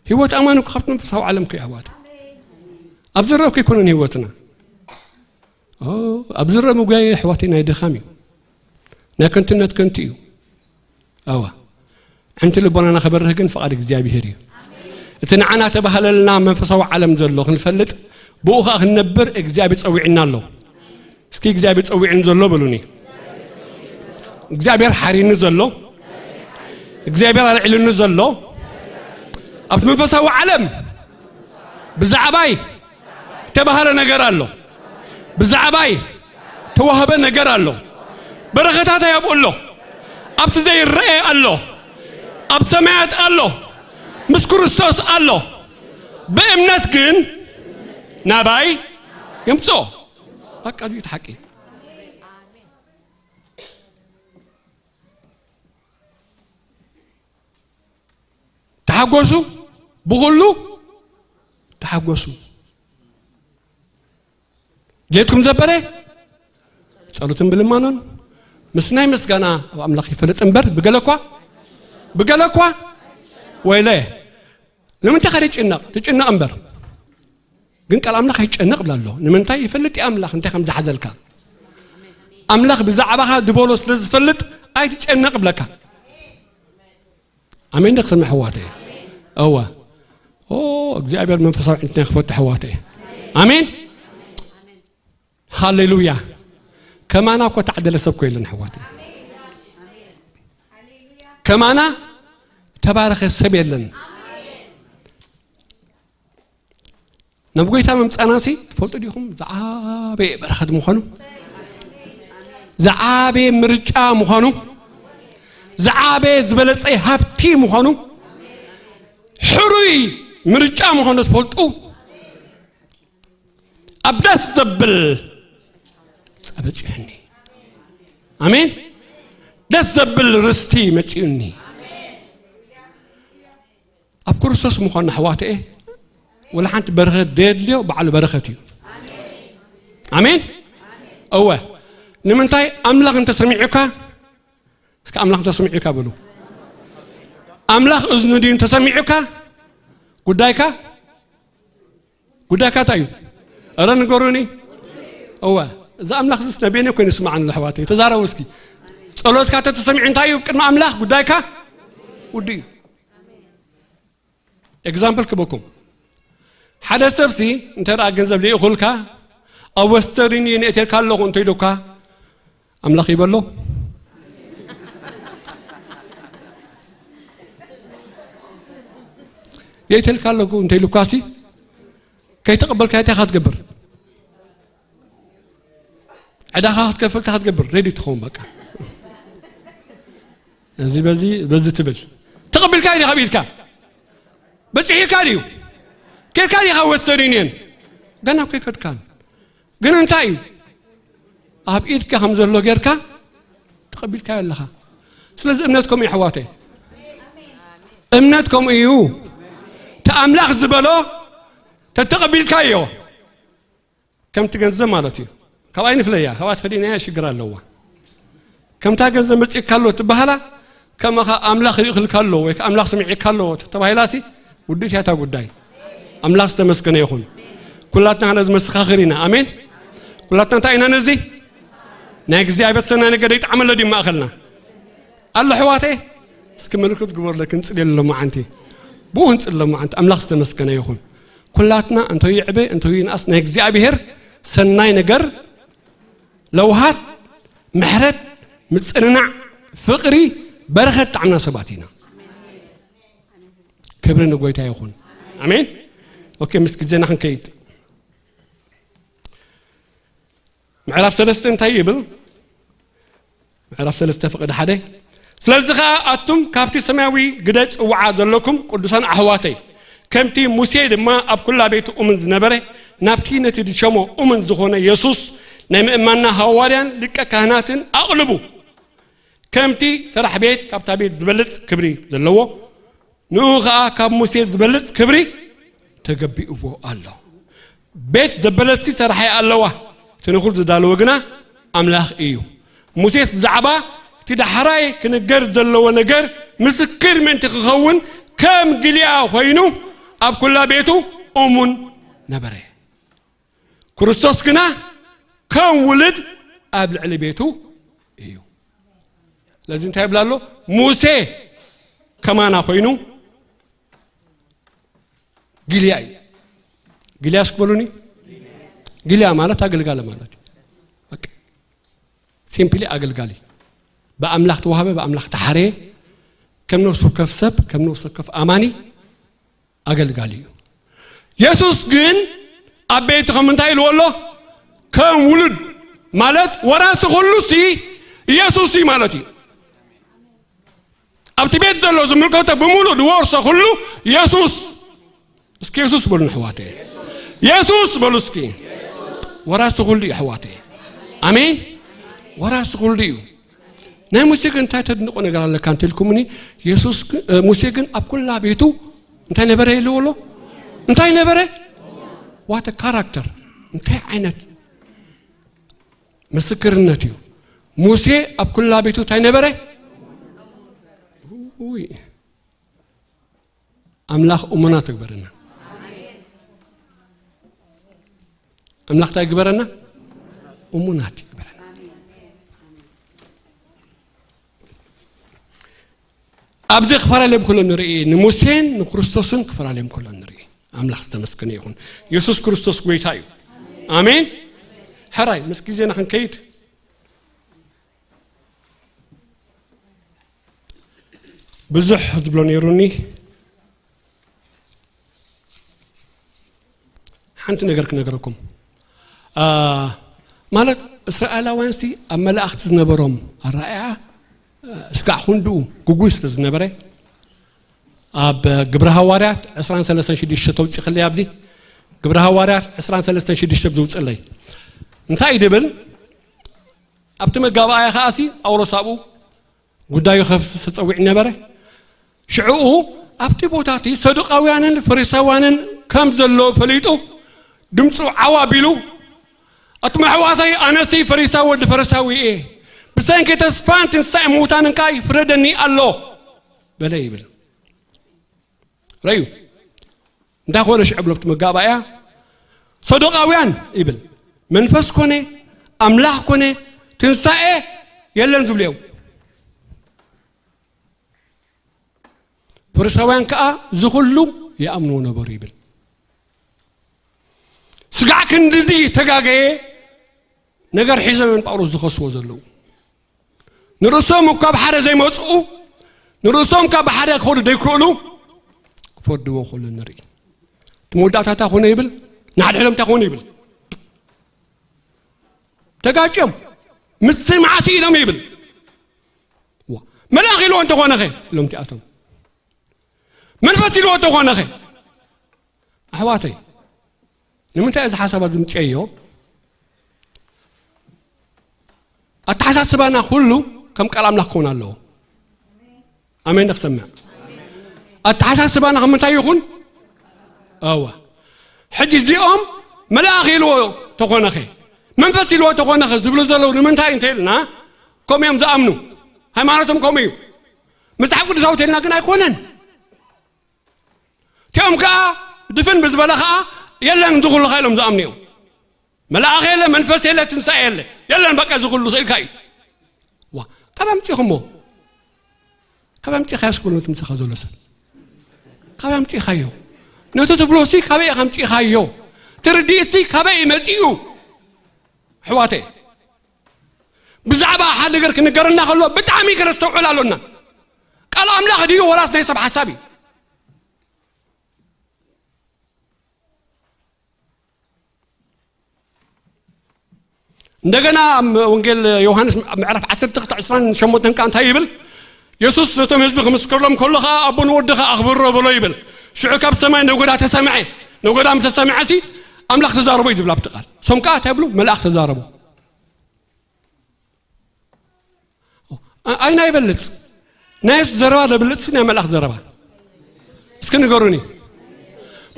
ህይወት ኣማን እኮ ካብቲ መንፈሳዊ ዓለም እኮ እዩ ኣሕዋተይ። ኣብ ዝረአ እኮ ኣይኮነን ህይወትና። ኦ፣ ኣብ ዝረአ ምጉያይ ኣሕዋተይ ናይ ድኻም እዩ። ናይ ከንቱነት ከንቱ እዩ። ኣዋ። ዕንቲ ልቦናና ክበርህ ግን ፍቓድ እግዚኣብሄር እዩ። እቲ ንዓና ተባህለልና መንፈሳዊ ዓለም ዘሎ ክንፈልጥ፣ ብኡ ኸኣ ክንነብር እግዚኣብሔር ጸዊዕና ኣሎ። እስኪ እግዚኣብሔር ጸዊዕኒ ዘሎ በሉኒ። እግዚኣብሔር ሓሪኒ ዘሎ፣ እግዚኣብሔር ኣልዒልኒ ዘሎ፣ ኣብቲ መንፈሳዊ ዓለም ብዛዕባይ ተባህለ ነገር ኣሎ። ብዛዕባይ ተዋህበ ነገር ኣሎ። በረኸታተይ ኣብኡ ኣሎ። ኣብቲ ዘይረአ ኣሎ። ኣብ ሰማያት ኣሎ። ምስ ክርስቶስ ኣሎ። ብእምነት ግን ናባይ የምጽኦ። በቃ፣ እዚ ሓቂ። ተሓጎሱ፣ ብኹሉ ተሓጎሱ። ድሌትኩም ዘበለ ጸሎትን ብልማኖን ምስ ናይ ምስጋና ኣብ ኣምላኽ ይፈልጥ እምበር፣ ብገለኳ፣ ብገለኳ ወይለ። ንምንታይ ከ ይጭነቕ? ትጭነቕ እምበር። ግን ቃል ኣምላኽ ኣይጨነቕ ብላ ኣሎ። ንምንታይ? ይፈልጥ እዩ ኣምላኽ እንታይ ከም ዝሓዘልካ። ኣምላኽ ብዛዕባኻ ዝበሎ ስለ ዝፈልጥ ኣይትጨነቕ ብለካ። ኣሜን። ደ ክሰምዕ ኣሕዋተይ? እወ። ኦ፣ እግዚኣብሔር መንፈሳዊ ዕንትና ክፈትሕ ኣሕዋተይ። ኣሜን። ሃሌሉያ። ከማና እኮ ተዓደለ ሰብ እኮ የለን ኣሕዋተይ። ከማና ተባረኸ ሰብ የለን። ናብ ጎይታ ምምጻናሲ ትፈልጡ ዲኹም? ዝዓበየ በረኸት ምዃኑ፣ ዝዓበየ ምርጫ ምዃኑ፣ ዝዓበየ ዝበለጸ ሃብቲ ምዃኑ፣ ሕሩይ ምርጫ ምዃኑ ትፈልጡ? ኣብ ደስ ዘብል ጸበጽሑኒ። ኣሜን። ደስ ዘብል ርስቲ መጺኡኒ። ኣብ ክርስቶስ ምዃን ኣሕዋተኤ፣ ወላ ሓንቲ በረኸት ዘየድልዮ ባዕሉ በረኸት እዩ። ኣሜን። እወ። ንምንታይ? ኣምላኽ እንተሰሚዑካ፣ እስከ ኣምላኽ እንተሰሚዑካ በሉ። ኣምላኽ እዝኑ ድዩ እንተሰሚዑካ? ጉዳይካ፣ ጉዳይካ እንታይ እዩ? እረ ንገሩኒ። እወ። እዚ ኣምላኽ ዝስ ነቤነ ኮይኑ ይስማዓኒ ኣሕዋተይ። ተዛረቡ እስኪ። ጸሎትካ ተተሰሚዑ እንታይ እዩ ቅድሚ ኣምላኽ ጉዳይካ? ውዱ እዩ። ኤግዛምፕል ክበኩም። ሓደ ሰብሲ እንተ ደኣ ገንዘብ ልኢኹልካ፣ ኣብ ወስተርን እየ ነእቴልካ ኣለኹ እንተ ኢሉካ፣ ኣምላኽ ይበሎ? የእቴልካ ኣለኹ እንተ ኢሉካሲ፣ ከይተቐበልካ እንታይ ኢኻ ትገብር? ዕዳኻ ክትከፍል እንታይ ክትገብር? ሬዲ ትኸውን በቃ። እዚ በዚ፣ በዚ ትብል። ተቐቢልካ እዩ ካብ ኢድካ። በጺሒካ ድዩ? ከድካ ዲኻ ወስተርን እየን? ገና እኮ ኣይከድካን። ግን እንታይ እዩ? ኣብ ኢድካ ከም ዘሎ ጌርካ ተቐቢልካዮ ኣለኻ። ስለዚ እምነት ከምኡ እዩ ኣሕዋተይ። እምነት ከምኡ እዩ። እቲ ኣምላኽ ዝበሎ ተተቐቢልካዮ፣ ከምቲ ገንዘብ ማለት እዩ። ካብኣ ይንፍለያ፣ ካብኣ ትፈሊናያ ሽግር ኣለዋ። ከምታ ገንዘብ መጺእካ ኣሎ ትበሃላ፣ ከማኻ ኣምላኽ ይእኽልካ ኣሎ ወይ ከኣ ኣምላኽ ስሚዕካ ኣሎ ተባሂላሲ፣ ውድእት እያ እታ ጉዳይ። ኣምላኽ ዝተመስገነ ይኹን። ኩላትና ነዚ መሰኻኽር ኢና። ኣሜን። ኩላትና እንታይ ኢና ነዚ? ናይ እግዚኣብሔር ሰናይ ነገር ይጥዓመሎ ድዩ ማእኸልና? ኣሎ ኣሕዋተይ? እስኪ ምልክት ግበሩለይ፣ ክንጽልየሉ ሎማዓንቲ። ብኡ ክንጽሊ ሎማዓንቲ። ኣምላኽ ዝተመስገነ ይኹን። ኩላትና እንተ ይዕበ እንተ ይንኣስ ናይ እግዚኣብሔር ሰናይ ነገር፣ ለውሃት፣ ምሕረት፣ ምጽንናዕ፣ ፍቕሪ፣ በረኸት ጣዕምና ሰባት ኢና። ክብሪ ንጎይታ ይኹን። ኣሜን። ኦኬ፣ ምስ ግዜና ክንከይድ። ምዕራፍ ሰለስተ እንታይ ይብል? ምዕራፍ ሰለስተ ፍቕዲ ሓደ። ስለዚ ኸኣ ኣቱም ካብቲ ሰማያዊ ግደ ጽውዓ ዘለኩም ቅዱሳን ኣሕዋተይ፣ ከምቲ ሙሴ ድማ ኣብ ኩላ ቤቱ እሙን ዝነበረ፣ ናብቲ ነቲ ዝሸሞ እሙን ዝኾነ የሱስ ናይ ምእማንና ሃዋርያን ሊቀ ካህናትን ኣቕልቡ። ከምቲ ሰራሕ ቤት ካብታ ቤት ዝበልጽ ክብሪ ዘለዎ፣ ንኡ ኸኣ ካብ ሙሴ ዝበልጽ ክብሪ ተገቢእዎ ኣሎ። ቤት ዘበለትሲ ሰራሒ ኣለዋ፣ እቲ ንኹሉ ዝዳለወ ግና ኣምላኽ እዩ። ሙሴስ ብዛዕባ እቲ ዳሕራይ ክንገር ዘለዎ ነገር ምስክር ምእንቲ ክኸውን ከም ግልያ ኮይኑ ኣብ ኩላ ቤቱ እሙን ነበረ። ክርስቶስ ግና ከም ውሉድ ኣብ ልዕሊ ቤቱ እዩ። ስለዚ እንታይ ይብል ኣሎ? ሙሴ ከማና ኮይኑ ግልያ እዩ። ግልያ እስኪ በሉኒ። ግልያ ማለት ኣገልጋሊ ማለት እዩ። በቃ ሲምፕሊ ኣገልጋሊ። ብኣምላኽ ተዋህበ፣ ብኣምላኽ ተሓረየ፣ ከም ነፍሲ ወከፍ ሰብ፣ ከም ነፍሲ ወከፍ ኣማኒ ኣገልጋሊ እዩ። የሱስ ግን ኣብ ቤቱ ከም እንታይ ኢልዎ ኣሎ? ከም ውሉድ ማለት ወራሲ ኩሉ ሲ የሱስ እዩ ማለት እዩ። ኣብቲ ቤት ዘሎ ዝምልከቶ ብምሉእ ዝወርሶ ኩሉ የሱስ። እስኪ የሱስ በሉ ኣሕዋተይ። የሱስ በሉ እስኪ። ወራሲ ኩሉ እዩ ኣሕዋተይ። ኣሜን። ወራሲ ኩሉ እዩ። ናይ ሙሴ ግን እንታይ ተድንቆ ነገር ኣለካ እንተልኩምኒ፣ የሱስ ግን- እ፣ ሙሴ ግን ኣብ ኩላ ቤቱ እንታይ ነበረ ኢልዎ ኣሎ? እንታይ ነበረ? ዋተ ካራክተር እንታይ ዓይነት ምስክርነት እዩ? ሙሴ ኣብ ኩላ ቤቱ እንታይ ነበረ? ውይ፣ ኣምላኽ እሙናት ይግበረና። ኣምላኽ እንታይ ይግበረና? እሙናት ይግበረና። ኣብዚ ክፈላለዮም ከሎ ንርኢ፣ ንሙሴን ንክርስቶስን ክፈላለዮም ከሎ ንርኢ። ኣምላኽ ዝተመስገነ ይኹን። የሱስ ክርስቶስ ጎይታ እዩ። ኣሜን። ሕራይ ምስ ግዜና ክንከይድ ብዙሕ ዝብሎ ነይሩኒ። ሓንቲ ነገር ክነገረኩም። አ፣ ማለት እስራኤላውያን ሲ ኣብ መላእኽቲ ዝነበሮም ኣረኣእያ፣ አ፣ ስጋዕ ክንድኡ ግጉይ ስለ ዝነበረ፣ ኣብ ግብረ ሃዋርያት ዕስራን ሰለስተን ሽዱሽተ ተውፂእኽለይ ኣብዚ ግብረ ሃዋርያት ዕስራን ሰለስተን ሽዱሽተ ብዝውፅእለይ እንታይ ድብል ኣብቲ መጋባእያ ከኣሲ ጳውሎስ ኣብኡ ጉዳዩ ከፍስስ ተጸዊዑ ነበረ። ሽዕኡ ኣብቲ ቦታ እቲ ሰዱቃውያንን ፈሪሳውያንን ከም ዘሎ ፈሊጡ ድምፁ ዓው ኣቢሉ፣ ኣቱም ኣሕዋተይ፣ ኣነሲ ፈሪሳዊ ወዲ ፈሪሳዊ እየ፣ ብሰንኪ ተስፋን ትንሳኤ ምዉታንን ከኣ ይፍረደኒ ኣሎ በለ ይብል። ረዩ እንታይ ኮነ ሽዕብ ለብቲ መጋባእያ ሰዶቃውያን ይብል። መንፈስ ኮነ ኣምላኽ ኮነ ትንሳኤ የለን ዝብሉ እዮም። ፈሪሳውያን ከዓ ዝኹሉ ይኣምንዎ ነበሩ ይብል። ስጋዕ ክንድዚ ተጋገየ ነገር ሒዞም እዮም ጳውሎስ ዝኸስዎ ዘለዉ። ንርእሶም እኳ ብሓደ ዘይመጽኡ፣ ንርእሶም እኳ ብሓደ ክኸዱ ዘይክእሉ ክፈርድዎ ከሎ ንርኢ። እቲ መወዳእታ እንታይ ኮነ ይብል? ንሓድሕዶም እንታይ ኮነ ይብል? ተጋጭዮም ምስ መዓሲ ኢሎም ይብል። ዋ፣ መልኣኽ ኢልዎ እንተኾነኸ ኢሎም እቲኣቶም። መንፈስ ኢልዎ እንተኾነኸ ኣሕዋተይ፣ ንምንታይ እዚ ሓሳባት ዝምጨዮ? ኣተሓሳስባና ኩሉ ከም ቃል ኣምላኽ ክኸውን ኣለዎ። ኣሜን። ንክሰምዕ ኣተሓሳስባና ከም ምንታይ ይኹን? ኣዋ፣ ሕጂ እዚኦም መልኣኽ ኢልዎ ተኾነኸ፣ መንፈስ ኢልዎ ተኾነኸ ዝብሉ ዘለዉ ንምንታይ እንተ ኢልና፣ ከምኡ እዮም ዝኣምኑ። ሃይማኖቶም ከምኡ እዩ። መጽሓፍ ቅዱሳዊ ተልና ግን ኣይኮነን። እቲኦም ከዓ ድፍን ብዝበለ ከዓ የለን ዝኹሉ ኢሎም ዝኣምኑ እዮም። መልኣኽ የለ፣ መንፈስ የለ፣ ትንሳኤ የለ፣ የለን በቃ ዝኹሉ ስኢልካ እዩ። ዋ፣ ካብ ኣምጪኹሞ? ካብ ኣምጪኻዮ እስኪ በሎ እቲ ምሳኻ ዘሎ ሰብ። ካብ ኣምጪኻዮ? ነቲ ትብሎ ሲ ካበይ ኢኻ ኣምጪኻዮ? ትርድኢት ሲ ካበይ እዩ መጺኡ? ኣሕዋተይ፣ ብዛዕባ ሓደ ነገር ክንገረና ከሎ ብጣዕሚ ከነስተውዕል ኣሎና። ቃል ኣምላኽ ድዩ ወላስ ናይ ሰብ ሓሳብ እዩ? እንደገና ኣብ ወንጌል ዮሃንስ ምዕራፍ ዓሰርተ ክልተ ዕስራን ሸሞንተን ከዓ እንታይ ይብል? የሱስ ነቶም ህዝቢ ክምስክረሎም ከሎ ከዓ ኣቦ ንወድኻ ኣኽብሮ በሎ ይብል። ሽዑ ካብ ሰማይ ነጎዳ ተሰምዐ። ነጎዳ ምስ ተሰምዐ ሲ ኣምላኽ ተዛረቦ እዩ ዝብል ኣብቲ ቃል። እሶም ከዓ እንታይ ይብሉ? መልኣኽ ተዛረቦ። ኣ- ኣይና ይበልጽ? ናይ የሱስ ዘረባ ዘብልጽ ሲ ናይ መልኣኽ ዘረባ? እስኪ ንገሩኒ።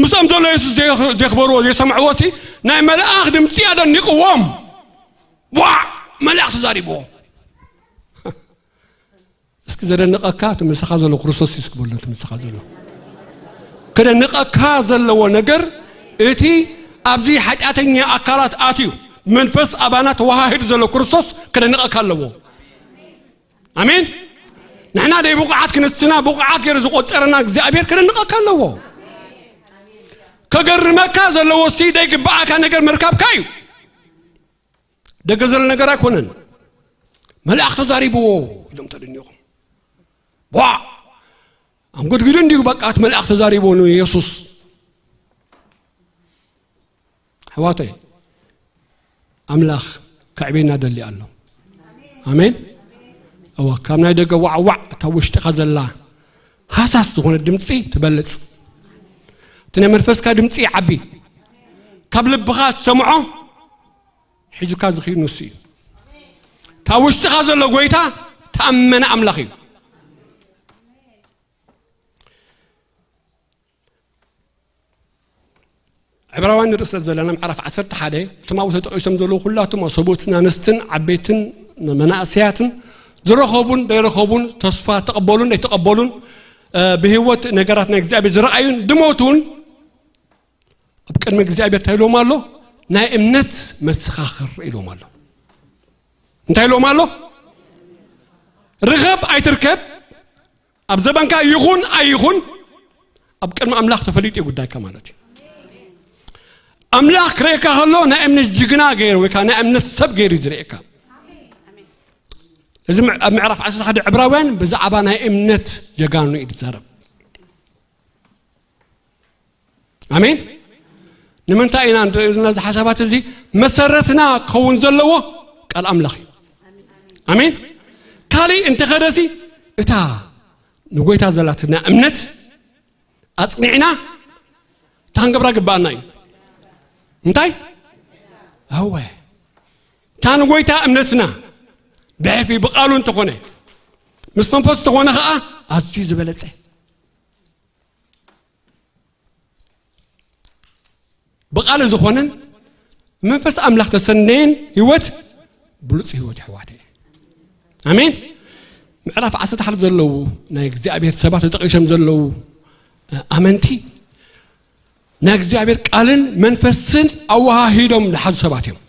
ምስኦም ዘሎ የሱስ ዘይ- ዘኽበርዎ ዘይሰምዕዎ ሲ ናይ መልኣኽ ድምፂ ኣደኒቕዎም። ዋ፣ መልኣኽ ተዛሪብዎ። እስኪ ዘደንቐካ እቲ ምሳኻ ዘሎ ክርስቶስ እዩ እስኪ በሎ። እቲ ምሳኻ ዘሎ ከደንቐካ ዘለዎ ነገር እቲ ኣብዚ ሓጢኣተኛ ኣካላት ኣትዩ መንፈስ ኣባና ተዋሃሂዱ ዘሎ ክርስቶስ ከደንቐካ ኣለዎ። ኣሜን። ንሕና ደይ ብቑዓት ክንስና ብቑዓት ገይሩ ዝቆጸረና እግዚኣብሔር ከደንቐካ ኣለዎ። ከገርመካ ዘለዎ ሲ ደይ ግብኣካ ነገር ምርካብካ እዩ። ደገ ዘሎ ነገር ኣይኮነን። መልኣኽ ተዛሪብዎ ኢሎም ተደኒቖም። ቧ! ኣንጎድጒዱ እንዲሁ በቃ እቲ መልኣኽ ተዛሪብዎ ንየሱስ። ኣሕዋተይ፣ ኣምላኽ ከዕቤና ደሊ ኣሎ። ኣሜን። እዋ፣ ካብ ናይ ደገ ዋዕዋዕ፣ እታ ውሽጥኻ ዘላ ሃሳስ ዝኾነ ድምፂ ትበልፅ። እቲ ናይ መንፈስካ ድምፂ ይዓቢ። ካብ ልብኻ ትሰምዖ ሒዙካ ዝኽይድ ንሱ እዩ። እታ ውሽጥኻ ዘሎ ጎይታ ተኣመነ ኣምላኽ እዩ። ዕብራውያን ንርኢ ስለ ዘለና፣ ምዕራፍ ዓሰርተ ሓደ፣ እቶም ኣብኡ ተጠቒሶም ዘለዉ ኩላቶም ሰብኡትን ኣንስትን ዓበይትን መናእሰያትን ዝረኸቡን ዘይረኸቡን፣ ተስፋ ተቐበሉን ዘይተቐበሉን፣ እ፣ ብህይወት ነገራት ናይ እግዚኣብሔር ዝረኣዩን ዝሞቱን ኣብ ቅድሚ እግዚኣብሔር እንታይ ኢሎም ኣሎ? ናይ እምነት መሰኻኽር ኢሎም ኣሎ። እንታይ ኢሎም ኣሎ? ርኸብ ኣይትርከብ፣ ኣብ ዘበንካ ይኹን ኣይኹን፣ ኣብ ቅድሚ ኣምላኽ ተፈሊጡ እዩ ጉዳይካ ማለት እዩ። ኣምላኽ ክርእየካ ከሎ ናይ እምነት ጅግና ገይሩ ወይ ከዓ ናይ እምነት ሰብ ገይሩ እዩ ዝርእየካ። እዚ ምዕ-፣ ኣብ ምዕራፍ ዓሰርተ ሓደ ዕብራውያን ብዛዕባ ናይ እምነት ጀጋኑ እዩ ዝዛረብ። ኣሜን። ንምንታይ ኢና ንርኢ ዘለና እዚ ሓሳባት እዚ? መሰረትና ክኸውን ዘለዎ ቃል ኣምላኽ እዩ። ኣሜን። ካሊእ እንተኸደሲ፣ እታ ንጎይታ ዘላትና እምነት ኣጽኒዕና እታ ክንገብራ ግባኣና እዩ። እንታይ? ኣወ፣ እታ ንጎይታ እምነትና ብሕፊ ብቃሉ እንተኾነ፣ ምስ መንፈስ እንተኾነ ኸዓ ኣዝዩ ዝበለጸ። ብቃል ዝኾነን መንፈስ ኣምላኽ ተሰነየን ህይወት ብሉጽ ህይወት፣ ኣሕዋተይ። ኣሜን። ምዕራፍ ዓሰርተ ሓደ ዘለዉ ናይ እግዚኣብሔር ሰባት ተጠቒሶም ዘለዉ፣ እ፣ ኣመንቲ ናይ እግዚኣብሔር ቃልን መንፈስን ኣወሃሂዶም ዝሓዙ ሰባት እዮም።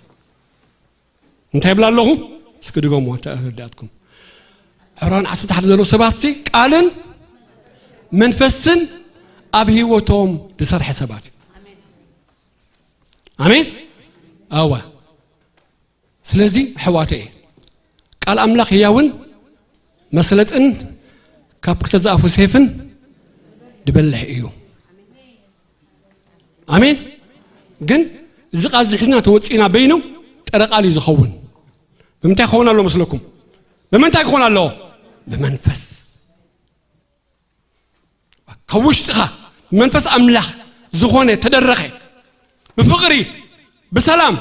እንታይ ይብላ ኣለኹ? እስኪ ድገምዎ፣ እንታይ ኣረዳእትኩም? ዕብራውያን ዓሰርተ ሓደ ዘለዉ ሰባት ሲ ቃልን መንፈስን ኣብ ህይወቶም ዝሰርሐ ሰባት እዩ። ኣሜን። ኣዋ። ስለዚ ኣሕዋተይ፣ ቃል ኣምላኽ ህያውን መስለጥን ካብ ክልተ ዝኣፉ ሴፍን ዝበልሕ እዩ። ኣሜን። ግን እዚ ቃል እዚ ሒዝና ተወፂእና በይኑ ጥረ ቃል እዩ ዝኸውን። ብምንታይ ክኸውን ኣለዎ መስለኩም? ብምንታይ ክኸውን ኣለዎ? ብመንፈስ። ካብ ውሽጥኻ ብመንፈስ ኣምላኽ ዝኾነ ተደረኸ፣ ብፍቕሪ፣ ብሰላም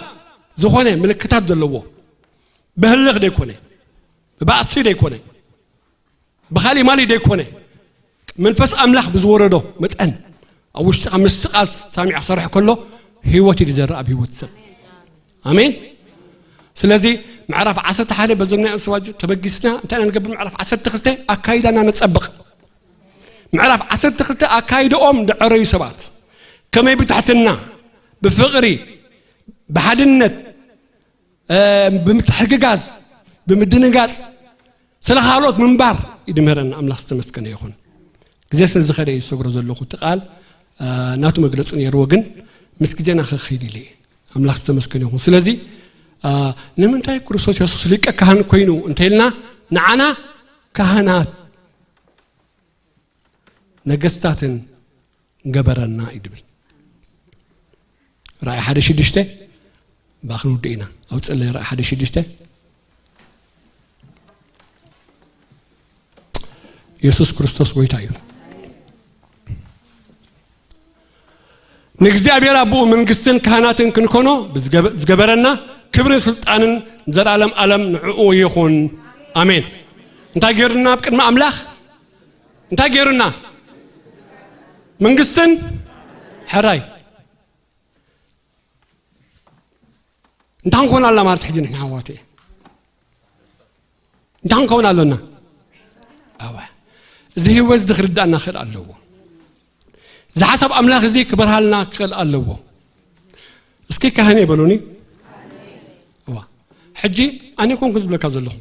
ዝኾነ ምልክታት ዘለዎ፣ ብህልኽ ደይኮነ፣ ብባእሲ ደይኮነ፣ ብኻሊእ ማሊ ደይኮነ፣ መንፈስ ኣምላኽ ብዝወረዶ መጠን ኣብ ውሽጥኻ ምስ ቃል ሳሚዕ ክሰርሕ ከሎ ህይወት እዩ ዝዘርእ ኣብ ህይወት ሰብ። ኣሜን። ስለዚ ምዕራፍ ዓሰርተ ሓደ በዞም ናይ ኣንስባ ተበጊስና እንታይ ኢና ንገብር? ምዕራፍ ዓሰርተ ክልተ ኣካይዳና ነጸብቕ። ምዕራፍ ዓሰርተ ክልተ ኣካይድኦም ደዐረዩ ሰባት ከመይ ብትሕትና፣ ብፍቕሪ፣ ብሓድነት፣ እ፣ ብምትሕግጋዝ፣ ብምድንጋጽ፣ ስለ ካልኦት ምንባር ይድምህረና። ኣምላኽ ዝተመስገነ ይኹን። ግዜ ስለ ዝኸደ እዩ ዝሰግሮ ዘለኹ። እቲ ቃል፣ እ፣ ናቱ መግለጺ ነይርዎ፣ ግን ምስ ግዜና ክኸይድ ኢለ እየ። ኣምላኽ ዝተመስገነ ይኹን። ስለዚ፣ እ፣ ንምንታይ ክርስቶስ የሱስ ሊቀ ካህን ኮይኑ እንተኢልና፣ ንዓና ካህናት ነገስታትን ገበረና እዩ ድብል። ራእይ ሓደ ሽዱሽተ፣ ባኽ ንውድእ ኢና። ኣውፅእለይ ራእይ ሓደ ሽዱሽተ። የሱስ ክርስቶስ ጎይታ እዩ። ንእግዚኣብሔር ኣቦኡ መንግስትን ካህናትን ክንኮኖ ብዝገበ-፣ ዝገበረና ክብርን ስልጣንን ዘላለም ዓለም ንዕኡ ይኹን። ኣሜን። እንታይ ገይሩና ኣብ ቅድሚ ኣምላኽ? እንታይ ገይሩና? መንግስትን ሕራይ። እንታይ ንኮን ኣላ ማለት ሕጂ ንሕና ኣሕዋት እየ? እንታይ ንከውን ኣሎና? ኣወ። እዚ ህይወት እዚ ክርዳእና ክእል ኣለዎ። እዚ ሓሳብ ኣምላኽ እዚ ክበርሃልና ክእል ኣለዎ። እስኪ ካህን ይበሉኒ። እዋ። ሕጂ ኣነ ኮንኩ ዝብለካ ዘለኹ።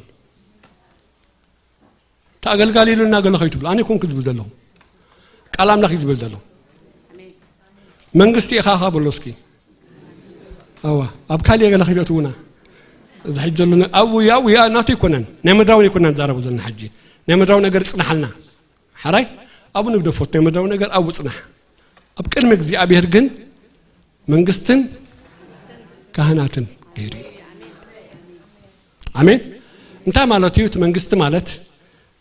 ተኣገልጋሊ ኢሉና ገለ ከይትብሉ። ኣነ ኮንኩ ዝብል ዘለኹ። ቃል ኣምላኽ እዩ ዝብል ዘሎ። መንግስቲ ኢኻ ኻ በሎ እስኪ። ኣዋ፣ ኣብ ካልእ ገለ ከይትእትውና። እዚ ሕጂ ዘሎ ነ-፣ ኣብኡ፣ ያው፣ ያ፣ ናቱ ኣይኮነን። ናይ ምድራዊ ኣይኮነን ንዛረቡ ዘለና ሕጂ። ናይ ምድራዊ ነገር ጽናሓልና። ሓራይ? ኣብኡ ንግደፎት፣ ናይ ምድራዊ ነገር ኣብኡ ጽናሕ። ኣብ ቅድሚ እግዚኣብሔር ግን መንግስትን ካህናትን ገይሩ እዩ። ኣሜን። እንታይ ማለት እዩ? እቲ መንግስቲ ማለት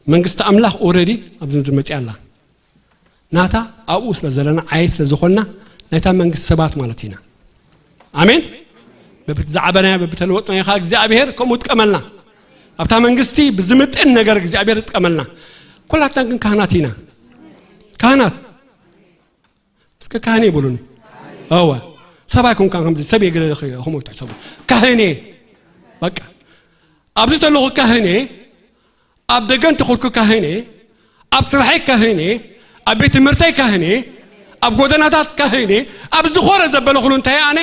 መንግስቲ ኣምላኽ ኦረዲ ኣብዚ ምድሪ መፅያ ኣላ። ናታ ኣብኡ ስለ ዘለና ዓይ ስለ ዝኾንና ናይታ መንግስቲ ሰባት ማለት ኢና። ኣሜን። በብቲ ዝዓበናዮ በብተለወጥናዮ ከዓ እግዚኣብሔር ከምኡ ጥቀመልና። ኣብታ መንግስቲ ብዝምጥን ነገር እግዚኣብሔር ጥቀመልና። ኩላትና ግን ካህናት ኢና። ካህናት እስከ ካህን ይብሉኒ። እወ። ሰብኣይ ኮንካ ከምዚ ሰብ የገለ ከምኡ ትሕሰቡ። ካህን እየ። በቃ ኣብዚ ተለኹ ካህን እየ። ኣብ ደገ እንተኾድኩ ካህን እየ። ኣብ ስራሐይ ካህን እየ። ኣብ ቤት ትምህርተይ ካህን እየ። ኣብ ጎደናታት ካህን እየ። ኣብ ዝኾነ ዘበለ ኩሉ እንታይ ኣነ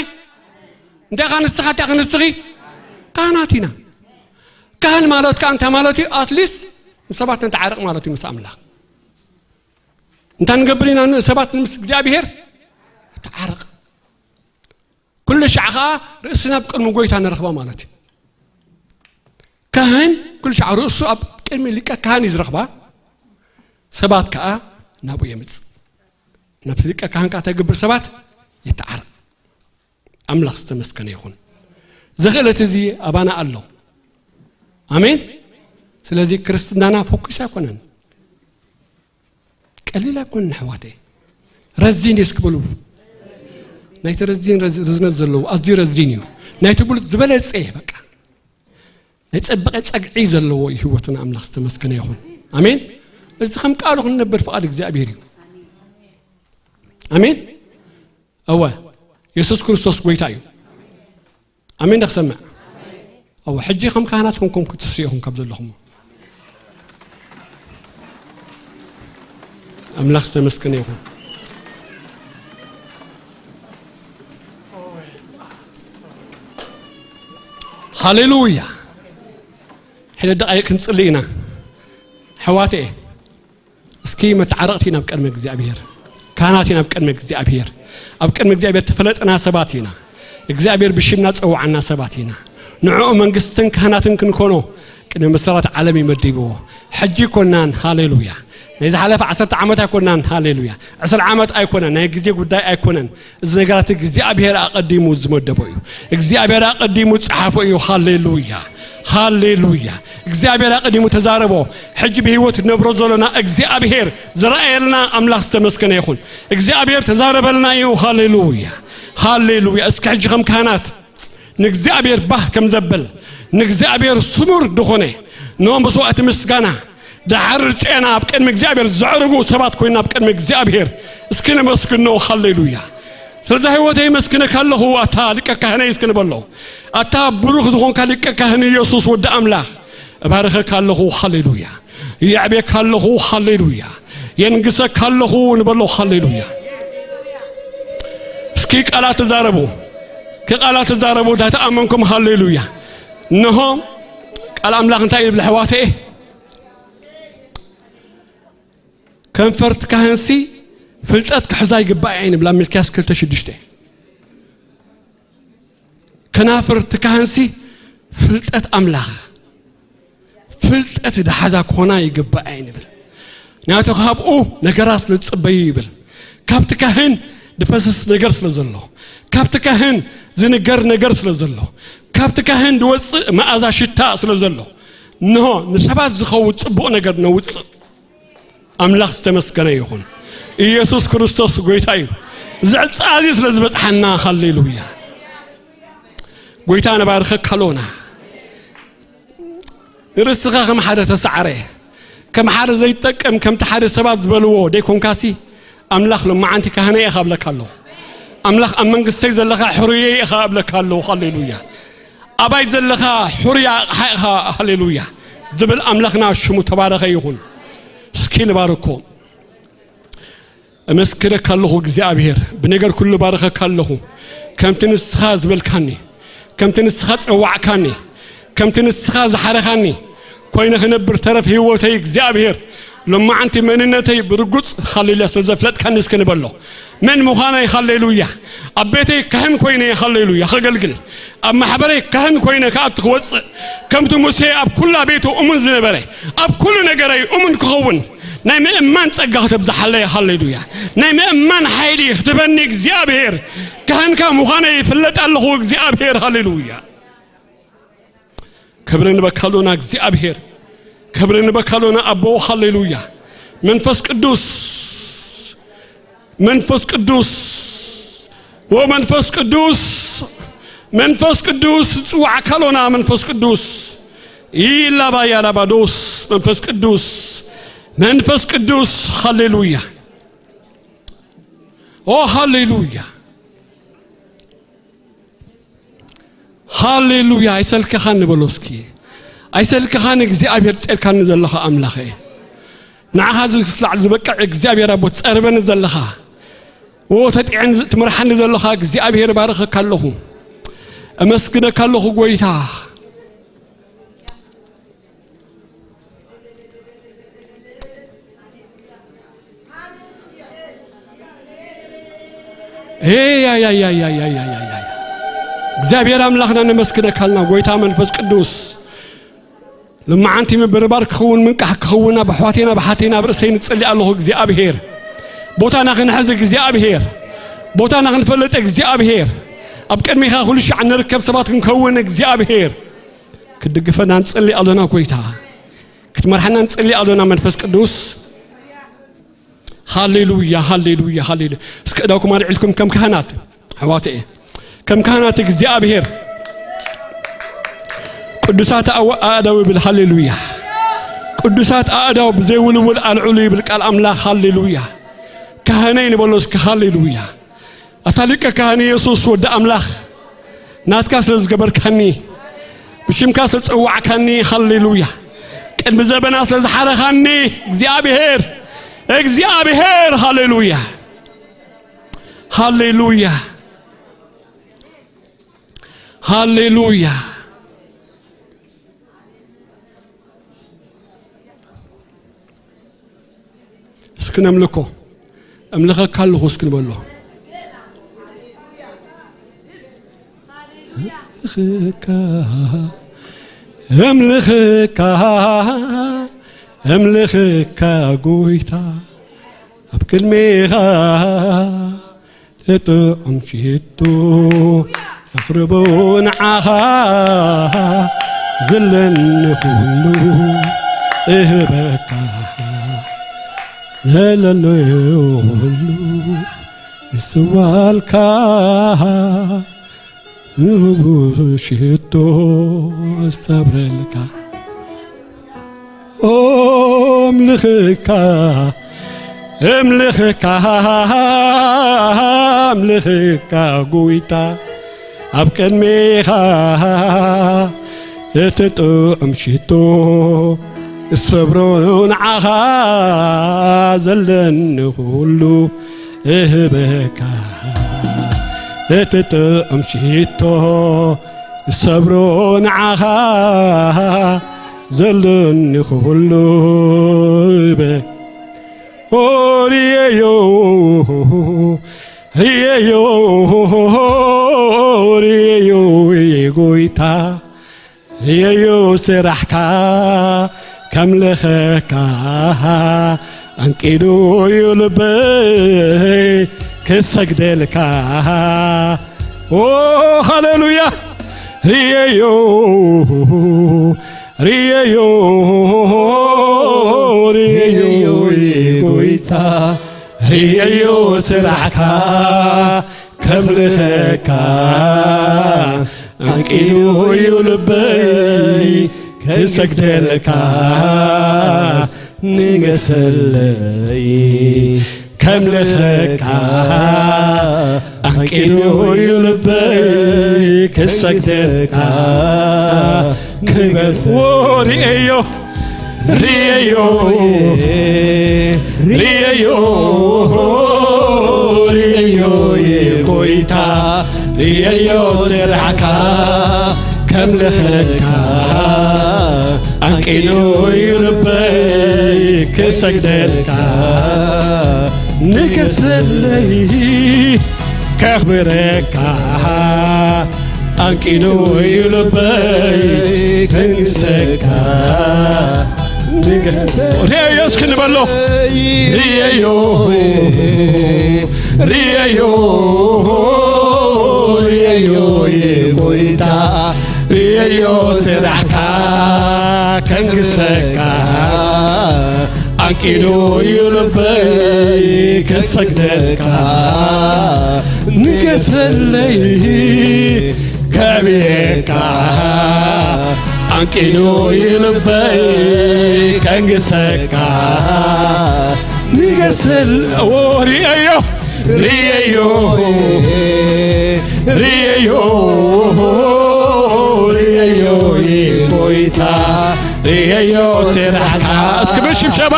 እንታይ ካ ንስኻ እንታይ ካ ንስኺ ካህናት ኢና። ካህን ማለት ከዓ እንታይ ማለት እዩ? ኣትሊስት ንሰባት ንተዓረቕ ማለት እዩ ምስ ኣምላኽ። እንታይ ንገብር ኢና ንሰባት ምስ እግዚኣብሔር ንተዓረቕ። ኩሉ ሻዕ ከዓ ርእስና ኣብ ቅድሚ ጎይታ ንረኽባ ማለት እዩ። ካህን ኩሉ ሻዕ ርእሱ ኣብ ቅድሚ ሊቀ ካህን እዩ ዝረኽባ። ሰባት ከዓ ናብኡ የምፅእ። ናብቲ ሊቀ ካህን ከዓ ተግብር ሰባት ይተዓረቕ። ኣምላኽ ዝተመስገነ ይኹን። ዝኽእለት እዚ ኣባና ኣሎ። ኣሜን። ስለዚ ክርስትናና ፎኩስ ኣይኮነን። ቀሊል ኣይኮነን ኣሕዋተይ። ረዚን እዩ እስክበሉ። ናይቲ ረዚን ረዝ- ርዝነት ዘለዎ ኣዝዩ ረዚን እዩ። ናይቲ ብሉፅ ዝበለፀ እዩ በቃ። ናይ ጸበቐ ጸግዒ ዘለዎ እዩ ህይወትና። ኣምላኽ ዝተመስገነ ይኹን። ኣሜን። እዚ ከም ቃሉ ክንነብር ፍቓድ እግዚኣብሔር እዩ። ኣሜን። እወ፣ የሱስ ክርስቶስ ጎይታ እዩ። ኣሜን። ዳክሰምዕ። እወ፣ ሕጂ ከም ካህናት ኮንኩም ክትስኡ ኢኹም ካብ ዘለኹም። ኣምላኽ ዝተመስገነ ይኹን። ሃሌሉያ። ሕደ ደቓይቅ ክንጽሊ ኢና። ኣሕዋተየ፣ እስኪ መተዓረቕቲ ኢና ኣብ ቅድሚ እግዚኣብሔር። ካህናት ኢና ኣብ ቅድሚ እግዚኣብሔር። ኣብ ቅድሚ እግዚኣብሔር ተፈለጥና ሰባት ኢና። እግዚኣብሔር ብሽምና ጸውዓና ሰባት ኢና። ንዕኡ መንግስትን ካህናትን ክንኮኖ ቅድሚ መሰራት ዓለም እዩ መዲብዎ። ሕጂ ኮናን፣ ሃሌሉያ። ናይ ዝሓለፈ ዓሰርተ ዓመት ኣይኮናን፣ ሃሌሉያ። ዕስራ ዓመት ኣይኮነን፣ ናይ ግዜ ጉዳይ ኣይኮነን። እዚ ነገራት እግዚኣብሔር ኣቐዲሙ ዝመደቦ እዩ። እግዚኣብሔር ኣቐዲሙ ዝጸሓፎ እዩ። ሃሌሉያ፣ ሃሌሉያ። እግዚኣብሔር ኣቐዲሙ ተዛረቦ። ሕጂ ብህይወት ነብሮ ዘለና እግዚኣብሔር ዝረኣየልና ኣምላኽ ዝተመስገነ ይኹን። እግዚኣብሔር ተዛረበልና እዩ። ሃሌሉያ፣ ሃሌሉያ። እስኪ ሕጂ ከም ካህናት ንእግዚኣብሔር ባህ ከም ዘብል፣ ንእግዚኣብሔር ስሙር ዝኾነ፣ ንኦም መስዋዕቲ ምስጋና፣ ድሓር ጨና ኣብ ቅድሚ እግዚኣብሔር ዘዕርጉ ሰባት ኮይና ኣብ ቅድሚ እግዚኣብሔር እስኪ ነመስግኖ። ሃሌሉያ። ስለዛ ህይወተይ መስግነካ ኣለኹ፣ ኣታ ሊቀ ካህነይ እስኪ ንበሎ። ኣታ ብሩኽ ዝኾንካ ሊቀ ካህን ኢየሱስ ወዲ ኣምላኽ፣ እባርኸካ ኣለኹ። ሃሌሉያ። የዕቤካ ኣለኹ። ሃሌሉያ። የንግሰካ ኣለኹ ንበሎ። ሃሌሉያ። እስኪ ቃላት ተዛረቡ። እስኪ ቃላት ተዛረቡ። እንታይ ተኣመንኩም? ሃሌሉያ። እንሆ ቃል ኣምላኽ እንታይ ይብል ኣሕዋተ? ከንፈርቲ ካህንሲ ፍልጠት ክሕዛ ይግባእ እየን ይብል ኣብ ሚልክያስ ክልተ ሽዱሽተ። ከናፍርቲ ካህንሲ ፍልጠት ኣምላኽ፣ ፍልጠት ዝሓዛ ክኾና ይግባእ እየን ይብል። ናቱ ካብኡ ነገራት ስለ ዝጽበዩ ይብል። ካብቲ ካህን ዝፈስስ ነገር ስለ ዘሎ፣ ካብቲ ካህን ዝንገር ነገር ስለ ዘሎ፣ ካብቲ ካህን ዝወጽእ መኣዛ ሽታ ስለ ዘሎ፣ እንሆ ንሰባት ዝኸውን ጽቡቕ ነገር ነውጽእ። ኣምላኽ ዝተመስገነ ይኹን። ኢየሱስ ክርስቶስ ጎይታ እዩ። እዚ ዕጻ እዚ ስለ ዝበጽሓና፣ ሃሌሉያ። ጎይታ ነባርኸካ ኣሎና። ንርእስኻ ከም ሓደ ተሳዕረ፣ ከም ሓደ ዘይጠቅም፣ ከምቲ ሓደ ሰባት ዝበልዎ ደይኮንካሲ፣ ኣምላኽ ሎማዓንቲ ካህነይ ኢኻ እብለካ ኣለኹ። ኣምላኽ ኣብ መንግስተይ ዘለኻ ሕሩየይ ኢኻ እብለካ ኣለኹ። ሃሌሉያ። ኣባይ ዘለኻ ሕሩያ ኣቕሓ ኢኻ። ሃሌሉያ። ዝብል ኣምላኽና ሽሙ ተባረኸ ይኹን። እስኪ ንባርኮ። እመስክረካ ኣለኹ እግዚኣብሔር፣ ብነገር ኩሉ ባርኸካ ኣለኹ። ከምቲ ንስኻ ዝበልካኒ፣ ከምቲ ንስኻ ጸዋዕካኒ፣ ከምቲ ንስኻ ዝሓረኻኒ ኮይነ ክነብር ተረፍ ህይወተይ እግዚኣብሔር፣ ሎማዓንቲ መንነተይ ብርጉጽ ሃሌሉያ ስለ ዘፍለጥካኒ እስኪ ንበሎ። መን ምዃነይ ሃሌሉያ። ኣብ ቤተይ ካህን ኮይነ ሃሌሉያ ከገልግል፣ ኣብ ማሕበረይ ካህን ኮይነ ክኣቱ ክወጽእ፣ ከምቲ ሙሴ ኣብ ኩላ ቤቱ እሙን ዝነበረ፣ ኣብ ኩሉ ነገረይ እሙን ክኸውን፣ ናይ ምእማን ጸጋ ክተብዝሓለይ። ሃሌሉያ። ናይ ምእማን ሓይሊ ክትበኒ እግዚኣብሔር። ካህንካ ምዃነይ ይፍለጥ ኣለኹ እግዚኣብሔር። ሃሌሉያ። ክብሪ ንበካሎና እግዚኣብሔር። ክብሪ ንበካሎና ኣቦ። ሃሌሉያ። መንፈስ ቅዱስ፣ መንፈስ ቅዱስ፣ ወመንፈስ ቅዱስ፣ መንፈስ ቅዱስ፣ ጽዋዕ ካሎና መንፈስ ቅዱስ። ኢላባያ ላባዶስ፣ መንፈስ ቅዱስ፣ መንፈስ ቅዱስ። ሃሌሉያ። ኦ ሃሌሉያ። ሃሌሉያ። ኣይሰልከኻን ንበሎ እስኪ። ኣይሰልከኻን እግዚኣብሔር ጸርካኒ ዘለኻ ኣምላኸ። ንዓኻ ዝስላዕ ዝበቅዕ እግዚኣብሔር ኣቦ ትጸርበኒ ዘለኻ። ኦ ተጢዐን ትምርሓኒ ዘለኻ እግዚኣብሔር ባረኸካ ኣለኹ። እመስግነካ ኣለኹ ጎይታ። ኤያያያያያያያያ። እግዚኣብሔር ኣምላኽና ነመስግነካልና ጎይታ መንፈስ ቅዱስ። ልመዓንቲ ምብርባር ክኸውን ምንቃሕ ክኸውን ኣብ ኣሕዋቴና ብሓቴና ኣብ ርእሰይ ንጽሊ ኣለኹ እግዚኣብሔር። ቦታና ክንሕዝ እግዚኣብሔር። ቦታና ክንፈልጥ እግዚኣብሔር። ኣብ ቅድሚኻ ኩሉ ሻዕ ንርከብ ሰባት ክንከውን እግዚኣብሔር። ክትድግፈና ንጽሊ ኣለና ጎይታ። ክትመርሓና ንጽሊ ኣለና መንፈስ ቅዱስ። ሃሌሉያ፣ ሃሌሉያ፣ ሃሌሉያ። እስከ እዳውኩም ኣልዒልኩም ከም ካህናት፣ ኣሕዋተየ፣ ከም ካህናት እግዚኣብሔር ቅዱሳት ኣው-፣ ኣእዳው ይብል። ሃሌሉያ። ቅዱሳት ኣእዳው ብዘይውልውል ኣልዕሉ ይብል ቃል ኣምላኽ። ሃሌሉያ። ካህነይ ንበሎ እስከ። ሃሌሉያ። ኣታ ሊቀ ካህን የሱስ ወዲ ኣምላኽ ናትካ ስለ ዝገበርካኒ ብሽምካ ስለ ዝጸዋዕካኒ ሃሌሉያ። ቅድሚ ዘበና ስለ ዝሓረኻኒ እግዚኣብሔር፣ እግዚኣብሔር ሃሌሉያ። ሃሌሉያ። ሃሌሉያ። እስኪ ነምልኮ። እምልኸካ ኣለኹ እስኪ ንበሎ። እምልኸካ፣ እምልኸካ፣ እምልኸካ ጎይታ ኣብ ቅድሜኻ እቲ ጥዑም ሽቶ ኣቕርቦ ንዓኻ ዘለኒ ኩሉ እህበካ ዘለኒ ኩሉ እስዋልካ ንህቡ ሽቶ እሰብረልካ። እምልኽካ፣ እምልኽካ፣ እምልኽካ ጎይታ ኣብ ቅድሜኻ እቲ ጥዑም ሽቶ እሰብሮ ንዓኻ ዘለኒ ኩሉ እህበካ እቲ ጥዑም ሽቶ እሰብሮ ንዓኻ ዘለኒ ኩሉ እህበ ኦ ርየዮ ርየዮ ርየዮ ጎይታ ርየዮ ስራሕካ ከምልኸካ ኣንቂዱ እዩ ልበይ ክሰግደልካ። ኦ ሃሌሉያ ርየዮ ርየዮ ርየዮ ጎይታ ርየዮ ስራሕካ ከምልኸካ ኣንቂዱ እዩ ልበይ ክሰግደልካ ንገሰለይ ከምልኸካ ኣንቂዱ እዩ ልበይ ክሰግደልካ ክገስ ርየዮ ርየዮ ርየዮ ርየዮ ጎይታ ርየዮ ስራሕካ ከምልኸካ ኣንቂዱ እዩ ልበይ ክሰግደልካ ንገሰለይ ከኽብረካ ኣንቂዱ እዩ ልበይ ክንግሰካ ርየዮ እስኪ ንበሎ። ርየዮ፣ ርየዮ፣ ርየዮ የጎይታ፣ ርየዮ ስራሕካ ከንግሰካ። ኣንቂዱ እዩ ልበይ ከሰግደካ። ንገሰለይ ከብየካ። ኣንቂዱ እዩ ልበይ ከንግሰካ። ንገሰል ኦ ርየዮ፣ ርየዮ፣ ርየዮ፣ ርየዮ የጎይታ፣ ርየዮ ስራሕካ። እስኪ ብሽብሸባ፣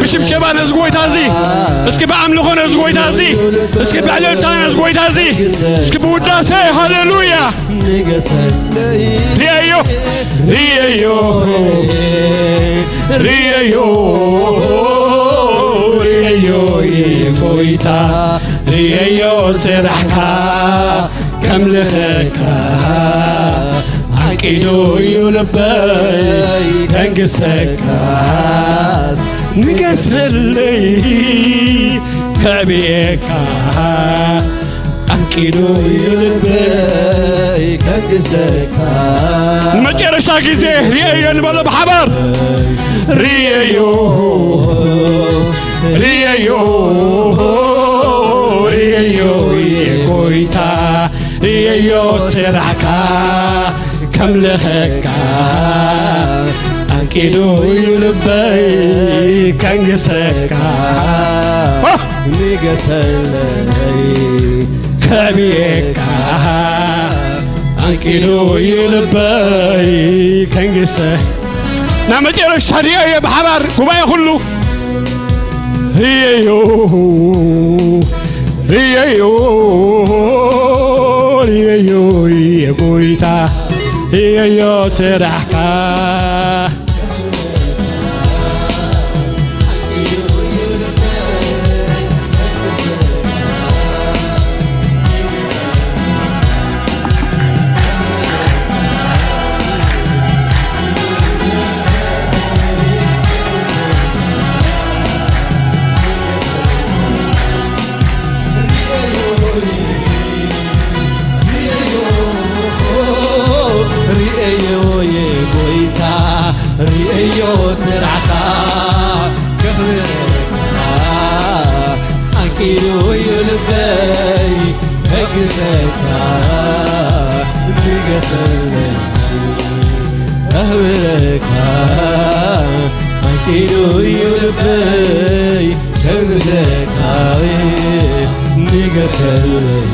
ብሽብሸባ ነዚ ጎይታ እዚ፣ እስኪ ብኣምልኾ ነዚ ጎይታ እዚ፣ እስኪ ብዕልልታ ነዚ ጎይታ እዚ፣ እስኪ ብውዳሴ ሃሌሉያ። ንገሰለይ ርየዮ፣ ርየዮ፣ ርየዮ፣ ርየዮ የጎይታ፣ ርየዮ ስራሕካ ከምልኸካ። ኣንቂዱ እዩ ልበይ ከንግሰካስ፣ ንገሰለይ ከብየካ። ኣንቂዱ እዩ ልበይ ከንግሰካ። ንመጨረሻ ግዜ ርየዮ ንበሎ ብሓባር። ርየዮ፣ ርየዮ፣ ርየዮ የጎይታ፣ ርየዮ ስራሕካ ከምልኸካ። ኣንቂዱ እዩ ልበይ ከንግሰካ። ንገሰለይ ከብየካ። ኣንቂዱ እዩ ልበይ ከንግሰ። ናብ መጨረሻ ርየዮ ብሓባር ጉባኤ ኩሉ። ርየዮ፣ ርየዮ፣ ርየዮ የጎይታ፣ ርየዮ ስራሕካ። ርእዮ የጎይታ፣ ርእዮ ስራሕካ፣ ክብርካ ኣንቂዱ እዩ ልበይ፣ ከግሰካ፣ ንገሰለይ፣ ኣህብረካ፣ ኣንቂዱ እዩ ልበይ፣ ከግሰካ፣ ንገሰለይ።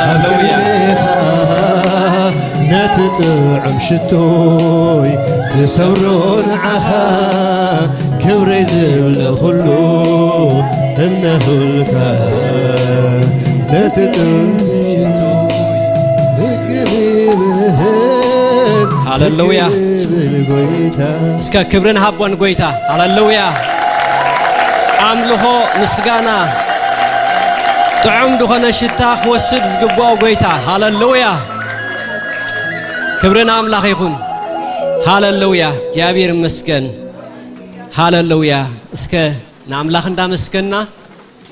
ሃሌሉያ። ነቲ ጥዑም ሽቶይ ዝሰብሮ ንዓኻ ክብረይ ዝብለ ኩሉ እነሁልካ። ነቲ ጥዑም ሽቶይ ሃሌሉያ። እስከ ክብርን ሃቦ ንጎይታ። ሃሌሉያ። ኣምልኾ፣ ምስጋና፣ ጥዑም ዝኾነ ሽታ ክወስድ ዝግብኦ ጎይታ። ሃሌሉያ። ክብሪ ንኣምላኽ ይኹን። ሃሌሉያ። እግዚኣብሔር ይመስገን። ሃሌሉያ። እስከ ንኣምላኽ እንዳመስገና፣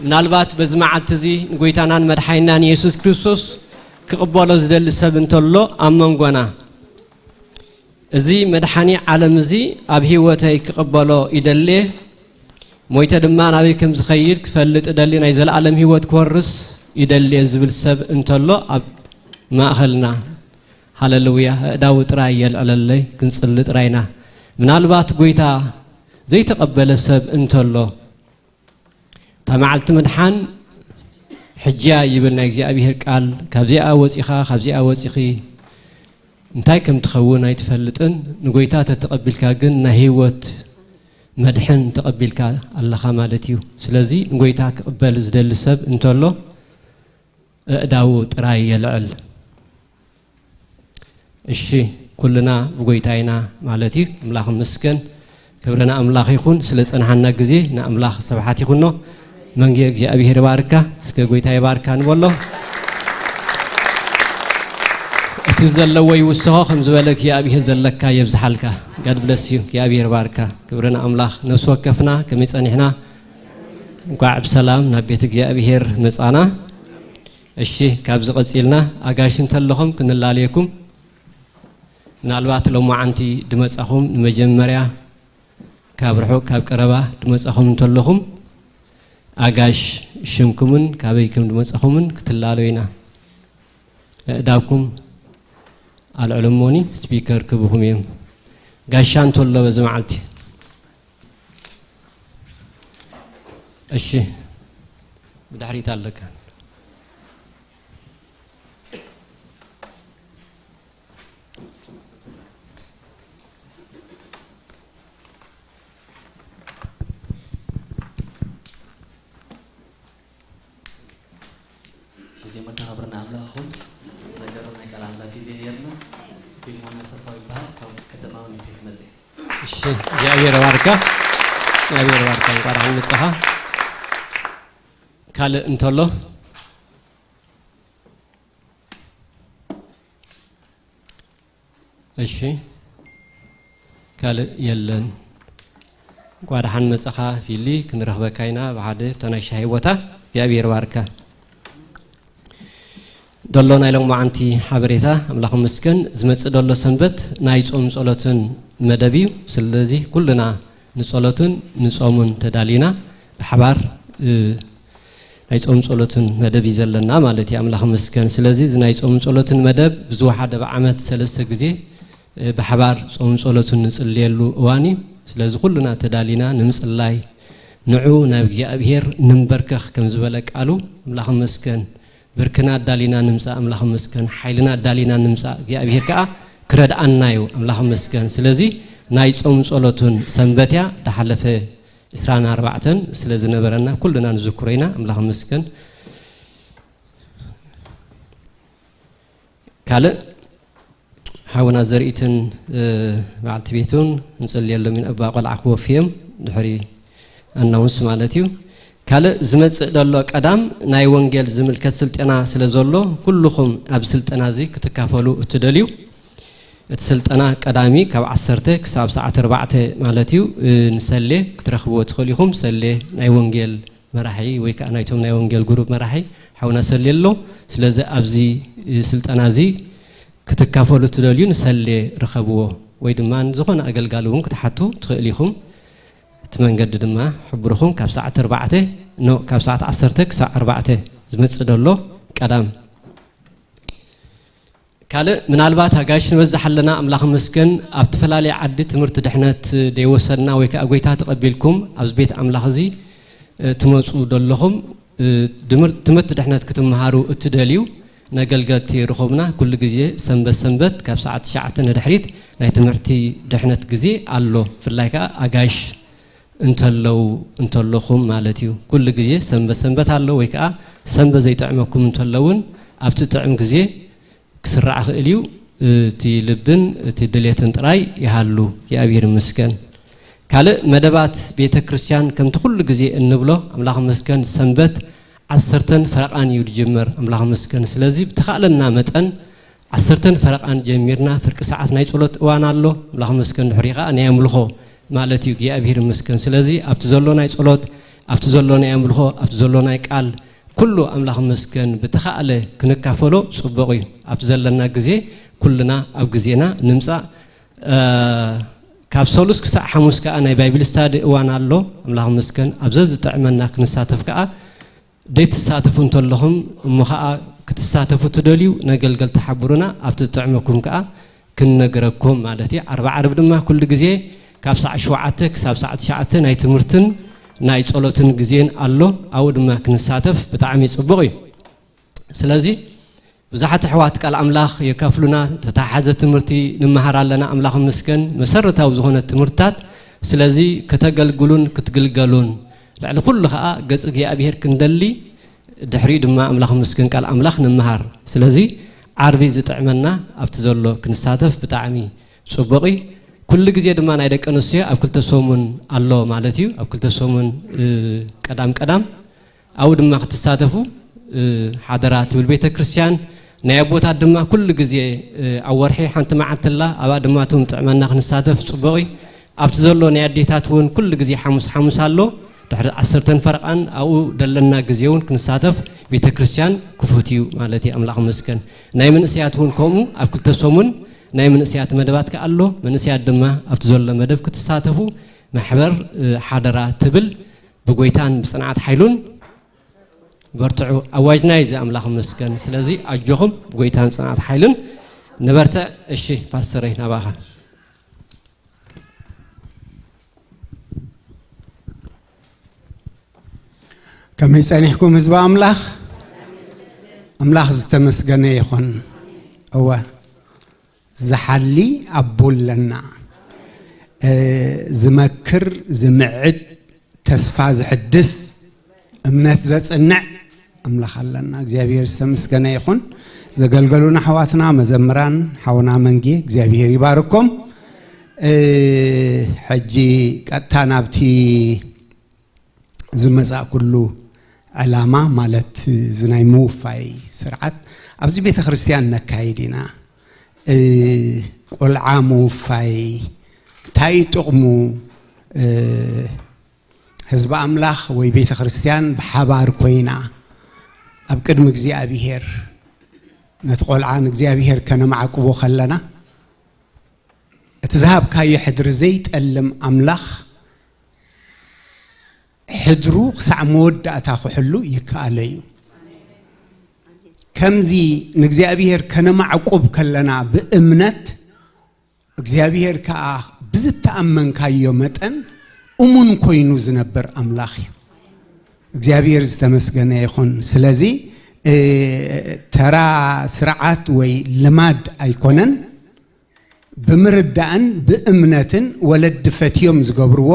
ምናልባት በዚ መዓልቲ እዚ ንጎይታናን መድሓኒናን የሱስ ክርስቶስ ክቕበሎ ዝደሊ ሰብ እንተሎ ኣብ መንጎና፣ እዚ መድሓኒ ዓለም እዚ ኣብ ህይወተይ ክቕበሎ ይደልየ፣ ሞይተ ድማ ናበይ ከም ዝኸይድ ክፈልጥ እደሊ፣ ናይ ዘለኣለም ህይወት ክወርስ ይደልየ ዝብል ሰብ እንተሎ ኣብ ማእኸልና፣ ሃሌሉያ፣ ኣእዳዉ ጥራይ የልዕለለይ፣ ክንጽሊ ጥራይና። ምናልባት ጎይታ ዘይተቐበለ ሰብ እንተሎ፣ እታ መዓልቲ ምድሓን ሕጂያ ይብል ናይ እግዚኣብሔር ቃል። ካብዚኣ ወጺኻ፣ ካብዚኣ ወጺኺ እንታይ ከም ትኸውን ኣይትፈልጥን። ንጎይታ ተተቐቢልካ ግን ናይ ህይወት መድሕን ተቐቢልካ ኣለኻ ማለት እዩ። ስለዚ ንጎይታ ክቕበል ዝደሊ ሰብ እንተሎ፣ ኣእዳዉ ጥራይ የልዕል። እሺ፣ ኩልና ብጎይታ ኢና ማለት እዩ። ኣምላኽ ይመስገን። ክብሪ ንኣምላኽ ይኹን። ስለ ጸንሓና ግዜ ንኣምላኽ ስብሓት ይኹኖ። መንጌ እግዚኣብሔር ይባርካ። እስከ ጎይታ ይባርካ ንበሎ። እቲ ዘለዎ ይውስኾ ከም ዝበለ እግዚኣብሔር ዘለካ የብዝሓልካ። God bless you። እግዚኣብሔር ይባርካ። ክብሪ ንኣምላኽ። ነፍሲ ወከፍና ከመይ ጸኒሕና? እንኳዕ ብሰላም ናብ ቤት እግዚኣብሔር መጻና። እሺ፣ ካብዚ ቀጺልና ኣጋይሽ እንተለኹም ክንላለየኩም፣ ምናልባት ሎማዓንቲ ድመጻኹም ንመጀመርያ ካብ ርሑቕ ካብ ቀረባ ድመጻኹም እንተለኹም ኣጋሽ ሽምኩምን ካበይ ከም ድመጻኹምን ክትላለዩ ኢና። ኣእዳውኩም ኣልዕሉ እሞኒ ስፒከር ክብኹም እዮም። ጋሻ እንተሎ በዚ መዓልቲ። እሺ፣ ብድሕሪት ኣለካ። መጀመርታ ክብሪ ንኣምላኽ ይኹን። ነገሩ ናይ ቃል ኣምላኽ ግዜ ነርና። ፊልሞን ኣሰፋው ይበሃል። ካብ ከተማ ዊኒፔግ መጽእ። እሺ፣ እግዚኣብሔር ባርካ። እግዚኣብሔር ባርካ። እንኳን ደሓን መጻኻ። ካልእ እንተሎ? እሺ፣ ካልእ የለን። እንኳ ደሓን መጻኻ ፊሊ፣ ክንረኽበካ ኢና ብሓደ ኣብታ ናይ ሻሂ ቦታ። እግዚኣብሔር ባርካ። ደሎ ናይ ሎማዓንቲ ሓበሬታ፣ ኣምላኽ ይመስገን። ዝመጽእ ደሎ ሰንበት ናይ ጾም ጸሎትን መደብ እዩ። ስለዚ ኩልና ንጸሎትን ንጾምን ተዳሊና ብሓባር፣ እ፣ ናይ ጾም ጸሎትን መደብ እዩ ዘለና ማለት እዩ። ኣምላኽ ይመስገን። ስለዚ እዚ ናይ ጾም ጸሎትን መደብ ብዝወሓደ ብዓመት ሰለስተ ግዜ፣ እ፣ ብሓባር ጾም ጸሎትን ንጽልየሉ እዋን እዩ። ስለዚ ኩልና ተዳሊና ንምጽላይ ንዑ ናብ እግዚኣብሔር ንንበርከኽ ከም ዝበለ ቃሉ ኣምላኽ ይመስገን። ብርክና ኣዳሊና ንምጻእ ኣምላኽ ይመስገን። ሓይልና ኣዳሊና ንምጻእ እግዚኣብሔር ከኣ ክረድኣና እዩ ኣምላኽ ይመስገን። ስለዚ ናይ ጾም ጸሎትን ሰንበት እያ። ዝሓለፈ ዕስራን ኣርባዕተን ስለ ዝነበረና ኩልና ንዝክሮ ኢና። ኣምላኽ ይመስገን። ካልእ ሓውና ዘርኢትን፣ እ፣ በዓልቲ ቤቱን ንጽልየሎም ኢና። እባ ቆልዓ ክወፍዮም ድሕሪ ኣናውንስ ማለት እዩ። ካልእ ዝመጽእ ደሎ ቀዳም ናይ ወንጌል ዝምልከት ስልጠና ስለ ዘሎ ኩልኹም ኣብ ስልጠና እዚ ክትካፈሉ እትደልዩ፣ እቲ ስልጠና ቀዳሚ ካብ ዓሰርተ ክሳብ ሰዓት ኣርባዕተ ማለት እዩ። እ፣ ንሰሌ ክትረኽብዎ ትኽእሉ ኢኹም። ሰሌ ናይ ወንጌል መራሒ ወይ ከኣ ናይቶም ናይ ወንጌል ግሩፕ መራሒ ሓውና ሰሌ ኣሎ። ስለዚ ኣብዚ፣ እ፣ ስልጠና እዚ ክትካፈሉ ትደልዩ ንሰሌ ርኸብዎ፣ ወይ ድማ ንዝኾነ ኣገልጋሊ እውን ክትሓቱ ትኽእል ኢኹም። እቲ መንገዲ ድማ ሕብርኹም ካብ ሰዓት ኣርባዕተ፣ ኖ፣ ካብ ሰዓት ዓሰርተ ክሳብ ኣርባዕተ ዝመጽእ ደሎ ቀዳም። ካልእ ምናልባት ኣጋይሽ ንበዝሕ ኣለና፣ ኣምላኽ ይመስገን፣ ኣብ ዝተፈላለየ ዓዲ ትምህርቲ ድሕነት ደይወሰድና ወይ ከኣ ጎይታ ተቐቢልኩም ኣብዚ ቤት ኣምላኽ እዚ፣ እ፣ ትመጹ ደለኹም፣ እ፣ ድምር-፣ ትምህርቲ ድሕነት ክትመሃሩ እትደልዩ ነገልገልቲ ርኹብና። ኩሉ ግዜ ሰንበት ሰንበት ካብ ሰዓት ትሽዓተ ንድሕሪት ናይ ትምህርቲ ድሕነት ግዜ ኣሎ። ብፍላይ ከኣ ኣጋይሽ እንተለዉ፣ እንተለኹም ማለት እዩ። ኩሉ ግዜ ሰንበት ሰንበት ኣሎ ወይ ከኣ ሰንበት ዘይጥዕመኩም እንተለውን ኣብቲ ጥዕም ግዜ ክስራዕ ክእል እዩ። እቲ ልብን እቲ ድሌትን ጥራይ ይሃሉ። እግዚኣብሔር ይመስገን። ካልእ መደባት ቤተ ክርስቲያን ከምቲ ኩሉ ግዜ እንብሎ ኣምላኽ ይመስገን ሰንበት ዓሰርተን ፈረቓን እዩ ዝጅመር። ኣምላኽ ይመስገን። ስለዚ ብተኻእለና መጠን ዓሰርተን ፈረቓን ጀሚርና ፍርቂ ሰዓት ናይ ጸሎት እዋን ኣሎ። ኣምላኽ ይመስገን። ድሕሪ ኸኣ ናይ ኣምልኾ ማለት እዩ። እግዚኣብሔር ይመስገን። ስለዚ ኣብቲ ዘሎ ናይ ጸሎት፣ ኣብቲ ዘሎ ናይ ኣምልኾ፣ ኣብቲ ዘሎ ናይ ቃል ኩሉ ኣምላኽ ይመስገን ብተኻእለ ክንካፈሎ ጽቡቕ እዩ። ኣብቲ ዘለና ግዜ ኩልና ኣብ ግዜና ንምጻእ፣ እ፣ ካብ ሰሉስ ክሳዕ ሓሙስ ከኣ ናይ ባይብል ስታዲ እዋን ኣሎ። ኣምላኽ ይመስገን ኣብ ዘዝጥዕመና ክንሳተፍ ከኣ ደይትሳተፉ እንተለኹም እሞ ኸኣ ክትሳተፉ ትደልዩ ነገልገልቲ ሓብሩና ኣብቲ ዝጥዕመኩም ከኣ ክንነግረኩም ማለት እዩ። ዓርቢ ዓርቢ ድማ ኩሉ ግዜ ካብ ሰዓት ሸውዓተ ክሳብ ሰዓት ትሽዓተ ናይ ትምህርትን ናይ ጸሎትን ግዜን ኣሎ። ኣብኡ ድማ ክንሳተፍ ብጣዕሚ ጽቡቕ እዩ። ስለዚ ብዙሓት ኣሕዋት ቃል ኣምላኽ የካፍሉና፣ ተተሓሓዘ ትምህርቲ ንመሃር ኣለና። ኣምላኽ ይመስገን። መሰረታዊ ዝኾነ ትምህርትታት፣ ስለዚ ከተገልግሉን ክትግልገሉን ልዕሊ ኩሉ ኸኣ ገጽ እግዚኣብሔር ክንደሊ ድሕሪኡ ድማ ኣምላኽ ይመስገን ቃል ኣምላኽ ንምሃር። ስለዚ ዓርቢ ዝጥዕመና ኣብቲ ዘሎ ክንሳተፍ ብጣዕሚ ጽቡቕ እዩ። ኩሉ ግዜ ድማ ናይ ደቂ ኣንስትዮ ኣብ ክልተ ሰሙን ኣሎ ማለት እዩ። ኣብ ክልተ ሰሙን፣ እ፣ ቀዳም ቀዳም ኣብኡ ድማ ክትሳተፉ ሓደራ ትብል ቤተ ክርስቲያን። ናይ ኣቦታት ድማ ኩሉ ግዜ ኣብ ወርሒ ሓንቲ መዓልቲ ኣላ፣ ኣብኣ ድማ እቶም ጥዕመና ክንሳተፍ ጽቡቕ እዩ። ኣብቲ ዘሎ ናይ ኣዴታት እውን ኩሉ ግዜ ሓሙስ ሓሙስ ኣሎ፣ ድሕሪ ዓሰርተ ፈረቓን ኣብኡ ደለና ግዜ እውን ክንሳተፍ ቤተ ክርስቲያን ክፉት እዩ ማለት እዩ። ኣምላኽ ይመስገን። ናይ መንእሰያት እውን ከምኡ ኣብ ክልተ ሰሙን ናይ መንእሰያት መደባት ከኣ ኣሎ። መንእሰያት ድማ ኣብቲ ዘሎ መደብ ክትሳተፉ ማሕበር ሓደራ ትብል ብጎይታን ብጽንዓት ሓይሉን በርትዑ። ኣዋጅና እዩ እዚ፣ ኣምላኽ ይመስገን። ስለዚ ኣጆኹም፣ ጎይታን ጽንዓት ሓይልን ንበርትዕ። እሺ ፓስተረይ ናባኻ። ከመይ ጸኒሕኩም ህዝቢ ኣምላኽ? ኣምላኽ ዝተመስገነ ይኹን። እወ ዝሓሊ ኣቦ ኣለና። ዝመክር፣ ዝምዕድ፣ ተስፋ ዝሕድስ፣ እምነት ዘጽንዕ ኣምላኽ ኣለና። እግዚኣብሔር ዝተመስገነ ይኹን። ዘገልገሉና ኣሕዋትና መዘምራን ሓውና መንጌ እግዚኣብሔር ይባርኮም። ሕጂ ቀጥታ ናብቲ ዝመጻእኩሉ ዕላማ ማለት እዚ ናይ ምውፋይ ስርዓት ኣብዚ ቤተ ክርስቲያን ነካይድ ኢና። ቆልዓ ምውፋይ እንታይ እዩ ጥቕሙ? ህዝቢ ኣምላኽ ወይ ቤተ ክርስቲያን ብሓባር ኮይና ኣብ ቅድሚ እግዚኣብሔር ነቲ ቆልዓ ንእግዚኣብሔር ከነማዕቅቦ ከለና እቲ ዝሃብካዮ ሕድሪ ዘይጠልም ኣምላኽ ሕድሩ ክሳዕ መወዳእታ ክሕሉ ይከኣሎ እዩ። ከምዚ ንእግዚኣብሔር ከነማዕቁብ ከለና ብእምነት እግዚኣብሔር ከኣ ብዝተኣመንካዮ መጠን እሙን ኮይኑ ዝነብር ኣምላኽ እዩ። እግዚኣብሔር ዝተመስገነ ይኹን። ስለዚ ተራ ስርዓት ወይ ልማድ ኣይኮነን። ብምርዳእን ብእምነትን ወለዲ ፈትዮም ዝገብርዎ፣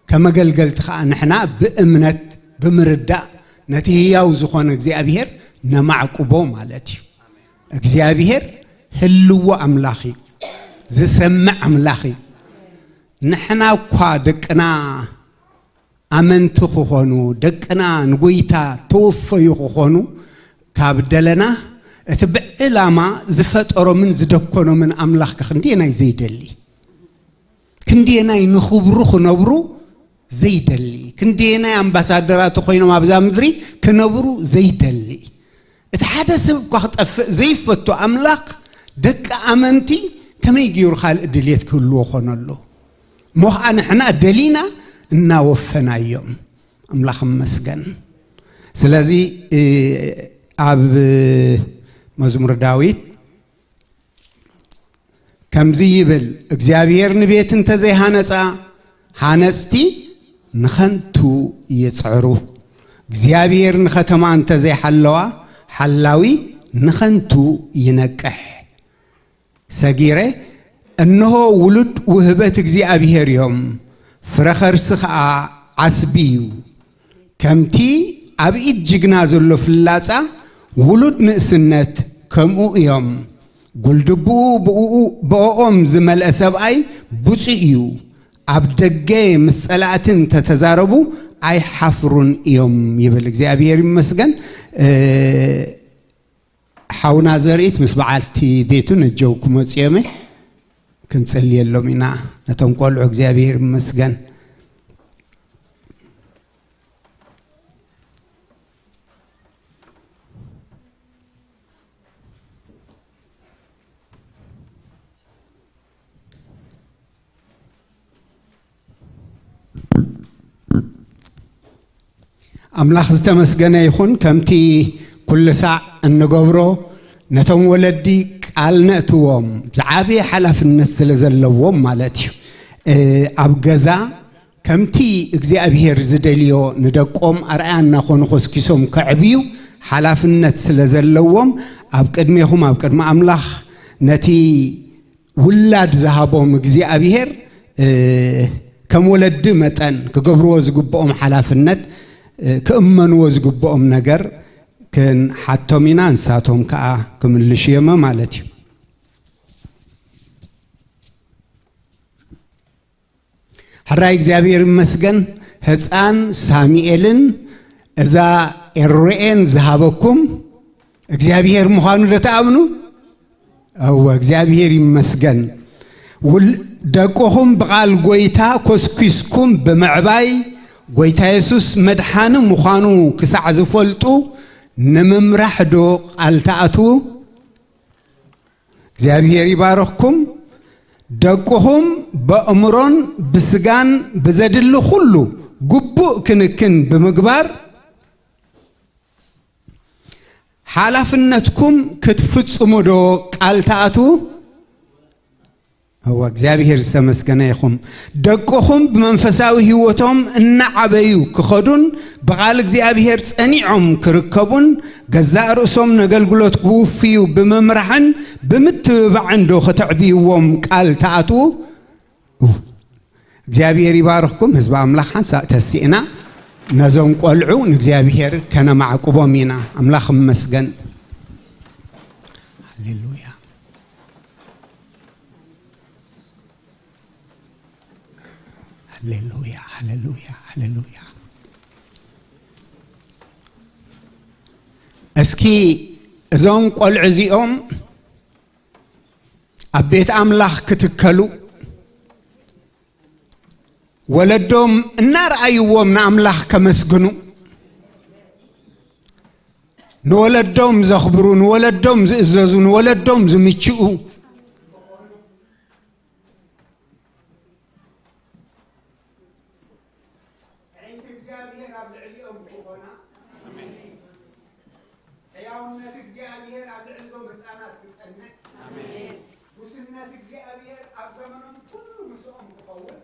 ከመገልገልቲ ኸኣ ንሕና ብእምነት ብምርዳእ ነቲ ህያው ዝኾነ እግዚኣብሔር ነማዕቁቦ ማለት እዩ። እግዚኣብሔር ህልዎ ኣምላኽ እዩ፣ ዝሰምዕ ኣምላኽ እዩ። ንሕና እኳ ደቅና ኣመንቲ ክኾኑ፣ ደቅና ንጎይታ ተወፈዩ ክኾኑ ካብ ደለና፣ እቲ ብዕላማ ዝፈጠሮምን ዝደኮኖምን ኣምላኽ ከ ክንደየናይ ዘይደሊ? ክንደየናይ ንኽብሩ ክነብሩ ዘይደሊ? ክንደየናይ ኣምባሳደራቱ ኮይኖም ኣብዛ ምድሪ ክነብሩ ዘይደሊ? እቲ ሓደ ሰብ እኳ ክጠፍእ ዘይፈቱ ኣምላኽ ደቂ ኣመንቲ ከመይ ገይሩ ካልእ ድልየት ክህልዎ ኮነሉ? እሞ ኸዓ ንሕና ደሊና እናወፈናዮም። ኣምላኽ ይመስገን። ስለዚ ኣብ መዝሙር ዳዊት ከምዚ ይብል፣ እግዚኣብሔር ንቤት እንተዘይሃነጻ፣ ሃነጽቲ ንኸንቱ ይጽዕሩ። እግዚኣብሔር ንኸተማ እንተዘይሓለዋ፣ ሓላዊ ንኸንቱ ይነቅሕ። ሰጊረ፣ እንሆ ውሉድ ውህበት እግዚኣብሔር እዮም፣ ፍረ ኸርሲ ኸኣ ዓስቢ እዩ። ከምቲ ኣብ ኢድ ጅግና ዘሎ ፍላጻ፣ ውሉድ ንእስነት ከምኡ እዮም። ጉልድብኡ ብእኡ-፣ ብእኦም ዝመልአ ሰብኣይ ብፁዕ እዩ። ኣብ ደገ ምስ ጸላእቲ እንተተዛረቡ ኣይሓፍሩን እዮም ይብል። እግዚኣብሔር ይመስገን። እ፣ ሓውና ዘርኢት ምስ በዓልቲ ቤቱ ነጀው ክመጹ እዮም። ክንጽልየሎም ኢና ነቶም ቆልዑ። እግዚኣብሔር ይመስገን። ኣምላኽ ዝተመስገነ ይኹን። ከምቲ ኩሉ ሳዕ እንገብሮ ነቶም ወለዲ ቃል ነእትዎም፣ ዝዓበየ ሓላፍነት ስለ ዘለዎም ማለት እዩ። እ፣ ኣብ ገዛ ከምቲ እግዚኣብሔር ዝደልዮ ንደቆም ኣርኣያ እናኾኑ ኮስኪሶም ከዕብዩ ሓላፍነት ስለ ዘለዎም፣ ኣብ ቅድሜኹም፣ ኣብ ቅድሚ ኣምላኽ ነቲ ውላድ ዝሃቦም እግዚኣብሔር፣ እ፣ ከም ወለዲ መጠን ክገብርዎ ዝግብኦም ሓላፍነት፣ እ፣ ክእመንዎ ዝግብኦም ነገር ክንሓቶም ኢና፣ ንሳቶም ከኣ ክምልሹ እዮም ማለት እዩ። ሕራይ እግዚኣብሔር ይመስገን፣ ህፃን ሳሙኤልን እዛ ኤሮኤን ዝሃበኩም እግዚኣብሔር ምዃኑ ዶ ትኣምኑ? እወ፣ እግዚኣብሔር ይመስገን። ውል-፣ ደቅኹም ብቓል ጐይታ ኮስኲስኩም ብምዕባይ፣ ጐይታ የሱስ መድሓኒ ምዃኑ ክሳዕ ዝፈልጡ ንምምራሕ ዶ ቃል ትኣትዉ? እግዚኣብሔር ይባርኽኩም። ደቅኹም በእምሮን ብስጋን ብዘድሊ ኩሉ ግቡእ ክንክን ብምግባር፣ ሓላፍነትኩም ክትፍጽሙ ዶ ቃል ትኣትዉ? እወ፣ እግዚኣብሔር ዝተመስገነ ይኹን። ደቅኹም ብመንፈሳዊ ህይወቶም እናዓበዩ ክኸዱን ብቓል እግዚኣብሔር ጸኒዖም ክርከቡን ገዛእ ርእሶም ነገልግሎት ክውፍዩ ብምምራሕን ብምትብባዕን ዶ ከተዕብይዎም ቃል ትኣትዉ? እወ። እግዚኣብሔር ይባርኽኩም። ህዝቢ ኣምላኽ ሓንሳእ ተሲእና ነዞም ቆልዑ ንእግዚኣብሔር ከነማዕቁቦም ኢና። ኣምላኽ ይመስገን። ሃሌሉያ። ሃሌሉያ፣ ሃሌሉያ፣ ሃሌሉያ። እስኪ እዞም ቆልዑ እዚኦም ኣብ ቤት ኣምላኽ ክትከሉ፣ ወለዶም እናረኣይዎም ንኣምላኽ ከመስግኑ፣ ንወለዶም ዘኽብሩ፣ ንወለዶም ዝእዘዙ፣ ንወለዶም ዝምችኡ፣ ኣዒንቲ እግዚኣብሔር ኣብ ልዕሊኦም ክኾና፣ ሕያውነት እግዚኣብሔር ኣብ ልዕሊ እዞም ህፃናት ክጸንዕ፣ ጉስነት እግዚኣብሔር ኣብ ዘመኖም ኩሉ ምስኦም ክኸውን።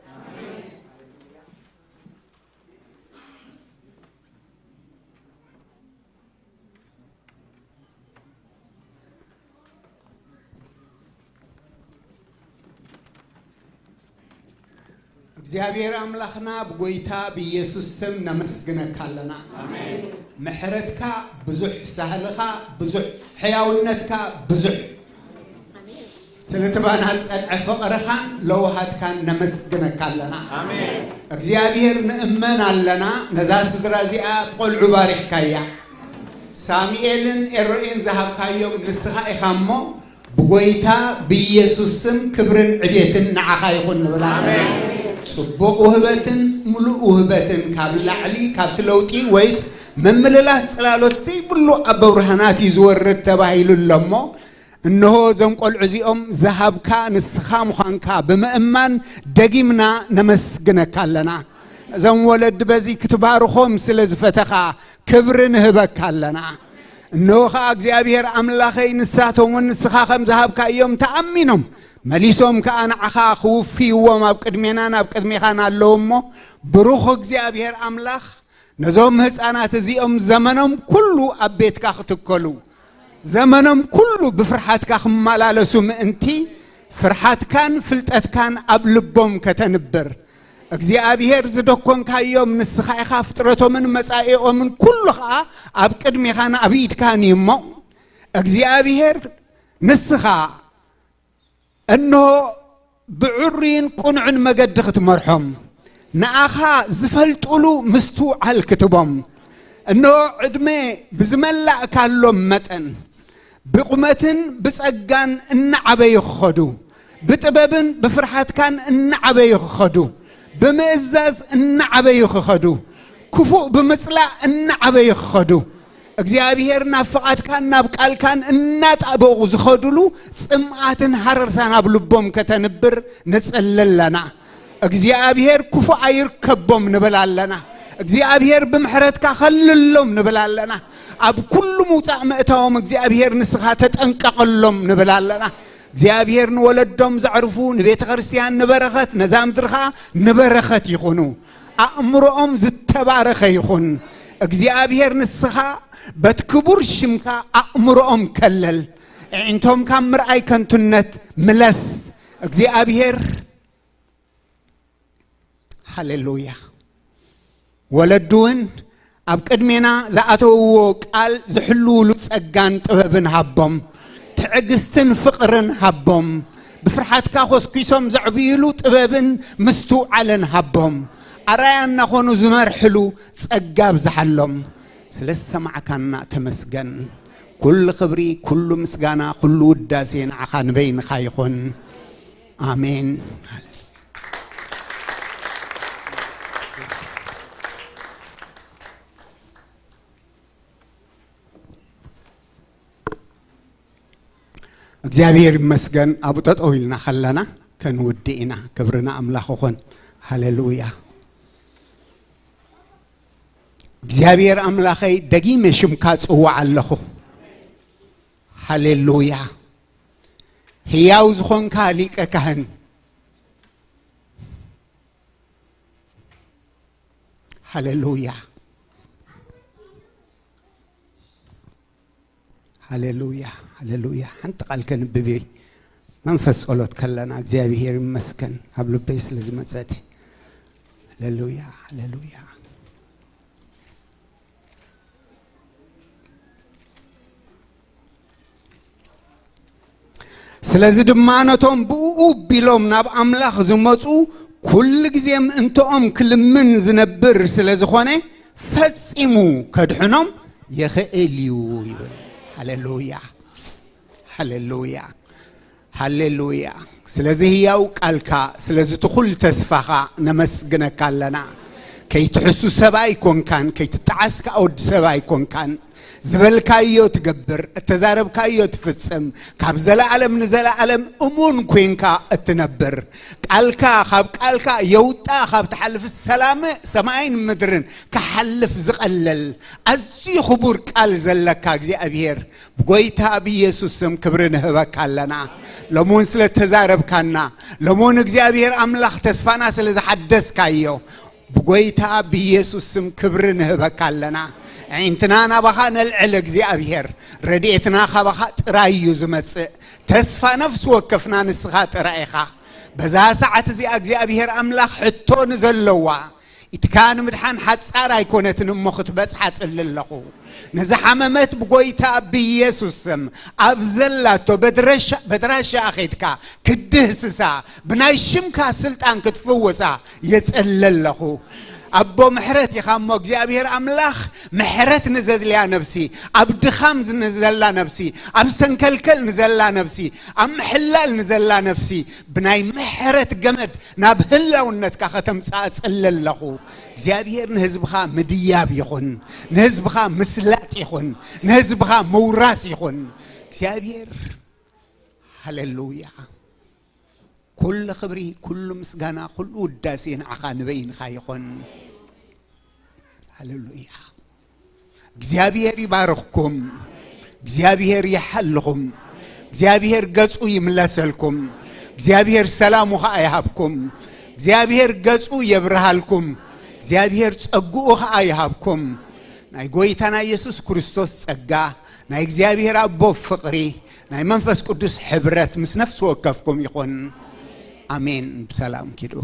እግዚኣብሔር ኣምላኽና ብጎይታ ብኢየሱስ ስም ነመስግነካ ኣለና። ኣሜን። ምሕረትካ ብዙሕ፣ ሳህልኻ ብዙሕ፣ ሕያውነትካ ብዙሕ። ስለቲ ባና ዝጸንዐ ፍቕርኻን ለውሃትካን ነመስግነካ ኣለና። ኣሜን። እግዚኣብሔር ንእመን ኣለና። ነዛ ስድራ እዚኣ ቆልዑ ባሪኽካያ። ሳሙኤልን ኤሮኤን ዝሃብካዮም ንስኻ ኢኻ እሞ፣ ብጎይታ ብኢየሱስ ስም ክብርን ዕቤትን ንዓኻ ይኹን ንብል ኣለና። ኣሜን። ጽቡቕ ውህበትን ምሉእ ውህበትን ካብ ላዕሊ፣ ካብቲ ለውጢ ወይስ ምምልላስ ጽላሎት ዘይብሉ ኣቦ ብርሃናት እዩ ዝወርድ ተባሂሉ ኣሎ እሞ፣ እንሆ እዞም ቆልዑ እዚኦም ዝሃብካ ንስኻ ምዃንካ ብምእማን ደጊምና ነመስግነካ ኣለና። እዞም ወለዲ በዚ ክትባርኾም ስለ ዝፈተኻ ክብሪ ንህበካ ኣለና። እንሆ ኸኣ እግዚኣብሔር ኣምላኸይ ንሳቶም እውን ንስኻ ከም ዝሃብካዮም ተኣሚኖም መሊሶም ከኣ ንዓኻ ክውፍይዎም ኣብ ቅድሜናን ኣብ ቅድሜኻን ኣለዉ እሞ፣ ብሩኽ እግዚኣብሔር ኣምላኽ ነዞም ህፃናት እዚኦም ዘመኖም ኩሉ ኣብ ቤትካ ክትከሉ፣ ዘመኖም ኩሉ ብፍርሓትካ ክመላለሱ ምእንቲ፣ ፍርሓትካን ፍልጠትካን ኣብ ልቦም ከተንብር፣ እግዚኣብሔር ዝደኮንካዮም ንስኻ ኢኻ ፍጥረቶምን መጻኢኦምን ኩሉ ኸኣ ኣብ ቅድሜኻን ኣብ ኢድካን እዩ እሞ፣ እግዚኣብሔር ንስኻ እንሆ ብዕሩይን ቅኑዕን መገዲ ክትመርሖም፣ ንኣኻ ዝፈልጡሉ ምስትውዓል ክትቦም፣ እንሆ ዕድመ ብዝመላእካሎም መጠን ብቁመትን ብጸጋን እናዓበዩ ክኸዱ፣ ብጥበብን ብፍርሃትካን እናዓበዩ ክኸዱ፣ ብምእዛዝ እናዓበዩ ክኸዱ፣ ክፉእ ብምጽላእ እናዓበዩ ክኸዱ፣ እግዚኣብሔር ናብ ፍቓድካን ናብ ቃልካን እናጣበቑ ዝኸዱሉ ጽምኣትን ሃረርታን ኣብ ልቦም ከተንብር ንጽሊ ኣለና። እግዚኣብሔር ክፉእ ኣይርከቦም ንብል ኣለና። እግዚኣብሔር ብምሕረትካ ኸልሎም ንብል ኣለና። ኣብ ኩሉ ምውጻእ ምእታዎም እግዚኣብሔር ንስኻ ተጠንቀቐሎም ንብል ኣለና። እግዚኣብሔር ንወለዶም ዘዕርፉ ንቤተ ክርስቲያን ንበረኸት፣ ነዛ ምድሪ ኸኣ ንበረኸት ይኹኑ። ኣእምሮኦም ዝተባረኸ ይኹን። እግዚኣብሔር ንስኻ በቲ ክቡር ሽምካ ኣእምሮኦም ከለል። ኣዒንቶም ካብ ምርኣይ ከንቱነት ምለስ። እግዚኣብሔር ሃሌሉያ። ወለዱ እውን ኣብ ቅድሜና ዝኣተውዎ ቃል ዝሕልውሉ ጸጋን ጥበብን ሃቦም። ትዕግስትን ፍቕርን ሃቦም። ብፍርሓትካ ኮስኪሶም ዘዕብይሉ ጥበብን ምስትውዓልን ሃቦም። ኣራያ እናኾኑ ዝመርሕሉ ጸጋ ኣብዝሓሎም። ስለ ዝሰማዕካና ተመስገን። ኩሉ ክብሪ፣ ኩሉ ምስጋና፣ ኩሉ ውዳሴ ንዓኻ ንበይንኻ ይኹን። ኣሜን። እግዚኣብሔር ይመስገን። ኣብኡ ጠጠው ኢልና ከለና ከንውድእ ኢና። ክብሪ ንኣምላኽ ይኹን። ሃሌሉያ። እግዚኣብሔር ኣምላኸይ፣ ደጊመ ሽምካ ጽዋዕ ኣለኹ። ሃሌሉያ። ህያው ዝኾንካ ሊቀ ካህን፣ ሃሌሉያ፣ ሃሌሉያ፣ ሃሌሉያ። ሓንቲ ቃል ከንብብ እየ። መንፈስ ጸሎት ከለና እግዚኣብሔር ይመስገን፣ ኣብ ልበይ ስለ ዝመጸት። ሃሌሉያ፣ ሃሌሉያ። ስለዚ ድማ ነቶም ብእኡ ቢሎም ናብ ኣምላኽ ዝመጹ ኩሉ ግዜ ምእንትኦም ክልምን ዝነብር ስለ ዝኾነ ፈጺሙ ከድሕኖም ይኽእል እዩ ይብል። ሃሌሉያ፣ ሃሌሉያ፣ ሃሌሉያ። ስለዚ ህያው ቃልካ፣ ስለዚ ትኹል ተስፋኻ ነመስግነካ ኣለና። ከይትሕሱ ሰብ ኣይኮንካን፣ ከይትጠዓስ ከኣ ወዲ ሰብ ኣይኮንካን። ዝበልካዮ ትገብር፣ እተዛረብካዮ ትፍጽም፣ ካብ ዘለኣለም ንዘለኣለም እሙን ኮይንካ እትነብር፣ ቃልካ ካብ ቃልካ የውጣ፣ ካብ ትሓልፍ ሰላም ሰማይን ምድርን ክሓልፍ ዝቐለል ኣዝዩ ክቡር ቃል ዘለካ እግዚኣብሔር፣ ብጎይታ ብኢየሱስ ስም ክብሪ ንህበካ ኣለና። ሎሚ እውን ስለ ተዛረብካና፣ ሎሚ እውን እግዚኣብሔር ኣምላኽ ተስፋና ስለ ዝሓደስካዮ፣ ብጎይታ ብኢየሱስ ስም ክብሪ ንህበካ ኣለና። ኣዒንትና ናባኻ ነልዕል እግዚኣብሔር፣ ረድኤትና ካባኻ ጥራይ እዩ ዝመጽእ። ተስፋ ነፍሲ ወከፍና ንስኻ ጥራይ ኢኻ። በዛ ሰዓት እዚኣ እግዚኣብሔር ኣምላኽ ሕቶ ንዘለዋ፣ ኢትካ ንምድሓን ሓጻር ኣይኮነትን እሞ ክትበጽሓ ጽሊ ኣለኹ። ንዝሓመመት ብጎይታ ብኢየሱስ ስም ኣብ ዘላቶ በድረሻ-፣ በድራሻ ኸድካ ክድህስሳ፣ ብናይ ሽምካ ስልጣን ክትፍውሳ የጽሊ ኣለኹ። ኣቦ ምሕረት ኢኻ እሞ እግዚኣብሔር ኣምላኽ ምሕረት ንዘድልያ ነብሲ፣ ኣብ ድኻም ንዘላ ነብሲ፣ ኣብ ሰንከልከል ንዘላ ነብሲ፣ ኣብ ምሕላል ንዘላ ነብሲ ብናይ ምሕረት ገመድ ናብ ህላውነትካ ከተምጽኣ ጽሊ ኣለኹ። እግዚኣብሔር ንህዝብኻ ምድያብ ይኹን፣ ንህዝብኻ ምስላጥ ይኹን፣ ንህዝብኻ ምውራስ ይኹን። እግዚኣብሔር ሃሌሉያ። ኩሉ ክብሪ፣ ኩሉ ምስጋና፣ ኩሉ ውዳሴ ንዓኻ ንበይንኻ ይኹን። ሃሌሉያ። እግዚኣብሔር ይባርኽኩም። እግዚኣብሔር ይሓልኹም። እግዚኣብሔር ገጹ ይምለሰልኩም። እግዚኣብሔር ሰላሙ ኸኣ ይሃብኩም። እግዚኣብሔር ገጹ የብርሃልኩም። እግዚኣብሔር ጸግኡ ኸኣ ይሃብኩም። ናይ ጎይታና ኢየሱስ ክርስቶስ ጸጋ፣ ናይ እግዚኣብሔር ኣቦ ፍቕሪ፣ ናይ መንፈስ ቅዱስ ሕብረት ምስ ነፍሲ ወከፍኩም ይኹን። ኣሜን። ብሰላም ኪዱ።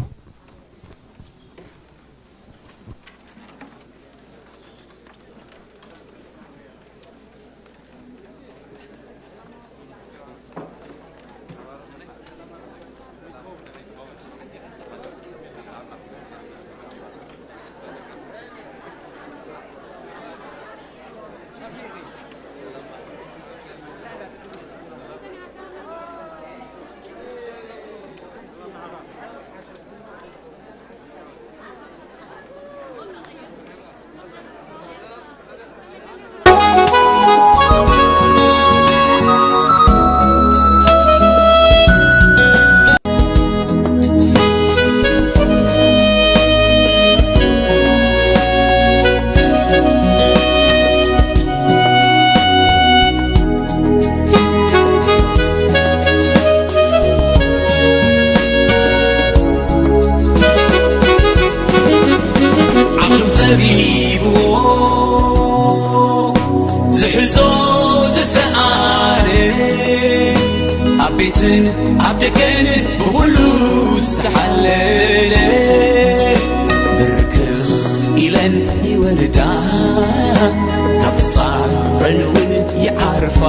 ዓቕሎም ጸቢብዎ ዝሕዞ ዝሰኣነ፣ ኣብ ቤትን ኣብ ደገን ብኹሉ ዝተሓለለ፣ ብርክኽ ኢለን ይወርዳ፣ ካብ ጻዕረን እውን ይዓርፋ።